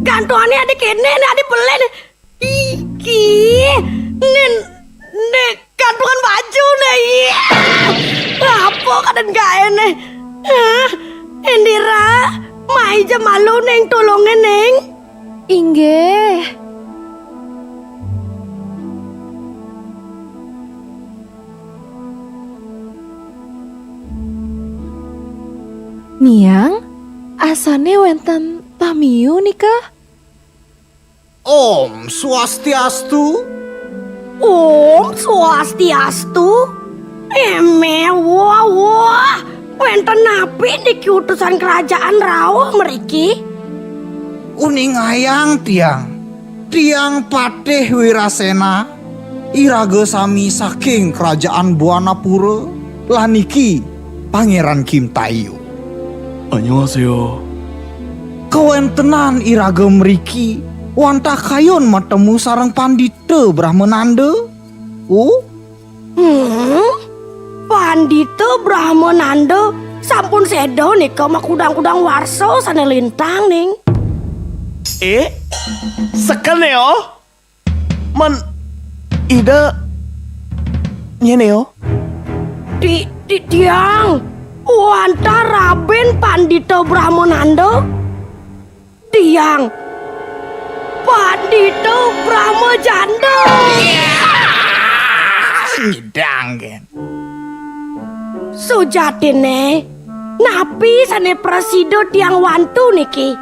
Kantuané adi kéné, né adi pelih, né. Iki, né, né kantuan baju, né. Iya. Apa kadén gaé, né? Hah? Indira, mai ja malu, Ning, tulungé, Ning. Inggih. Niang, asané wénten tamiu nika? Om Swastiastu. Om Swastiastu. Émé, wah, wah. Wénten napi niki utusan kerajaan rauh mriki? Uningayang tiang. Tiang Patih Wirasena, iraga sami saking kerajaan Buanapura, lan niki Pangéran Kimtayu. Annyeonghaseyo. Kawéntenan iraga mriki wantah kayun matemu sareng Pandita Brahmananda. Oh? Hmm? Pandita Brahmananda sampun séda nika makudang-kudang warsa sané lintang, Ning. Eh? Seken, Neo? Men Ida nyén, Neo? Di, di tiang, wantah Raden Pandita Brahmananda. Tiang Pandita Brahmajanda. Sidang, gén. Sujatiné, napi sané prasida tiang wantu niki?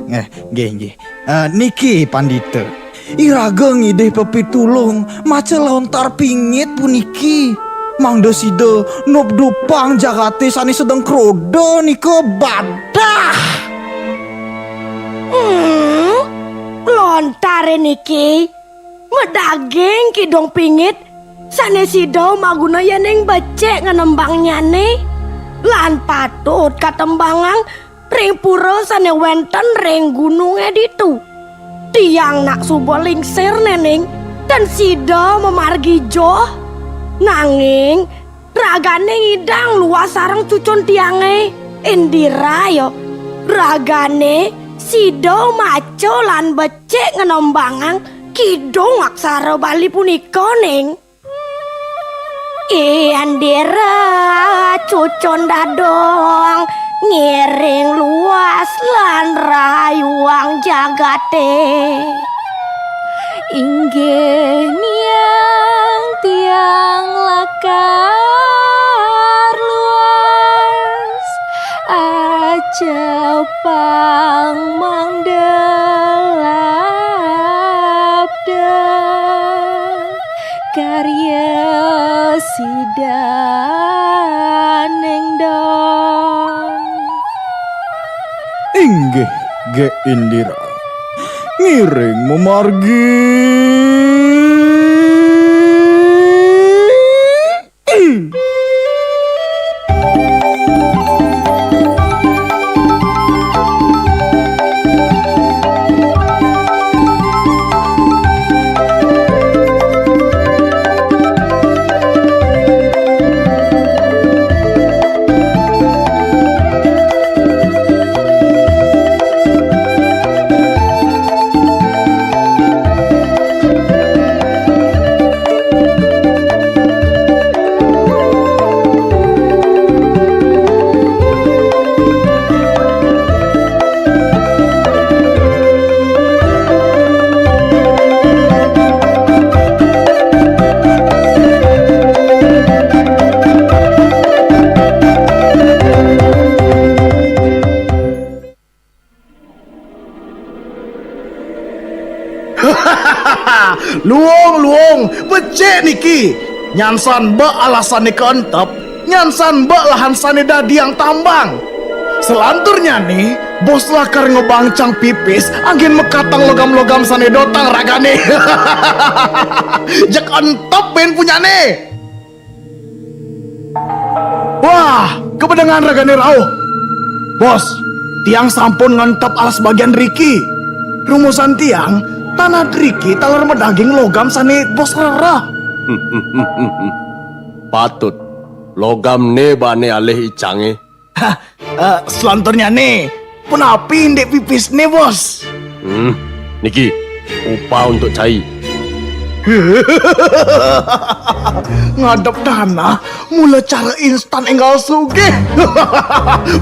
Nggih, nggih, nggih. Eh, niki, Pandita. Iraga ngidih pepitulung maca lontar pingit puniki. Mangda sida nubdupang jagaté sané sedeng kroda nika badah. Hmm, lontaré niki madaging kidung pingit sané sida maguna yéning becik ngenembangnyané, lan patut katembangang ring pura sané wénten ring gunungé ditu. Tiang nak suba lingsir, Ning, tan sida mamargi joh. Nanging ragané ngidang luas sareng cucun tiangé, Indira, ya. Ragané sida maca lan becik ngenembangang kidung aksara Bali punika, Ning. Indira, cucun dadong, ngiring luas lan rayuang jagaté. Inggih, Niang, tiang lakar luas, acepang mangda labda karya sidaning dong. Inggih, Gék Indira. Ngiring mamargi. Luung, luung, becik niki. Nyansan bek alasané kaentep, nyansan bek lahan sané dadiang tambang. Selanturnyané, bos lakar ngebang cang pipis, anggén mekatang logam-logam sané dotang ragané. Jeg entep bén punyané. Wah, kabedengan ragané rauh. Bos, tiang sampun ngentep alas bagian riki. Rumusan tiang, tanah riki taler madaging logam sané bos rereh. Patut. Logamné bani alih icangé. Hah, eh, selanturnyané, Punapi indik pipisné, Bos? Hmm, niki upah untuk cai. Ngadep tanah, mula cara instan énggal sugih.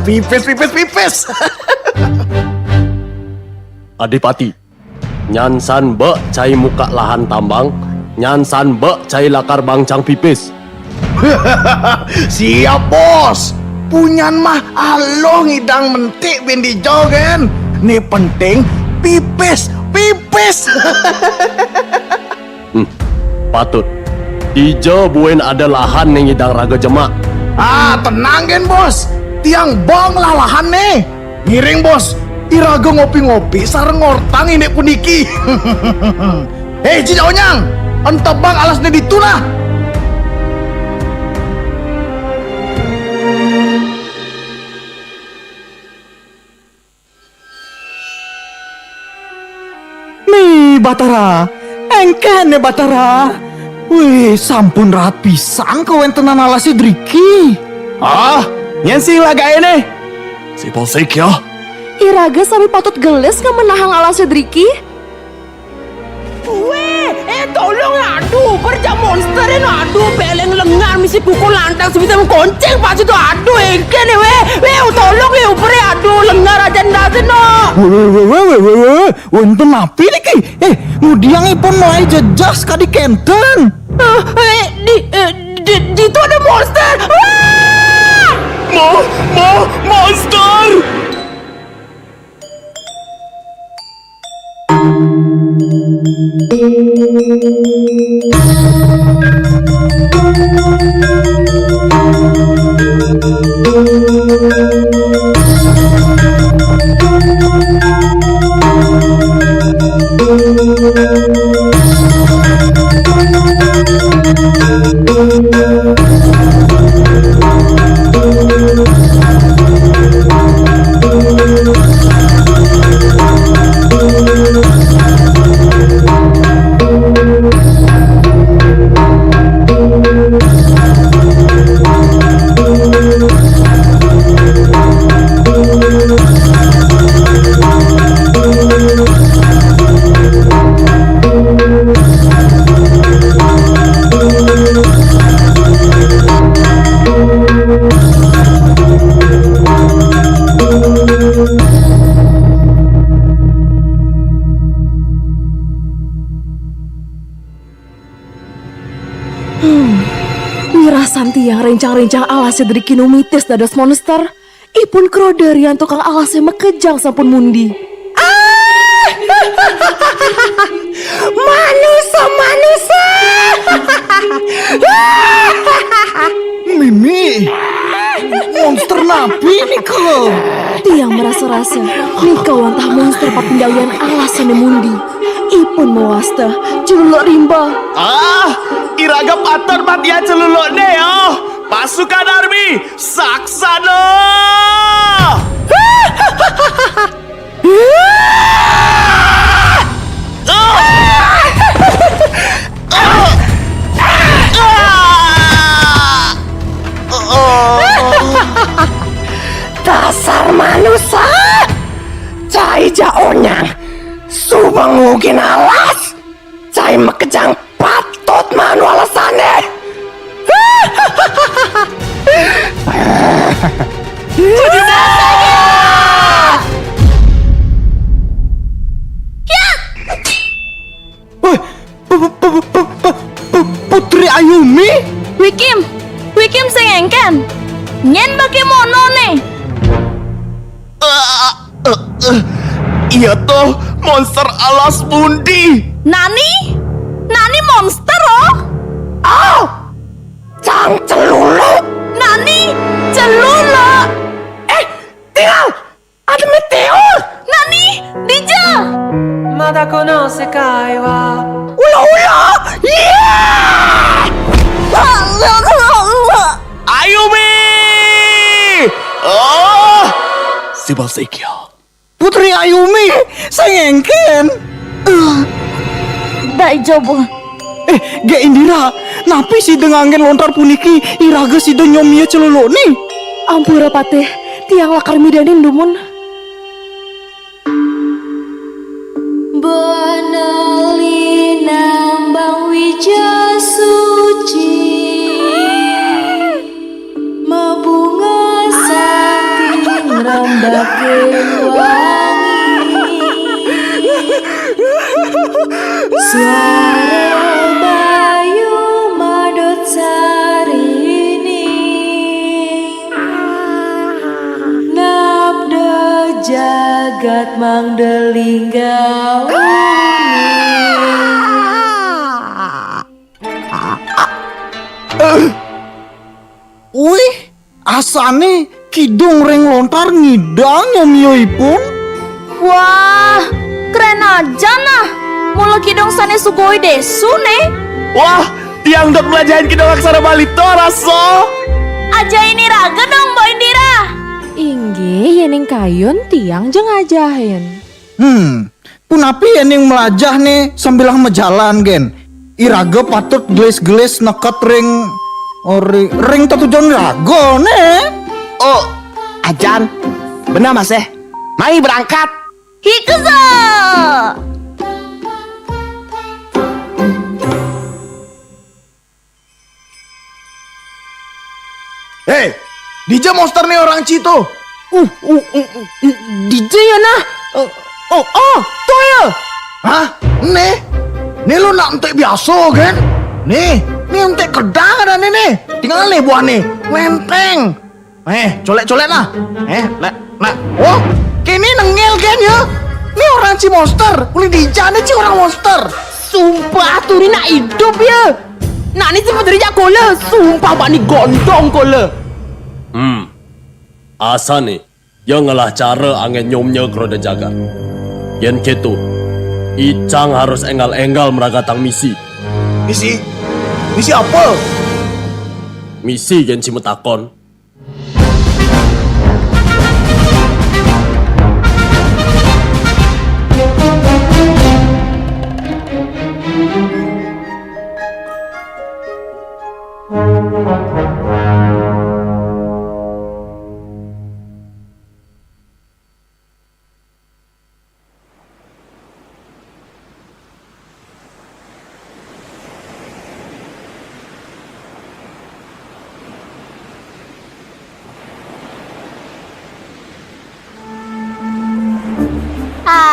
Pipis, pipis, pipis. Adipati, nyansan bek cai mukak lahan tambang, nyansan bek cai lakar bangcang pipis. Siap, Bos. Punyan mah aluh ngidang mentik bin dija gén. Né penting pipis, pipis. Hmm, patut. Dija buin ada lahan né ngidang raga jemak. Ah, tenang gén, Bos. Tiang ba ngelah lahan né. Ngiring, Bos. Iraga ngopi-ngopi sareng ngortang indik puniki. Héi, Ci Onyang, entebang alasné ditu nah. Nih, Batara. Éngkén né, Batara. Wih, sampun rahat pisan kawéntenan alasé driki. Ah, nyén sing lagaé né? Si Polsek ya. Iraga sami patut gelis ngamenahang alasé driki. Wéh, eh, tolong, aduh, uber jak monster, eh, aduh, beleng lengar misi pukul lantang sebisa mengkonceng pas itu, aduh, éngkén, eh, wéh, wéh, tolong, eh, uber, eh, aduh, lengar aja ndasin, no. Wéh, wéh, wéh, wéh, wéh, wéh, wéh, wénten napi niki? Eh, ngudiang ipun mulai jejas kadi kénten. Eh, eh, di, eh, di, di itu ada monster. Wah! Mo, mo, monster! Hmm. Wirasan tiang réncang-réncang alasé driki numitis dados monster. Ipun kroda rian tukang alasé makejang sampun mundi. Ah! Manusa, manusa! Mimi, monster napi nika? Tiang marasa-rasa nika wantah monster patindawian alas sané mundi. Ipun mawasta Celuluk Rimba. Ah, iraga patut matian Celulukné ya. Pasukan army, saksana! Dasar manusa! Cai ja onyang, suba ngugin alas, cai makejang patut manu alasané. Wah, pu-, pu-, pu-, pu-, pu-, pu-, Putri Ayumi? Wikim, Wikim sing éngkén. Nyén bagaimana né? Eh, eh, eh, iya toh, monster alas mundi. Nani? Nani monster, oh? Oh, cang Celuluk. Nani? Celuluk. Eh, tinggal, ada meteor. Nani? Dija. Mata kono sekai wa. Ula-ula. Iya. Ayumi! Oh! Sibaliknya. Putri Ayumi, sing éngkén. Eh, Dai Jobo. Eh, Gék Indira, napi sida nganggén lontar puniki, iraga sida nyomia Celuluk né? Ampura Patih, tiang lakar midanin dumun. Dakin wangi. Suara bayu madut sarini. Napda jagat mangda lingga. Wih, asane kidung ring lontar ngidang nyamiyaipun. Wah, keren aja nah. Mula kidung sane sugoi desu ne. Wah, tiang dot melajahin kidung aksara Bali to rasa. Ajahin iraga dong, Mbok Indira. Inggih, yening kayun tiang ja ngajahin. Hmm, punapi yening mlajah ne sambilang majalan, gen? Iraga patut gelis-gelis neked ring, oh, ri-, ring tetujon iraga, ne? Oh, ajan. Benar, Mas, eh. Mai berangkat. Hikuzo! Hei, dija monster ne orang ci to? Uh, uh, uh, uh, dija ya nah? Uh, oh, oh, to ya. Hah? Ne? Ne lo nak entek biasa, gen? Ne, ne entek kedang ada ne, ne. Tinggal ne buah ne. Lenteng. Eh, colek-colek nah. Eh, nak, nak. Oh, kene nengil, gen, ya? Ni orang ci monster. Uli dija ne ci orang monster. Sumpah, turi nak idup ya. Nak ni sempat rijak kola. Sumpah, bak ni gondong kola. Hmm. Asane, ya ngelah cara anggen nyomnya kroda jagat. Yen keto, icang harus enggal-enggal meragatang misi. Misi? Misi apa? Misi gen ci matakon.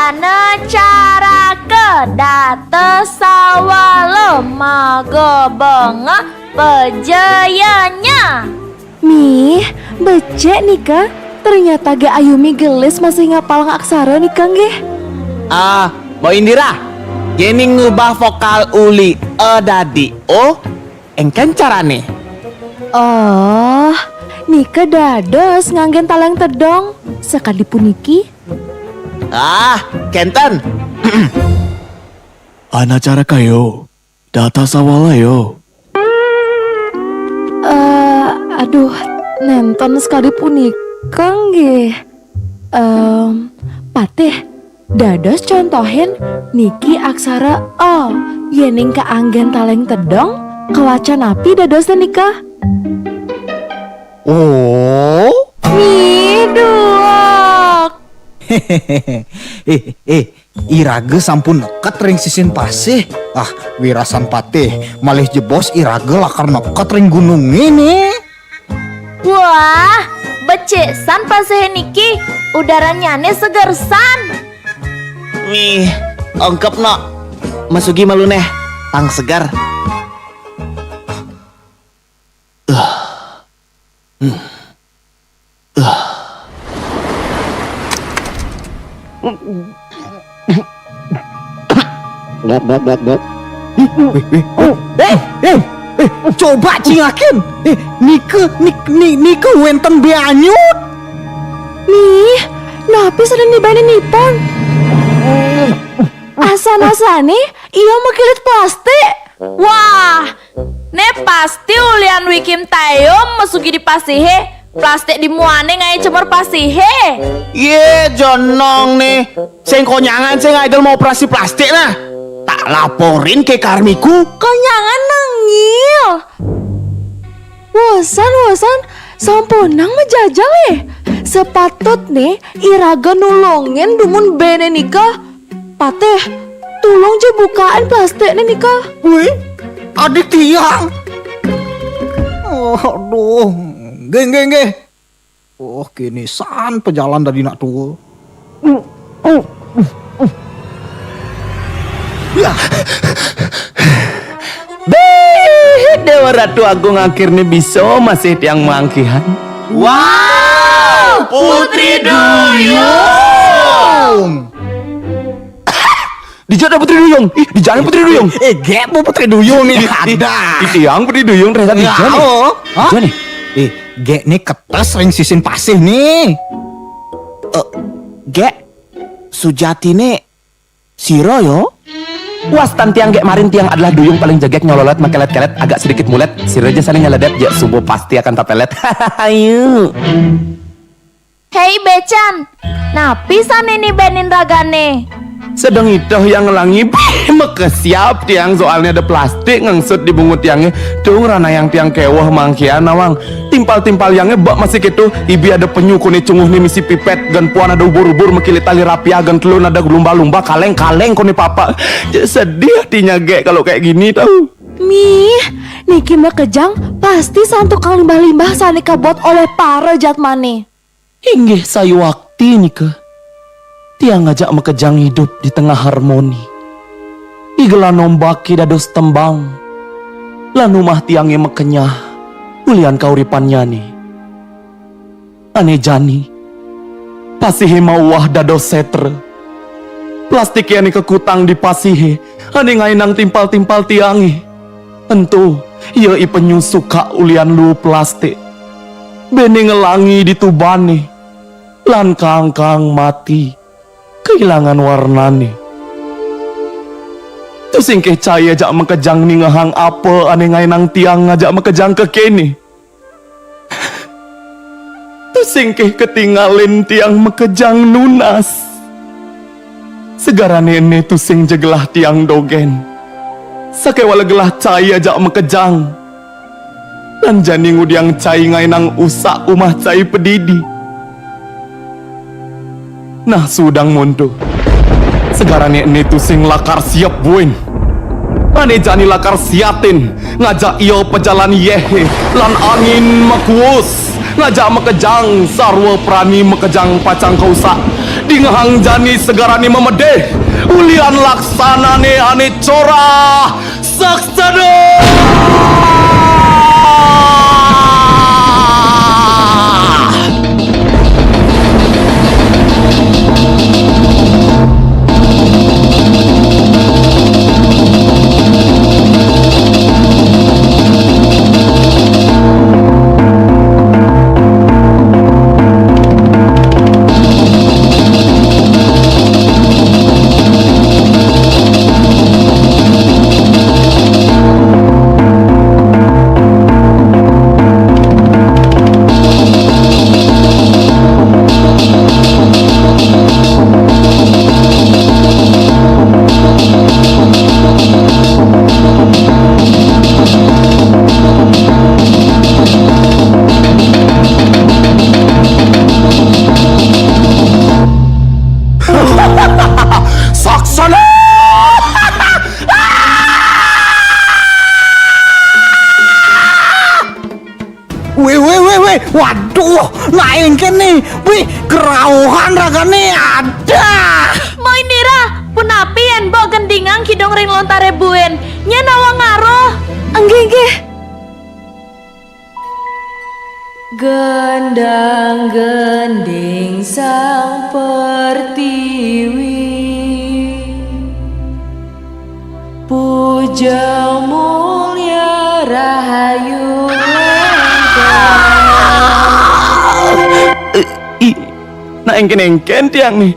Anacaraka data sawala maga benga bejayanya. Mih, becik nika. Ternyata Gék Ayumi gelis masih ngapalang aksara nika nggih. Ah, Mbok Indira, yening ngubah vokal uli E dadi O, engken carane. Oh, nika dados nganggen taleng tedong. Sakadi puniki. Ah, kenten. Anacaraka yo. Data sawala yo. Eh, aduh, nenten sekadi punika nggih. Em, Patih, dados contohin niki aksara A. Yening kaanggen taleng tedong, kawaca napi dadosne nika? Oh. Miduk. Eh, eh, iraga sampun neked ring sisin pasih. Ah, wirasan patih, malih jebos iraga lakar neked ring gununge ne. Wah, becik san pasihe niki, udaranyane seger san. Mih, ongkep nok. Masugi malu neh, pang seger. Wih, wih, wih. Eh, eh, eh, coba cingakin. Eh, nika, nik-, ni-, nika wenten banyu. Nih, napi sane nibane nipun? Asan-asane iya makilit plastik. Wah, ne pasti ulian Wikim Taeyong masugi di pasihe. Plastik di muane ngae cemur pasihe. Ye, jonong ne. Sing konyangan sing ngae del mau operasi plastik nah. Tak laporin ke karmiku. Konyangan nengil. Wosan, wosan, sampunang majajal, eh. Sepatutne iraga nulungin dumun bene nika. Patih, tulung ja bukain plastikne nika. Wih, adik tiang. Aduh, nggih, nggih, nggih. Oh, kéné san pejalan dadi nak tua. Yah. Béh, Déwa Ratu Agung, akhirné bisa masih tiang manggihan. Wow, Putri Duyung. Dija ada Putri Duyung. Ih, dija ada Putri Duyung. Eh, Gék, mau Putri Duyung né. Ada. Ih, tiang Putri Duyung ternyata dija né. Oh. Hah? Dija né. Eh, Gék né ketes ring sisin pasih né. Eh, Gék, sujatiné sira ya? Wastan tiang Gék Marin, tiang adalah duyung paling jegég nyololot makelet-kelet agak sedikit mulet. Sira ja sané nyeledep, ja suba pasti akan tapelet. Ayo. Hei, Bécan, napi sané nibénin ragané? Sedeng iteh yang ngelangi, béh, makesiab tiang soalné ada plastik ngangsut di bungut tiangé. Tuh, ngranayang tiang kéweh mangkihan nawang. Timpal-timpal yangé bek masih kéto, ibi ada penyu koné cunguhné misi pipet, gan puan ada ubur-ubur makilit tali rapiah, gan telun ada lumba-lumba, kaleng-kaleng koné papa. Jadi sedih hatinya Gék kalau kayak gini, tahu. Mih, niki makejang pasti santukan limbah-limbah sané kabuat olih para jatmané. Inggih sayuwakti nika, tiang ngajak makejang idup di tengah harmoni. Igelan ombaké dados tembang, lan umah tiangé makenyah ulihan kauripannyané. Ané jani, pasihé mauwah dados sétra. Plastiké ané kakutang di pasihé, ané ngaénang timpal-timpal tiangé. Ento, ia i penyu sukak ulihan luu plastik. Béné ngelangi di tubané, lan kangkang mati, kailangan warnané. Tusing ké cai ajak makejang ningehang apa ané ngaénang tiang ngajak makejang kekéné. Tusing ké katingalin tiang makejang nunas. Segarané ené tusing ja gelah tiang dogén. Sakéwala gelah cai ajak makejang. Lan jani ngudiang cai ngaénang usak umah cai padidi. Nah, sudang monto. Segarané ené tusing lakar siep buin. Ané jani lakar siatin, ngajak ia pajalan yéhé, lan angin makuus, ngajak makejang sarwa prani makejang pacang kausak. Dingehang jani segarané mamedih, ulihan laksanané ané corah. Saksana! Saksana! Wéh, wéh, wéh, wéh. Waduh, naéngkén né. Wih, kerauhan ragané ada. Mo Indira, punapi yén mbok gendingang kidung ring lontaré buin? Nyén awang ngaruh. Enggih, enggih. Gendang gending sang pertiwi, puja mulya rahayu lengkar. Eh, ih, nak éngkén-éngkén tiang né.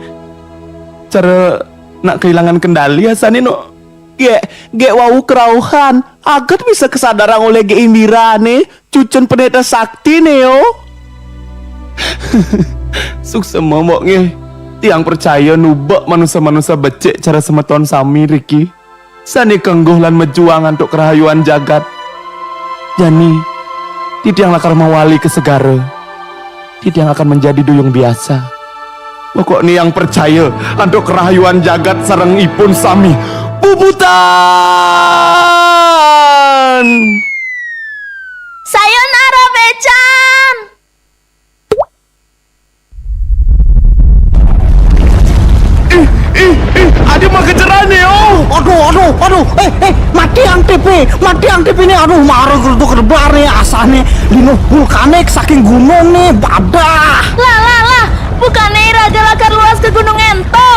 Cara nak kehilangan kendali asané, no. Gék, gék wau kerauhan. Aget bisa kesadarang olih Gék Indira né, cucun pendeta sakti né, yo. Suksma, mbok nggih. Tiang percaya nubek manusa-manusa becik cara semeton sami riki. Sané kengguh lan mejuang antuk kerahayuan jagat. Jani, titiang lakar mawali ka segara. Titiang akan menjadi duyung biasa. Pokokné yang percaya antuk kerahayuan jagat sareng ipun sami bubutan. Sayonara, Bécan. Adi mah kejeran nih, oh. Aduh, aduh, aduh. Eh, eh, mati ang T V, mati ang T V nih. Aduh, mara geruduk rebar nih, asahné linoh vulkanik saking gunung nih, badah. Lah, lah, lah, bukannya iraga lakar luas ke gunung ento.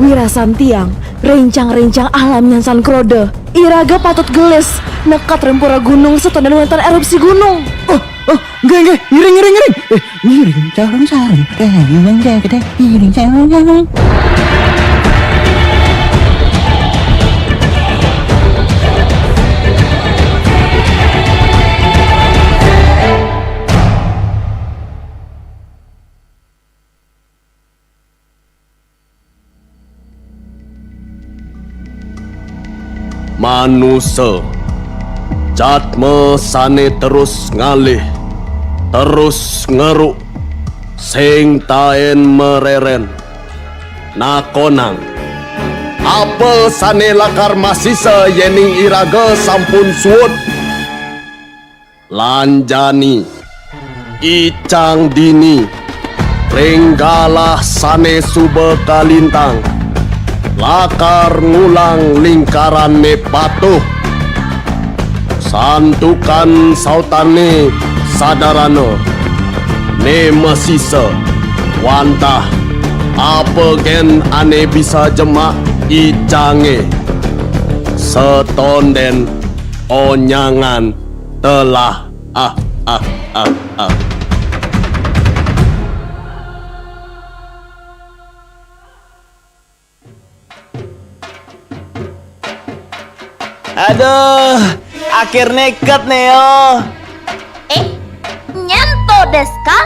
Wirasan tiang, rencang-rencang alam nyansan krode. Iraga patut gelis, nekat rempura gunung setonden wénten erupsi gunung. Oh, oh, nggih, nggih, ngiring, ngiring, ngiring. Eh, ngiring sareng-sareng. Eh, ngiring sareng-sareng. Manusa, jatma sané terus ngalih, terus ngeruk, sing taén mererén. Nakonang, apa sané lakar masisa yéning iraga sampun suud? Lan jani, icang dini, ring galah sané suba kalintang, lakar ngulang lingkaran né patuh. Santukan sautané sadarana, né masisa, wantah apa gén ané bisa jemak icangé, setonden onyangan telah. Ah, ah, ah, ah. Aduh, akhirnya iket nih yo. Eh, nyanto desu ka?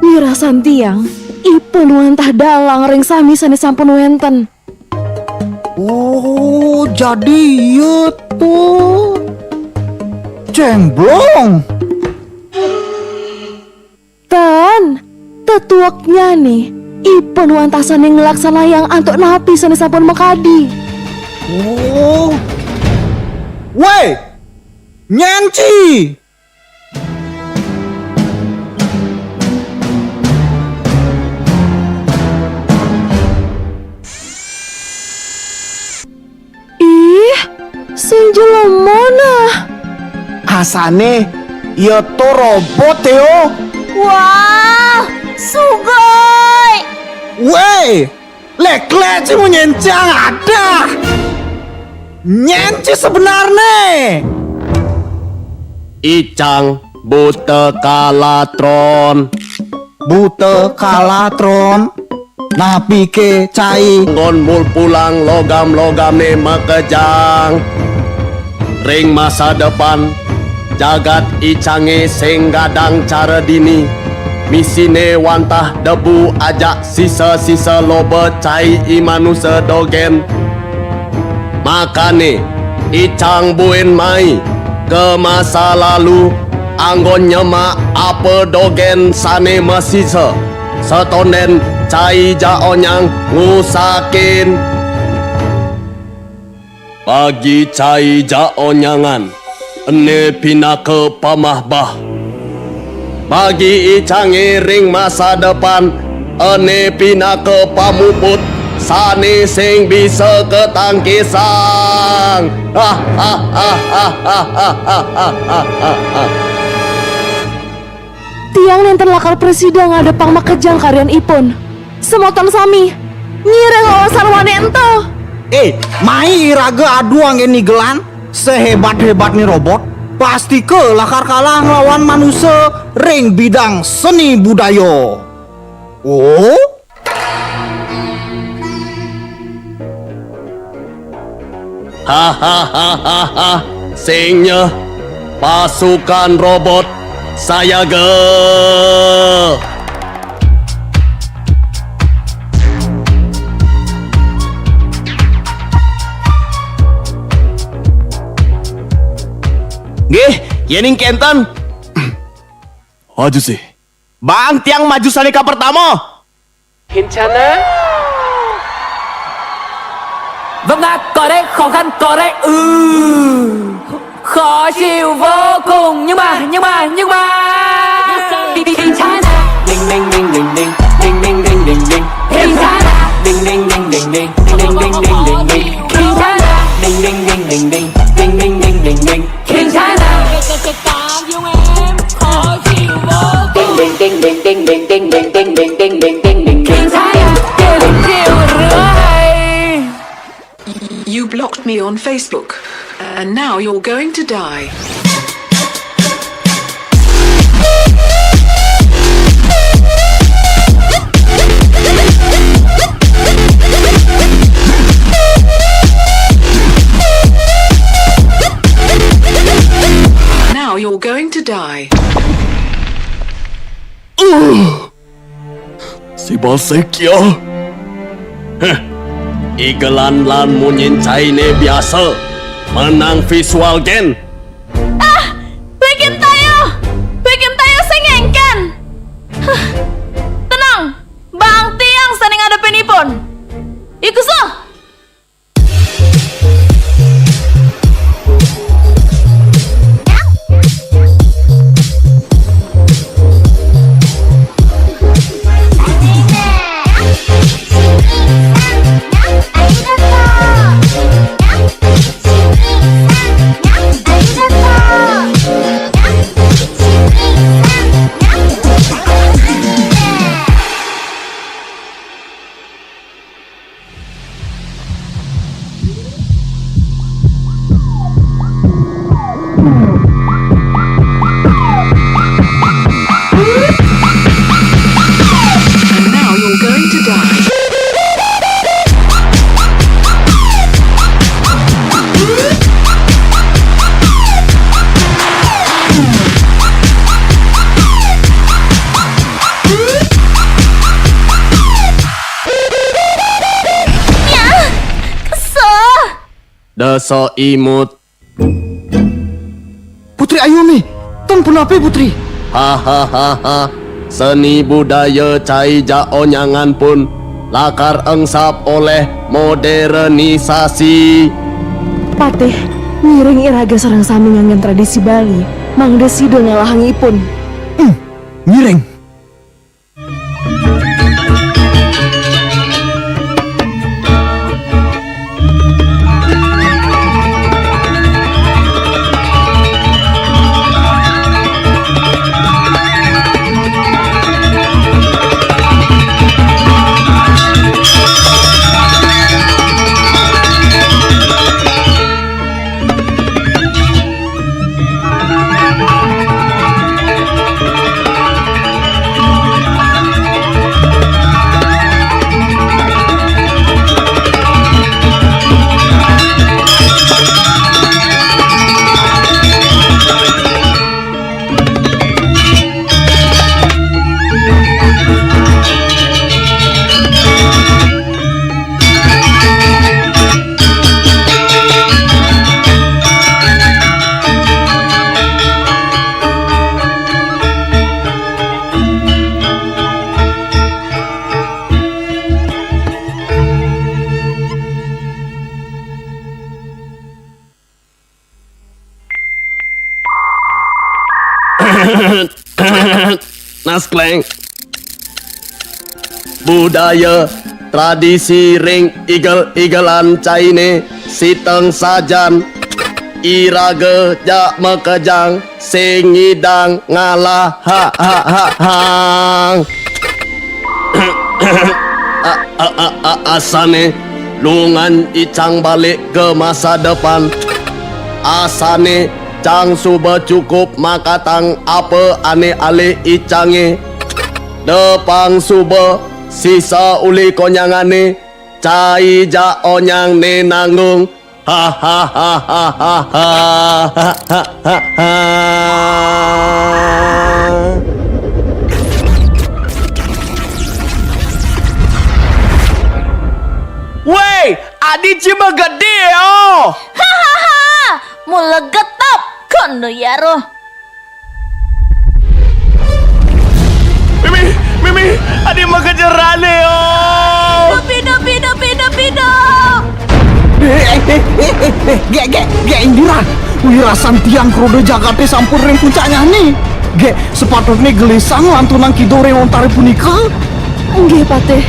Wirasan tiang, ipun wantah dalang ring sami sané sampun wénten. Oh, jadi iya to. Cemblong. Ten, tetueknyané, ipun wantah sané nglaksanayang antuk napi sané sampun makadi. Oh. Wéh, nyén ci. Ih, sing jelema nah. Asané ya to robot yo. Wah, sugoi. Wéh, lek-lek ci munyen cang ada. Nyén ci sebenarné? Icang buta kalatron. Buta kalatron. Napiké cai? Nggon mul pulang logam-logamé makejang. Ring masa depan, jagat icangé sing gadang cara dini. Misiné wantah debu ajak sisa-sisa loba cai i manusa dogén. Makané, icang buin mai ka masa lalu, anggon nyemak apa dogén sané masisa, satonden cai ja onyang ngusakin. Bagi cai ja onyangan, ené pinaka pamahbah. Bagi icangé ring masa depan, ené pinaka pamuput sané sing bisa katangkisang. Tiang nénten lakar prasida ngadepang makejang karyanipun. Semeton sami, ngiring sarwané ento. Eh, mai iraga adu anggén nigelan, sehébat-hébatné robot, pastika lakar kalah nglawan manusa ring bidang seni budaya. Oh? Hahaha, sing nyeh, pasukan robot sayaga. Nggih, yéning kénten. Maju sih. Bang, tiang maju sané kapertama. Hincana. Vengak korek, khokan korek, uh. Khó chịu vô cùng, nhưng mà, nhưng mà, nhưng mà. Hincana. Ding, ding, ding, ding, ding. Ding, ding, ding, ding, ding. Hincana. Ding, ding, blocked me on Facebook. And now you're going to die. Now you're going to die. Si basik ya. Heh. Igelan lan munyin cainé biasa. Menang visual gen. Ah, bikin tayo, bikin tayo sing engken. Huh. Tenang, bang tiang sing ngadepin ipun. Iku suh. And now you're going to die. Nyah, kesel. Desa imut. Putri Ayumi, tong punapi Putri? Hahaha. Seni budaya cai ja onyangan pun lakar engsap oleh modernisasi. Patih, ngiring iraga sareng sami nganggen tradisi Bali, mangda sida ngalahang ipun. Ngiring. Naskleng. Budaya tradisi ring igel-igelan cainé siteng sajan iraga ja makejang sing ngidang ngalah ha ha ha hang. A- a- a- a- Asané lungan icang balik ke masa depan. Asané cang suba cukup makatang apa ané alih icangé. Depang suba sisa uli konyangané cai ja onyang né nanggung. Ha ha ha ha ha ha ha ha ha. Wéh, adi cima gedé oh. Hahaha, mula getep kono yaro. Mimi, Mimi, adi makejerané oh. Pido, pido, pido, pido. Eh, eh, eh, eh, eh, eh, gek, gek, gek, Indira. Wirasan tiang kroda jagaté sampun ring puncak nyani. Gek, sepatutné gelisang lantunang kida ring ontaré punika. Inggih, Patih.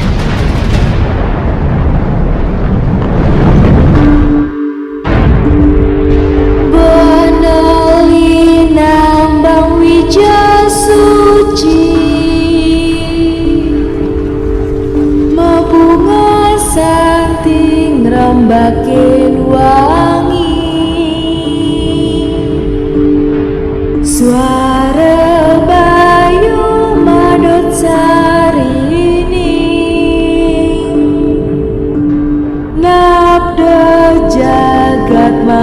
Beneli nambang wija suci, mabunga santi ngrembakin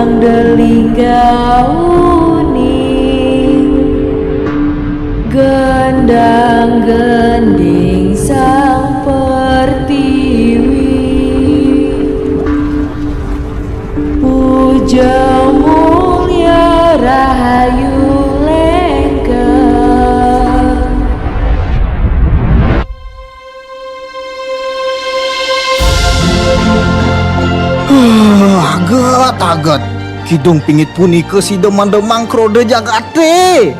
Delinggauning gendang-gending sang pertiwi. Puja mulia rahayu lengkeng. Aget, aget. Kidung pingit punika sida manda mangkroda jagate.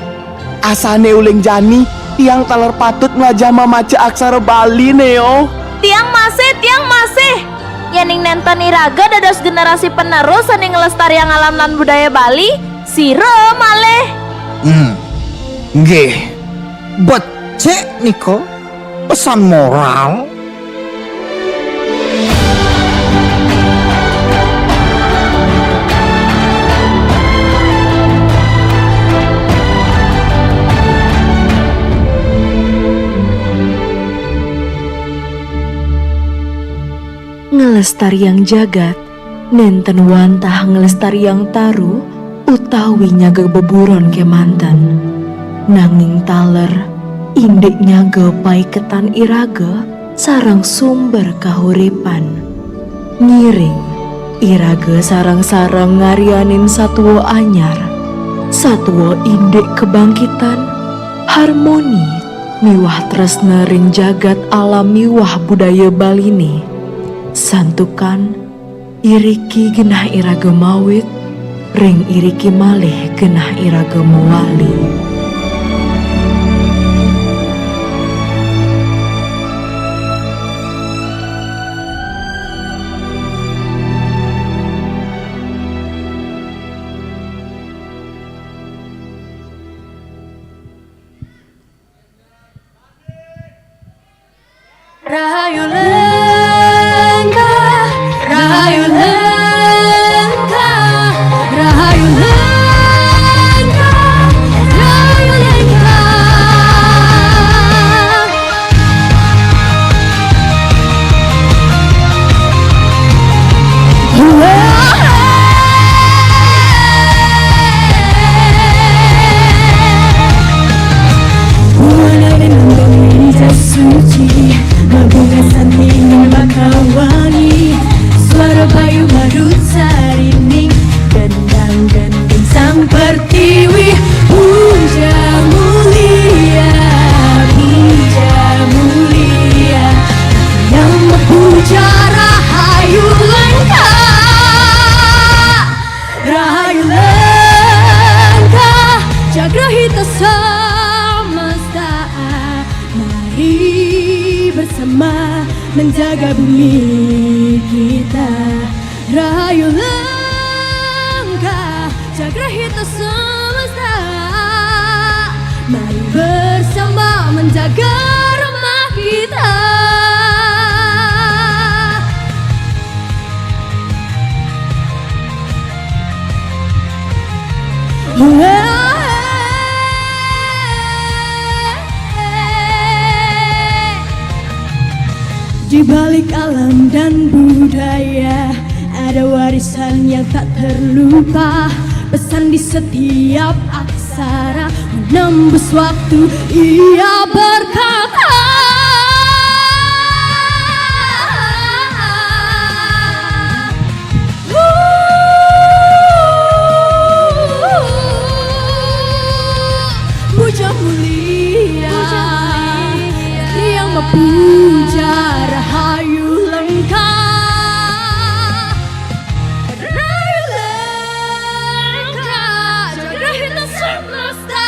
Asane uling jani, tiang taler patut mlajah mamaca aksara Bali neo. Tiang masih, tiang masih. Yening nenten iraga dados generasi penerus sane nglestariang alam lan budaya Bali, sira malih. Hmm. Nggih. Becik nika pesan moral. Nglestariang jagat, nenten wantah nglestariang taru utawi nyaga beburon kemanten. Nanging taler, indik nyaga paiketan iraga sareng sumber kahuripan. Ngiring, iraga sareng-sareng ngaryanin satua anyar, satua indik kebangkitan, harmoni, miwah tresna ring jagat alam miwah budaya Baline. Santukan iriki genah iraga mawit, ring iriki malih genah iraga mawali. Rahayu lengkah, rahayu lengkah, rahayu lengkah, rahayu lengkah. Buana ring lembung jas suci, mabungasan ning baka wangi, suara bayu marut sarining, gendang gending sang pertiwi. Puja mulia, puja mulia, yang puja rahayu lengkah. Rahayu lengkah, jagrahita semesta. Mari bersama menjaga bumi kita. Rahayu lengkah, jagrahita semesta. Mari bersama menjaga rumah kita. Di balik alam dan budaya, ada warisan yang tak terlupa. Pesan di setiap aksara menembus waktu. Ia berkata, puja mulia, yang puja rahayu lengkah. Rahayu lengkah, jagrahita semesta.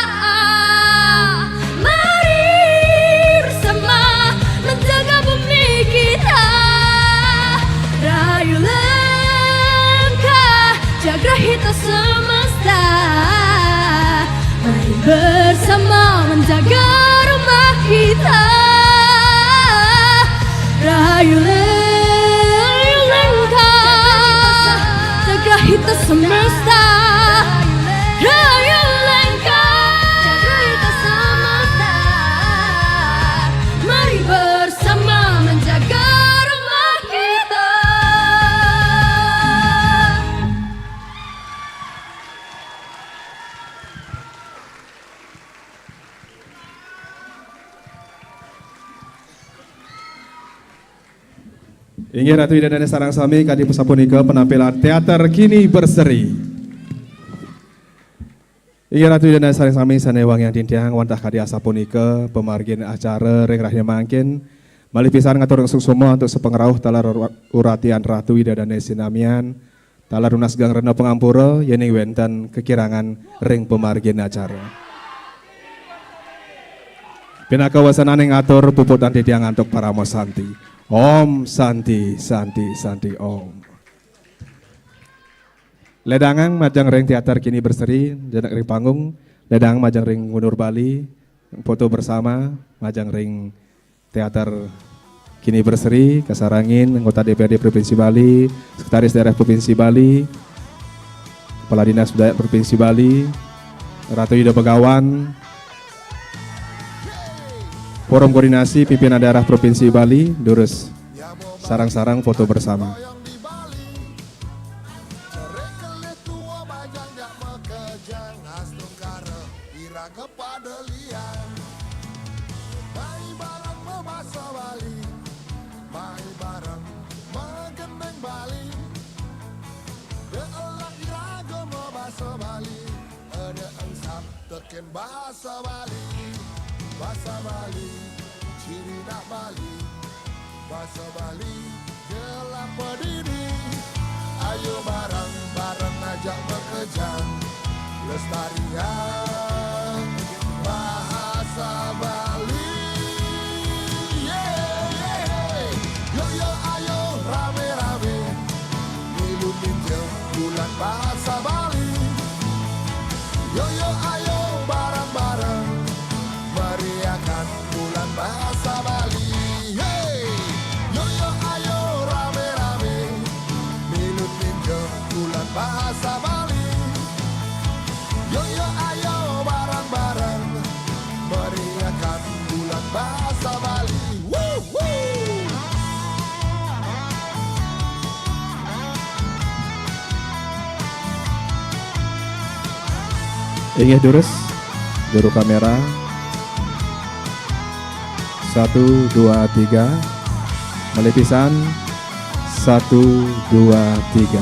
Mari bersama menjaga bumi kita. Rahayu lengkah, jagrahita semesta. Mari bersama menjaga rumah kita. Rahayu lengkah, jagrahita semesta. Rahayu lengkah, jagrahita semesta. Mari bersama menjaga rumah kita. Inggih Ratu Ida Dané sareng sami, kadi sapunika penampilan teater Kini Berseri. Inggih Ratu Ida Dané sareng sami sané wangiang titiang, wantah kadi asapunika pamargin acara ring rahina mangkin. Malih pisan ngatur suksma antuk sapangrauh taler ur-, uratian Ratu Ida Dané sinamian, taler nunas geng rena pangampura yéning wénten kakirangan ring pamargin acara. Pinaka wasananing atur puputang titiang antuk parama santi. Om Santi, Santi, Santi Om. Ledangang majeng ring teater Kini Berseri, jenek ring panggung, ledangang majeng ring Ngunur Bali, foto bersama, majeng ring teater Kini Berseri, kasarengin anggota D P R D Provinsi Bali, Sekretaris Daerah Provinsi Bali, Kepala Dinas Budaya Provinsi Bali, Ratu Ida Begawan, Forum Koordinasi Pimpinan Daerah Provinsi Bali, durus sareng-sareng foto bersama. Ira kepada liang. Mai bareng mabasa Bali, mai bareng magending Bali. Belah iraga mabasa Bali, ada engsap tekén basa Bali. Basa Bali, ciri nak Bali. Basa Bali, gelap pedidi. Ayo bareng-bareng ajak makejang, lestariang bahasa Bali. Yeah, yeah. Yo, yo, ayo rame-rame, milu ninja bulan bahasa Bali. Yo, yo, ayo bareng-bareng meriahkan bulan bahasa Bali. Hey! Yo, yo, ayo rame-rame, milu ninja bulan bahasa Bali. Yo, yo, ayo bareng-bareng meriahkan bulan bahasa Bali. Woo, woo! Inggih durus, juru kamera. Satu, dua, tiga. Malih pisan. Satu, dua, tiga.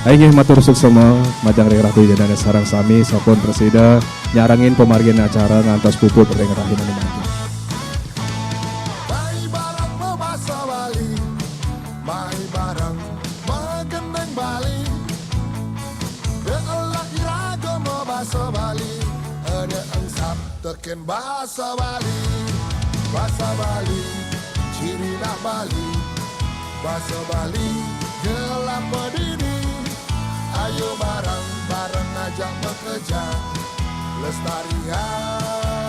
Inggih matur suksma majeng ring Ratu Ida Dané sareng sami sampun prasida nyarengin pamargin acara ngantos puput ring rahina mangkin. Mai bareng mabasa Bali, mai bareng magending Bali. Belah iraga mabasa Bali, ada engsap tekén basa Bali. Basa Bali, ciri nak Bali. Basa Bali, gelap pedidi. Ayo bareng-bareng ajak makejang, lestariang